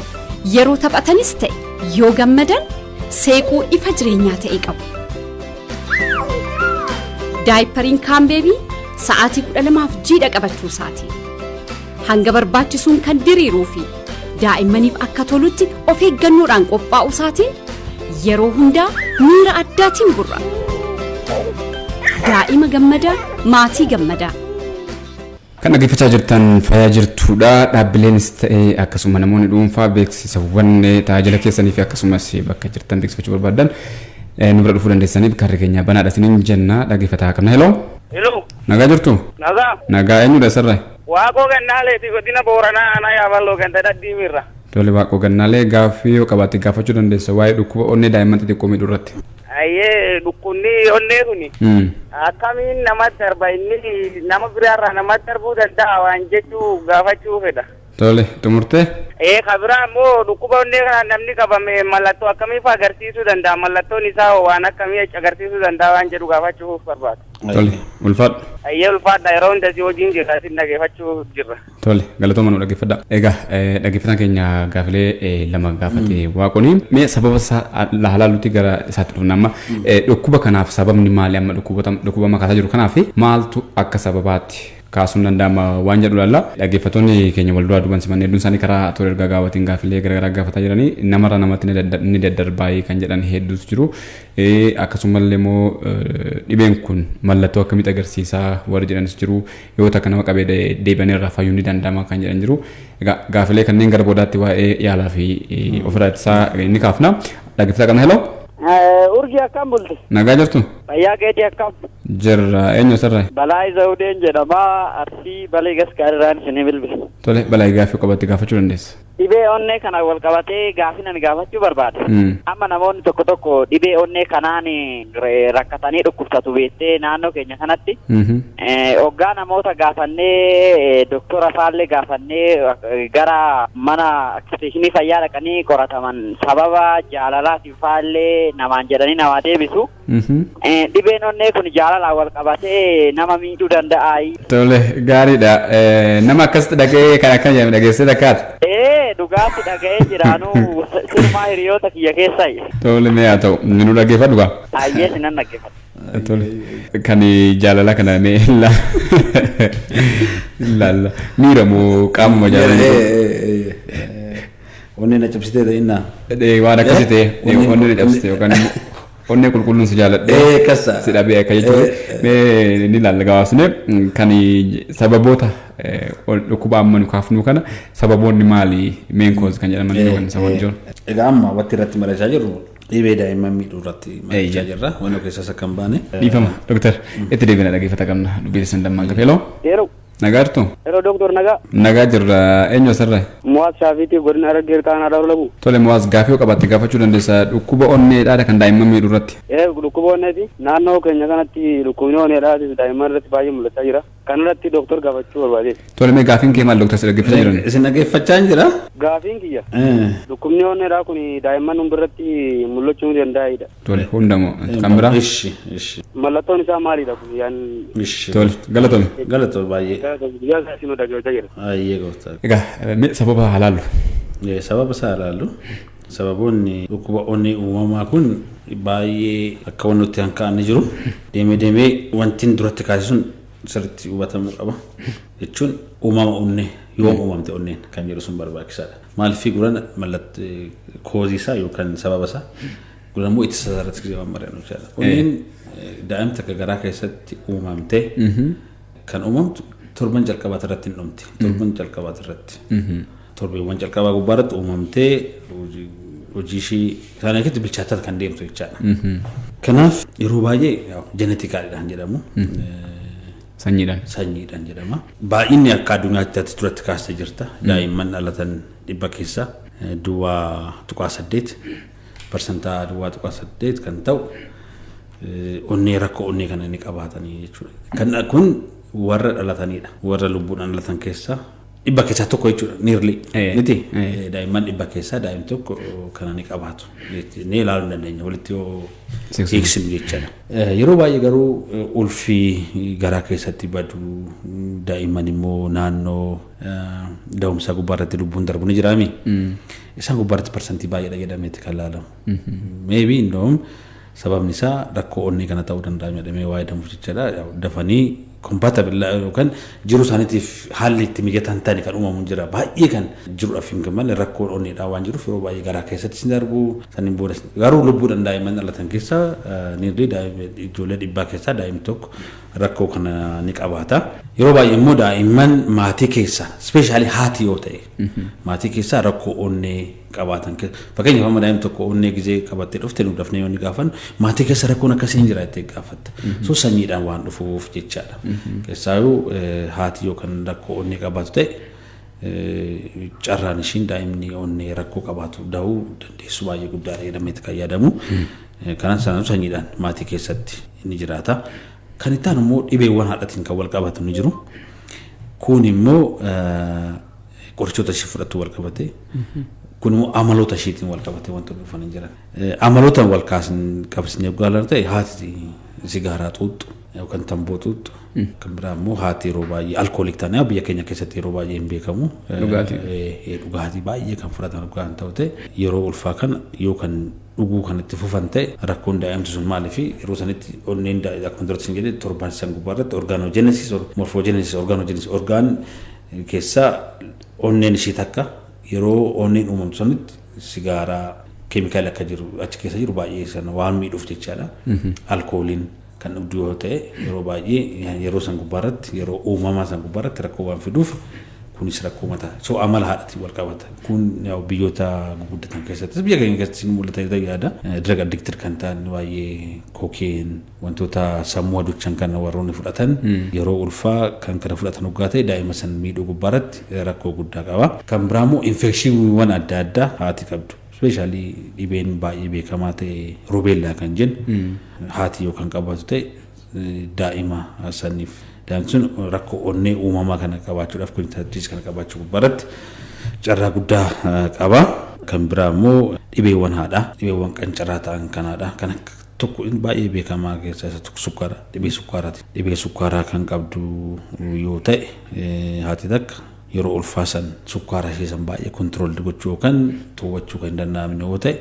yeroo taphatanis ta'e yoo gammadan, seequu ifa jireenyaa ta'e qabu. Diaperiin Kaambeebii sa'aatii 12f jiidha qabachuu isaati. Hanga barbaachisuun kan diriiruu fi daa'immaniif akka tolutti of eeggannoodhaan qophaa'u isaatiin yeroo hundaa miira addaatiin burra. Daa'ima gammadaa, maatii gammadaa. Kan dhaggeeffachaa jirtan fayyaa jirtuudha. Dhaabbileenis ta'ee akkasuma namoonni dhuunfaa beeksisawwan tajaajila keessanii fi akkasumas bakka jirtan beeksifachuu barbaadan nu bira dhufuu dandeessaniif karri keenya banaadha isiniin jenna. Dhaggeeffataa qabna. Hello. Hello. Nagaa jirtu? Nagaa. Nagaa, eenyudha sirra? Waaqoo Gannaaleeti, godina Booranaa, aanaa Yaaballoo, ganda Dhadhiimirra. Tole, Waaqoo Gannaalee, gaaffii yoo qabaatte gaafachuu dandeessa waa'ee dhukkuba onnee daa'imman xixiqqoo miidhuu irratti. Ayyee, dhukkubni onnee kuni akkamiin namatti darba? Inni nama biraarraa namatti darbuu danda'a waan jechuu gaafachuu fedha. Tole, xumurtee? Ee, ka biraa immoo dhukkuba onnee kanaan namni qabame mallattoo akkamiif agarsiisuu danda'a? Mallattoon isaa hoo waan akkamii agarsiisuu danda'a waan jedhu gaafachuu barbaada. Tole, ulfaadhu. Ayyee, ulfaadha. Yeroo hunda si hojiin jirra, sin dhageeffachuu jirra. Tole, galatooma, nu dhaggeeffadha. Egaa dhaggeeffataan keenya gaafilee 2 gaafate Waaqooni. Mee sababa isaa halaaluutti gara isaatti dhufna amma. Dhukkuba kanaaf sababni maali? Amma dhukkuba makaasaa jiru kanaaf maaltu akka sababaatti kaasuun danda'ama waan jedhu ilaalla. Dhaggeeffattoonni keenya wal duraa duuban simanne hedduun isaanii karaa toora ergaa gaawwatiin gaafilee garaagaraa gaafataa jiranii, namarraa namatti ni daddarbaayee kan jedhan hedduutu jiru. Akkasumallee immoo dhibeen kun mallattoo akkamitti agarsiisaa warri jedhanis jiru. Yoo takka nama qabee deebi'anii irraa fayyuun ni danda'ama kan jedhan jiru. Egaa gaafilee kanneen gara boodaatti waa'ee yaalaa fi ofirraa ittisaa ni kaafna. Dhaggeeffataa qabna. Hello. Urjii, akkam bulte? Nagaa jirtu? Fayyaa keetii, akkam? Jirra. Eenyu asirraa? Balaa Zawudeen jedhama. Arsii Balee Gaskaarirraan isinii bilbila. Tole Balaa, gaaffii qabatti gaafachuu dandeessa. Dhibee onnee kana wal qabatee gaafii nan gaafachuu barbaada. Amma namoonni tokko tokko dhibee onnee kanaan rakkatanii dhukkubsatu beektee naannoo keenya kanatti. Hoggaa namoota gaafannee, doktora faallee gaafannee, gara mana ekisteeshinii fayyaa dhaqanii qorataman, sababa jaalalaatiif faallee namaan jedhanii namaa deebisu. Dhibeen onnee kun jaalalaan wal qabatee nama miidhuu danda'a. Tole, gaariidha. Nama akkasitti dhaga'ee kan akkana jedhame dhageessee takkaata? Ee, dhugaatti dhaga'ee jiraanuu, sirmaa hiriyoota kiyya keessaa. Tole, mee haa ta'u, nu dhaggeeffadhu gaa. Ayyee, sinan dhaggeeffadha. Tole, kan jaalala kana mee ilaalla. Miira moo qaamuma jaalala? Onnee na cabsitee ta'innaa. Waan akkasii ta'e, onnee na cabsite yookaan immoo onnee qulqulluun si jaaladhe si dhabee akka jechuudha. Mee ni ilaalla gabaabsine kan sababoota dhukkuba amma nu kaafnu kana, sababoonni maali, main cause kan jedhaman yookaan sababoonni jiru? Egaa amma wanti irratti mari'achaa jirru dhibee daa'imman miidhuu irratti mari'achaa jirra. Waan keessaas akka hin baane. Dhiifama doktar, itti deebina, dhaggeeffata qabna, dubbii isin lammaan gafe. Hello. Yeroo. Nagaa jirtu? Yeroo doktor, nagaa. Nagaa jirra. Eenyu asirraa? Mo'aas Shaafiitii, godina Harargee Aanaa Labu. Tole Mo'aas, gaafii yoo qabaatte gaafachuu dandeessa dhukkuba onneedhaa kan daa'imman miidhuu irratti. Ee, dhukkuba onneeti. Naannoo keenya kanatti dhukkubni onneedhaa daa'imman irratti baay'ee mul'achaa jira. Kana irratti doktor gaafachuu barbaade. Tole, mee gaafiin kee maal? Doktar si dhaggeeffachaa jiran? Isin dhaggeeffachaa hin jira? Gaafiin kiyya. Dhukkubni onneedhaa kun daa'imman hundarratti mul'achuu ni danda'idha. Tole, hundamoo kan biraa? Ishi, ishi. Mallattoon isaa maalidha kun yaan? Ishi. Tole, galatoomi. Galatoomi baay'ee. Guyyaa isaa isin dhaggeeffachaa jira. Ayyee gooftaa. Egaa mee sababa haa laallu. Sababa isaa haa laallu. Sababoonni dhukkuba onnee uumamaa kun baay'ee akka wanti nutti hanqaanni jiru. Deemee deemee wanti duratti kaase sun sirriitti hubatamuu qaba. Jechuun uumama onnee, yoom uumamte onneen kan jedhu sun barbaachisaadha. Maaliif guran mallattoo cause isaa yookaan sababa isaa, guran immoo ittisa isaa irratti gisee waan mari'annu jechaadha. Onneen daa'imti akka garaa keessatti uumamte kan uumamtu torban jalqabaati irratti hin dhumti. Torban jalqabaati irratti. Torbeewwan jalqabaa gubbaa irratti uumamtee hojii ishii isaan keessatti bilchaataa kan deemtu jechaadha. Kanaaf yeroo baay'ee geneticaliidhaan jedhamu. Sanyiidhaan. Sanyiidhaan jedhama. Baay'inni akka addunyaatti ati duratti kaastee jirta. Daa'imman dhalatan 100 keessaa 0.8, 0.8% kan ta'u onnee rakkoo onnee kana ni qabaatanii jechuudha. Kan kun warra dhalatanidha. Warra lubbuudhaan dhalatan keessaa 100 keessaa tokko jechuudha. Nearly. Miti, daa'imman 100 keessaa daa'imni tokko kana ni qabaatu. Ni ilaaluu hin dandeenya walitti yoo hiiksinu jechaadha. Yeroo baay'ee garuu ulfi garaa keessatti badu, daa'imman immoo naannoo da'umsaa gubbaa irratti lubbuun darbu ni jiraami. Isaan gubbaa irratti parsantii baay'eedha jedhameeti kan laalamu. Maybe indoom sababni isaa rakkoo onnee kana ta'uu danda'a jedhamee waa'ee damuuf jechaadha. Dafanii compatible yookaan jiruu isaaniitiif haalli itti mijataa hin taane kan uumamu jira. Baay'ee kan jiruudhaaf hin malle rakkoon onneedhaa waan jiruuf yeroo baay'ee garaa keessatti ni darbu. Saniin booda garuu lubbuudhaan daa'imman dhalatan keessaa nearly ijoollee 100 keessaa daa'imni tokko rakkoo kana ni qabaata. Yeroo baay'ee immoo daa'imman maatii keessa, especially haati yoo ta'e, maatii keessaa rakkoo onnee qabaatan, fakkeenyaaf amma daa'imni tokko onnee gizee qabattee dhufte nu dafnee yoo inni gaafannu maatii keessa rakkoon akkasii hin jira jettee gaafatta. So sanyiidhaan waan dhufuuf jechaadha. Keessaayyuu haati yookaan rakkoo onnee qabaatu ta'e Carraan ishiin daa'imni onnee rakkoo qabaatu da'uu dandeessu baay'ee guddaadha jedhameeti kan yaadamu. Kanan sanaan sanyiidhaan maatii keessatti ni jiraata. Kan itti aanu immoo dhibeewwan haadhatiin kan wal qabatu ni jiru. Kun immoo qorichoota ishee fudhattu wal qabate. Kun immoo amaloota isheetiin wal qabate wantoonni dhufan hin jiran. Amaloota wal qabsiisnee yoggaa ta'e, haati sigaaraa xuuxxu yookaan tamboo xuuxxu. Kan biraa immoo haati yeroo baay'ee alcoholic ta'an, biyya keenya keessatti yeroo baay'ee hin beekamu. Dhugaatii. Dhugaatii baay'ee kan fudhatan kan ta'u ta'e, yeroo ulfaa kana yoo kan dhuguu kan itti fufan ta'e, rakkoon daa'imti sun maaliif yeroo sanitti onneen akkuma duratti sin jedhe torban san gubbaa irratti organogenesis, morphogenesis, organogenesis, organ keessaa onneen ishee takka yeroo onneen uumamtu sanitti sigaaraa keemikaali akka jiru achi keessa jiru baay'ee sana waan miidhuuf jechaadha. Alkooliin kan dhugdu yoo ta'e, yeroo baay'ee yeroo san gubbaarratti, yeroo uumamaa san gubbaarratti rakkoo waan fiduuf, kunis rakkoo mataa. So amala haadhatiin wal qabata. Kun biyyoota guguddatan keessattis biyya keenya keessattis ni mul'ata jedhee yaada. Drug addicted kan ta'an, baay'ee cocaine, wantoota sammuu aduchan kan warroonni fudhatan, yeroo ulfaa kan kana fudhatan hoggaa ta'e, daa'ima san miidhuu gubbaarratti rakkoo guddaa qaba. Kan biraa immoo infectioniiwwan adda addaa haati qabdu. Especially dhibeen baay'ee beekamaa ta'e rubella kan jennu haati yoo kan qabatu ta'e, daa'ima saniif, daa'imni sun rakkoo onnee uumamaa kana qabaachuudhaaf, congenital kana qabaachuu gubbaarratti carraa guddaa qaba. Kan biraa immoo dhibeewwan haadhaa, dhibeewwan qancaraa ta'an kanaadha. Kan akka tokko baay'ee beekamaa keessaa isa tokko sukkaara, dhibee sukkaaraati. Dhibee sukkaaraa kan qabdu yoo ta'e haati takka, yeroo ulfaa san sukkaara ishee san baay'ee control gochuu yookaan to'achuu kan hin danda'amne yoo ta'e,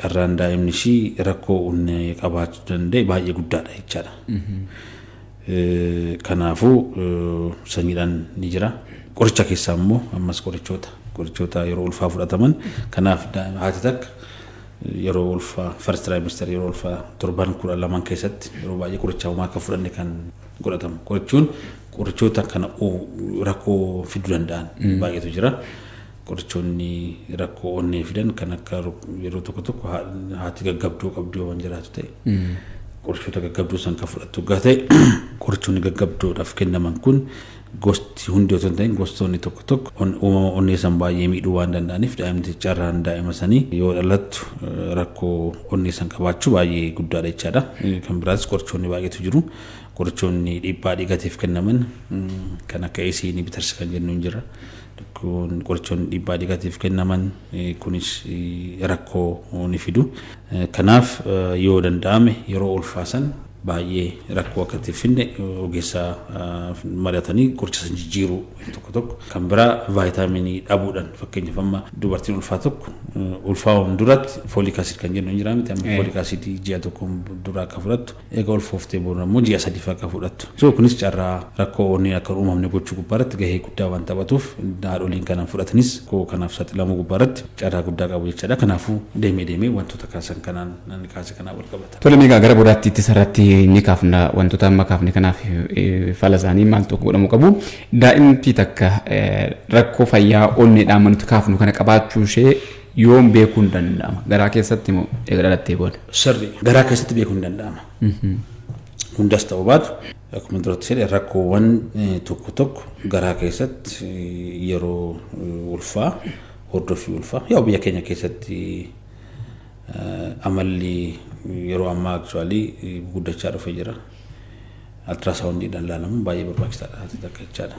carraan daa'imni ishii rakkoo onnee qabaachuu danda'e baay'ee guddaadha jechaadha. Kanaafuu sanyiidhaan ni jira. Qoricha keessaa immoo ammas qorichoota yeroo ulfaa fudhataman. Kanaaf haati takka yeroo ulfaa, first trimester, yeroo ulfaa torban 12 keessatti yeroo baay'ee qoricha homaa akka fudhanne kan godhatamu. Qorichuun qorichoota kana rakkoo fiduu danda'an baay'eetu jira. Qorichoonni rakkoo onnee fidan kan akka yeroo tokko tokko haati gaggabduu qabdu yoo waan jiraatu ta'e, qorichoota gaggabduu san kan fudhattu gaa ta'e, qorichoonni gaggabdoodhaaf kennaman kun gosti hundi otoo hin ta'in gostoonni tokko tokko uumama onnee san baay'ee miidhuu waan danda'aniif, daa'imti carraan daa'ima sanii yoo dhalattu rakkoo onnee san qabaachuu baay'ee guddaadha jechaadha. Kan biraas qorichoonni baay'eetu jiru. Qorichoonni dhiibbaa dhiigatiif kennaman kan akka ACE inhibitors kan jennu hin jira. Qorichoonni dhiibbaa dhiigatiif kennaman kunis rakkoo ni fidu. Kanaaf yoo danda'ame yeroo ulfaasan baay'ee rakkoo akka itti finne ogeessa mari'atanii qoricha san jijjiiruu tokko tokko. Kan biraa vaayitaaminii dhabuudhaan, fakkeenyaaf amma dubartiin ulfaa tokko ulfaa'uun duratti folic acid kan jennu hin jira miti? Amma folic acid ji'a tokko dura akka fudhattu, eega ulfooftee booda immoo ji'a 3 akka fudhattu. So kunis carraa rakkoo onnee akka hin uumamne gochuu gubbaarratti gahee guddaa waan taphatuuf, haadholiin kana fudhatanis rakkoo kanaaf saaxilamuu gubbaarratti carraa guddaa qabu jechaadha. Kanaafuu deemee deemee wantoota kaasan kanaan namni kaase kanaan wal qabata. Tole, meegaa gara boodaatti ittisa irratti ni kaafna. Wantoota amma kaafne kanaaf fala isaanii maal tokko godhamuu qabu. Daa'imti takka rakkoo fayyaa onneedhaan nuti kaafnu kana qabaachuu ishee yoom beekuun danda'ama? Garaa keessatti moo eega dhalattee booda? Sirri, garaa keessatti beekuun hin danda'ama. Hundas ta'uu baatu, akkuma duratti jedhe, rakkoowwan tokko tokko garaa keessatti yeroo ulfaa, hordoffii ulfaa, yaa biyya keenya keessatti amalli yeroo ammaa actually guddachaa dhufee jira. Ultrasoundiidhaan ilaalamuun baay'ee barbaachisaadha haati takka jechaadha.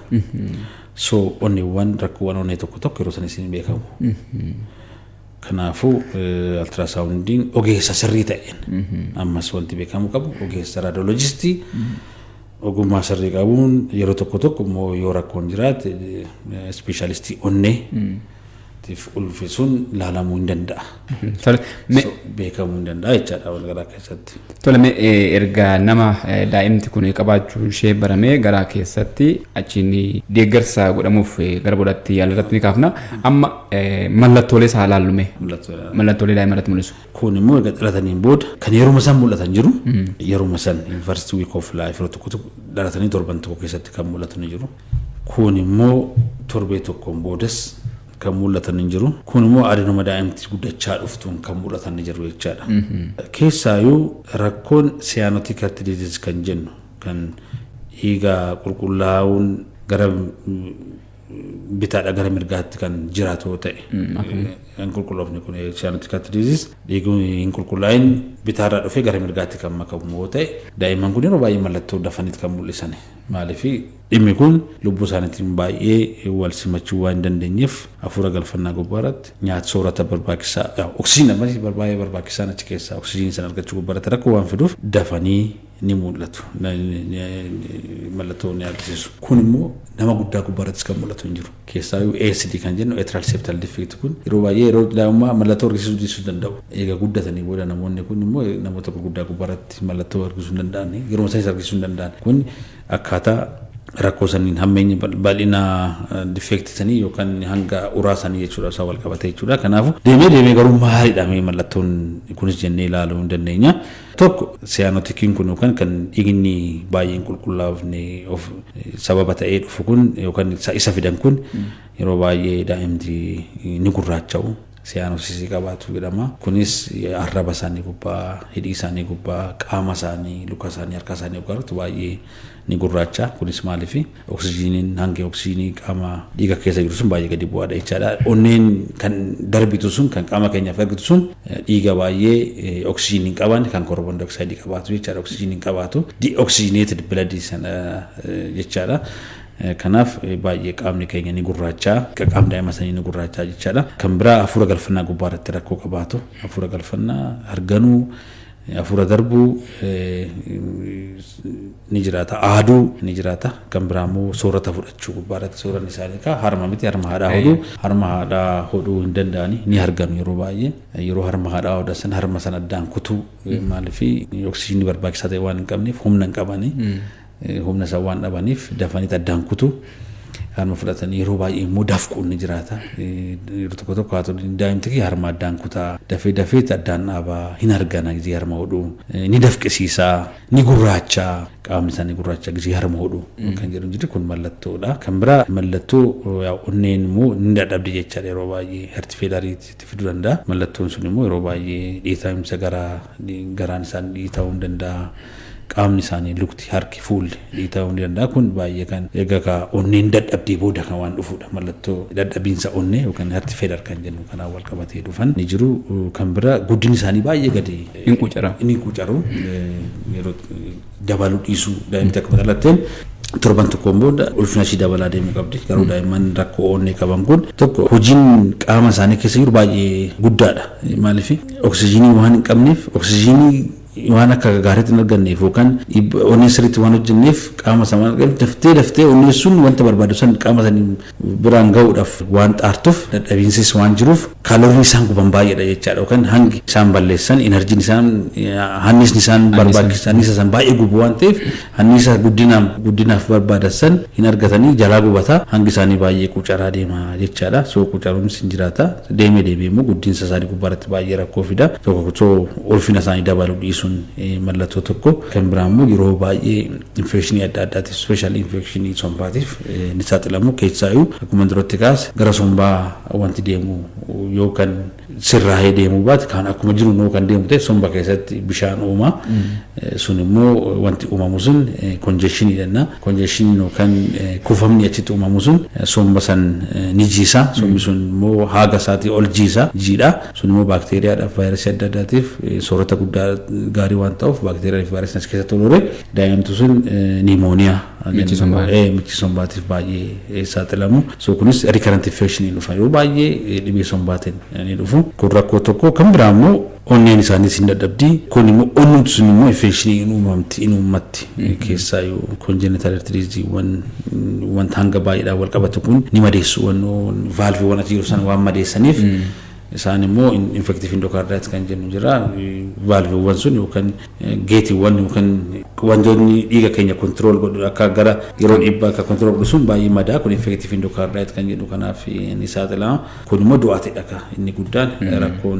So onneewwan, rakkoowwan onnee tokko tokko yeroo sanis ni beekamu. Kanaafuu ultrasoundiin ogeessa sirrii ta'een, ammas wanti beekamuu qabu, ogeessa radiologistii ogummaa sirrii qabuun, yeroo tokko tokko immoo yoo rakkoon jiraate specialistii onnee tiif ulfisuun laalamuu hin danda'a. Beekamuu hin danda'a jechaadha wal garaa keessatti. Tole, mee erga nama daa'imti kun qabaachuu ishee baramee garaa keessatti, achiin deeggarsa godhamuuf gara boodaatti yaala irratti ni kaafna. Amma mallattoolee isaa ilaallume. Mallattoolee daa'ima irratti mul'isu. Kun immoo erga dhalataniin booda kan yeruma san mul'atan jiru. Yeruma san, first week of life, yeroo tokko tokko dhalatanii torban tokko keessatti kan mul'atu ni jiru. Kun immoo torbee tokkoon boodas kan mul'atan hin jiru. Kun immoo adeemuma daa'imti guddachaa dhuftuun kan mul'atan ni jiru jechaadha. Keessaayyuu rakkoon cyanotic heart disease kan jennu, kan dhiiga qulqullaa'uun gara Bitaadha gara mirgaatti kan jiraatu ta'e. Hin qulqulloofne kun cyanotic heart disease dhiigni hin qulqullaa'in bitaarraa dhufee gara mirgaatti kan makamu yoo ta'e, daa'imman kun yeroo baay'ee mallattoo dafaniit kan mul'isan. Maaliif? Dhimmi kun lubbuu isaaniitiin baay'ee wal simachuu waan hin dandeenyeef, hafuura galfannaa gubbaarratti, nyaata soorata barbaachisaa, oksijiinii baay'ee barbaachisaan achi keessaa oksijiinii sana argachuu gubbaarratti rakkoo waan fiduuf dafanii ni mul'atu, mallattoo ni agarsiisu. Kun immoo nama guddaa gubbaarrattis kan mul'atu hin jiru. Keessaayyuu ASD kan jennu, atrial septal defect kun, yeroo baay'ee yeroo daa'imummaa mallattoo argisiisuu dhiisuu danda'u. Egaa guddatanii booda namoonni kun immoo namoota gurguddaa gubbaarratti mallattoo argisiisuu hin danda'an, yeroo isaanis argisiisuu hin danda'an. Kun akkaataa rakkoo saniin hammeenya bal'ina defect sanii yookaan hanga uraa sanii jechuudha, isaa wal qabate jechuudha. Kanaafuu deemee deemee garuu maalidha mee mallattoon kunis jennee ilaaluu hin dandeenya. Tokko, cyanoticiin kun yookaan kan dhiigni baay'een qulqullaa'ofne of sababa ta'ee dhufu kun yookaan isa fidan kun yeroo baay'ee daa'imti ni gurraacha'u. Cyanosisii qabaatu jedhama. Kunis arraba isaanii gubbaa, hidhii isaanii gubbaa, qaama isaanii, luka isaanii, harka isaanii gubbaatti baay'ee ni gurraacha. Kunis maaliif? Oksijiiniin, hangi oksijiinii qaama dhiiga keessa jiru sun baay'ee gadi bu'aadha jechaadha. Onneen kan darbitu sun, kan qaama keenyaaf ergitu sun, dhiiga baay'ee oksijiinii hin qaban, kan carbon dioxideii qabaatu jechaadha. Oksijiinii hin qabaatu. Deoxygenated blood sana jechaadha. Kanaaf baay'ee qaamni keenya ni gurraachaa, qaamni daa'ima sanii ni gurraachaa jechaadha. Kan biraa hafuura galfannaa gubbaa irratti rakkoo qabaatu, hafuura galfannaa, harganuu, hafuura darbuu ni jiraata, aaduu ni jiraata. Kan biraa immoo soorata fudhachuu gubbaa irratti, sooranni isaanii kaa harma miti, harma haadhaa hodhuu, harma haadhaa hodhuu hin danda'ani, ni harganu yeroo baay'ee. Yeroo harma haadhaa hodhan sana harma sana addaan kutuu. Maaliif? Oksijiinii barbaachisaa ta'e waan hin qabneef, humna hin qabani. Humna isaan waan dhabaniif dafanii addaan kutu. Harma fudhatanii yeroo baay'ee immoo dafquun ni jiraata. Yeroo tokko tokko haatoliin daa'imti kee harma addaan kutaa, dafee dafee addaan dhaabaa, hin argana gisee harma hodhuu, ni dafqisiisaa, ni gurraachaa, qaamni isaanii gurraacha gisee harma hodhuu kan jedhu jiru, kun mallattoodha. Kan biraa mallattoo onneen immoo ni dadhabdi jechaadha, yeroo baay'ee heart failureiitti fiduu danda'a. Mallattoon sun immoo yeroo baay'ee dhiitaa'insa garaa, garaan isaanii dhiita'uu ni danda'a. Qaamni isaanii, lukti, harki, fuulli dhiita'uu ni danda'a. Kun baay'ee kan egaa ka onneen dadhabdee booda kan waan dhufudha. Mallattoo dadhabiinsa onnee yookaan heart failure kan jennu kanaan wal qabatee dhufan ni jiru. Kan bira guddinni isaanii baay'ee gadi. Hin quucara. Ni quucaru, yeroo dabaluu dhiisuu. Daa'imti akkuma dhalatteen torban tokkoon booda ulfina ishii dabalaa deemuu qabdi. Garuu daa'imman rakkoo onnee qaban kun, tokko, hojiin qaama isaanii keessa jiru baay'ee guddaadha. Maaliif? Oksijiinii waan hin qabneef, oksijiinii waan akka gaariitti hin arganneef yookaan onnee sirriitti waan hojjenneef, qaama isaa waan arganneef, daftee daftee onnee sun wanta barbaadu san qaama sanii biraan gahuudhaaf waan xaartuuf, dadhabiinsis waan jiruuf, kaaloorii isaan guban baay'eedha jechaadha, yookaan hangi isaan balleessan, energyiin isaan, hannisni isaan barbaachisan, hannisa isaan baay'ee gubu waan ta'eef, hannisa guddinaaf barbaadan san hin argatanii, jalaa gubata, hangi isaanii baay'ee quucaraa deema jechaadha. So quucaruunis hin jiraata. Deemee deemee immoo guddinsa isaanii gubbaarratti baay'ee rakkoo fida. Tokko, so ulfina isaanii dabaluu dhiisuun mallattoo tokko. Kan biraa immoo yeroo baay'ee infectionii adda addaatiif, especially infectionii sombaatiif ni saaxilamu. Keessaayyuu akkuma duratti kaase gara sombaa wanti deemu yoo kan sirraa'ee deemuu baate, kan akkuma jiru nuu kan deemu ta'e, somba keessatti bishaan uuma. Sun immoo wanti uumamu sun congestionii jenna. Congestioniin yookaan kuufamni achitti uumamu sun somba san ni jiisa. Sombi sun immoo haaga isaatii ol jiisa, jiidha. Sun immoo baakteeriyaadhaaf, vaayirasii adda addaatiif soorata guddaa gaarii waan ta'uuf, baakteeriyaa fi vaayirasiin as keessatti ol hore, daa'imtu sun pneumonia, michi sombaatiif baay'ee saaxilamu. So kunis recurrent infection dhufa, yeroo baay'ee dhibee sombaatiin ni dhufu. Kun rakkoo tokko. Kan biraa immoo onneen isaaniis hin dadhabdi. Kun immoo onnumti sun immoo infectionii hin uumamti, hin uummatti. Keessaayyuu congenital heart disease wanta hanga baay'eedhaan wal qabatu kun ni madeessu. Valveiiwwan achi jiru sana waan madeessaniif, isaan immoo infective endocarditis kan jennu jira. Valveiiwwan sun yookaan gateiiwwan yookaan wantoonni dhiiga keenya control godhu akka gara yeroo dhiibbaa akka control godhu sun baay'ee madaa, kun infective endocarditis kan jedhu kanaaf ni saaxilama. Kun immoo du'aatidha inni guddaan rakkoon.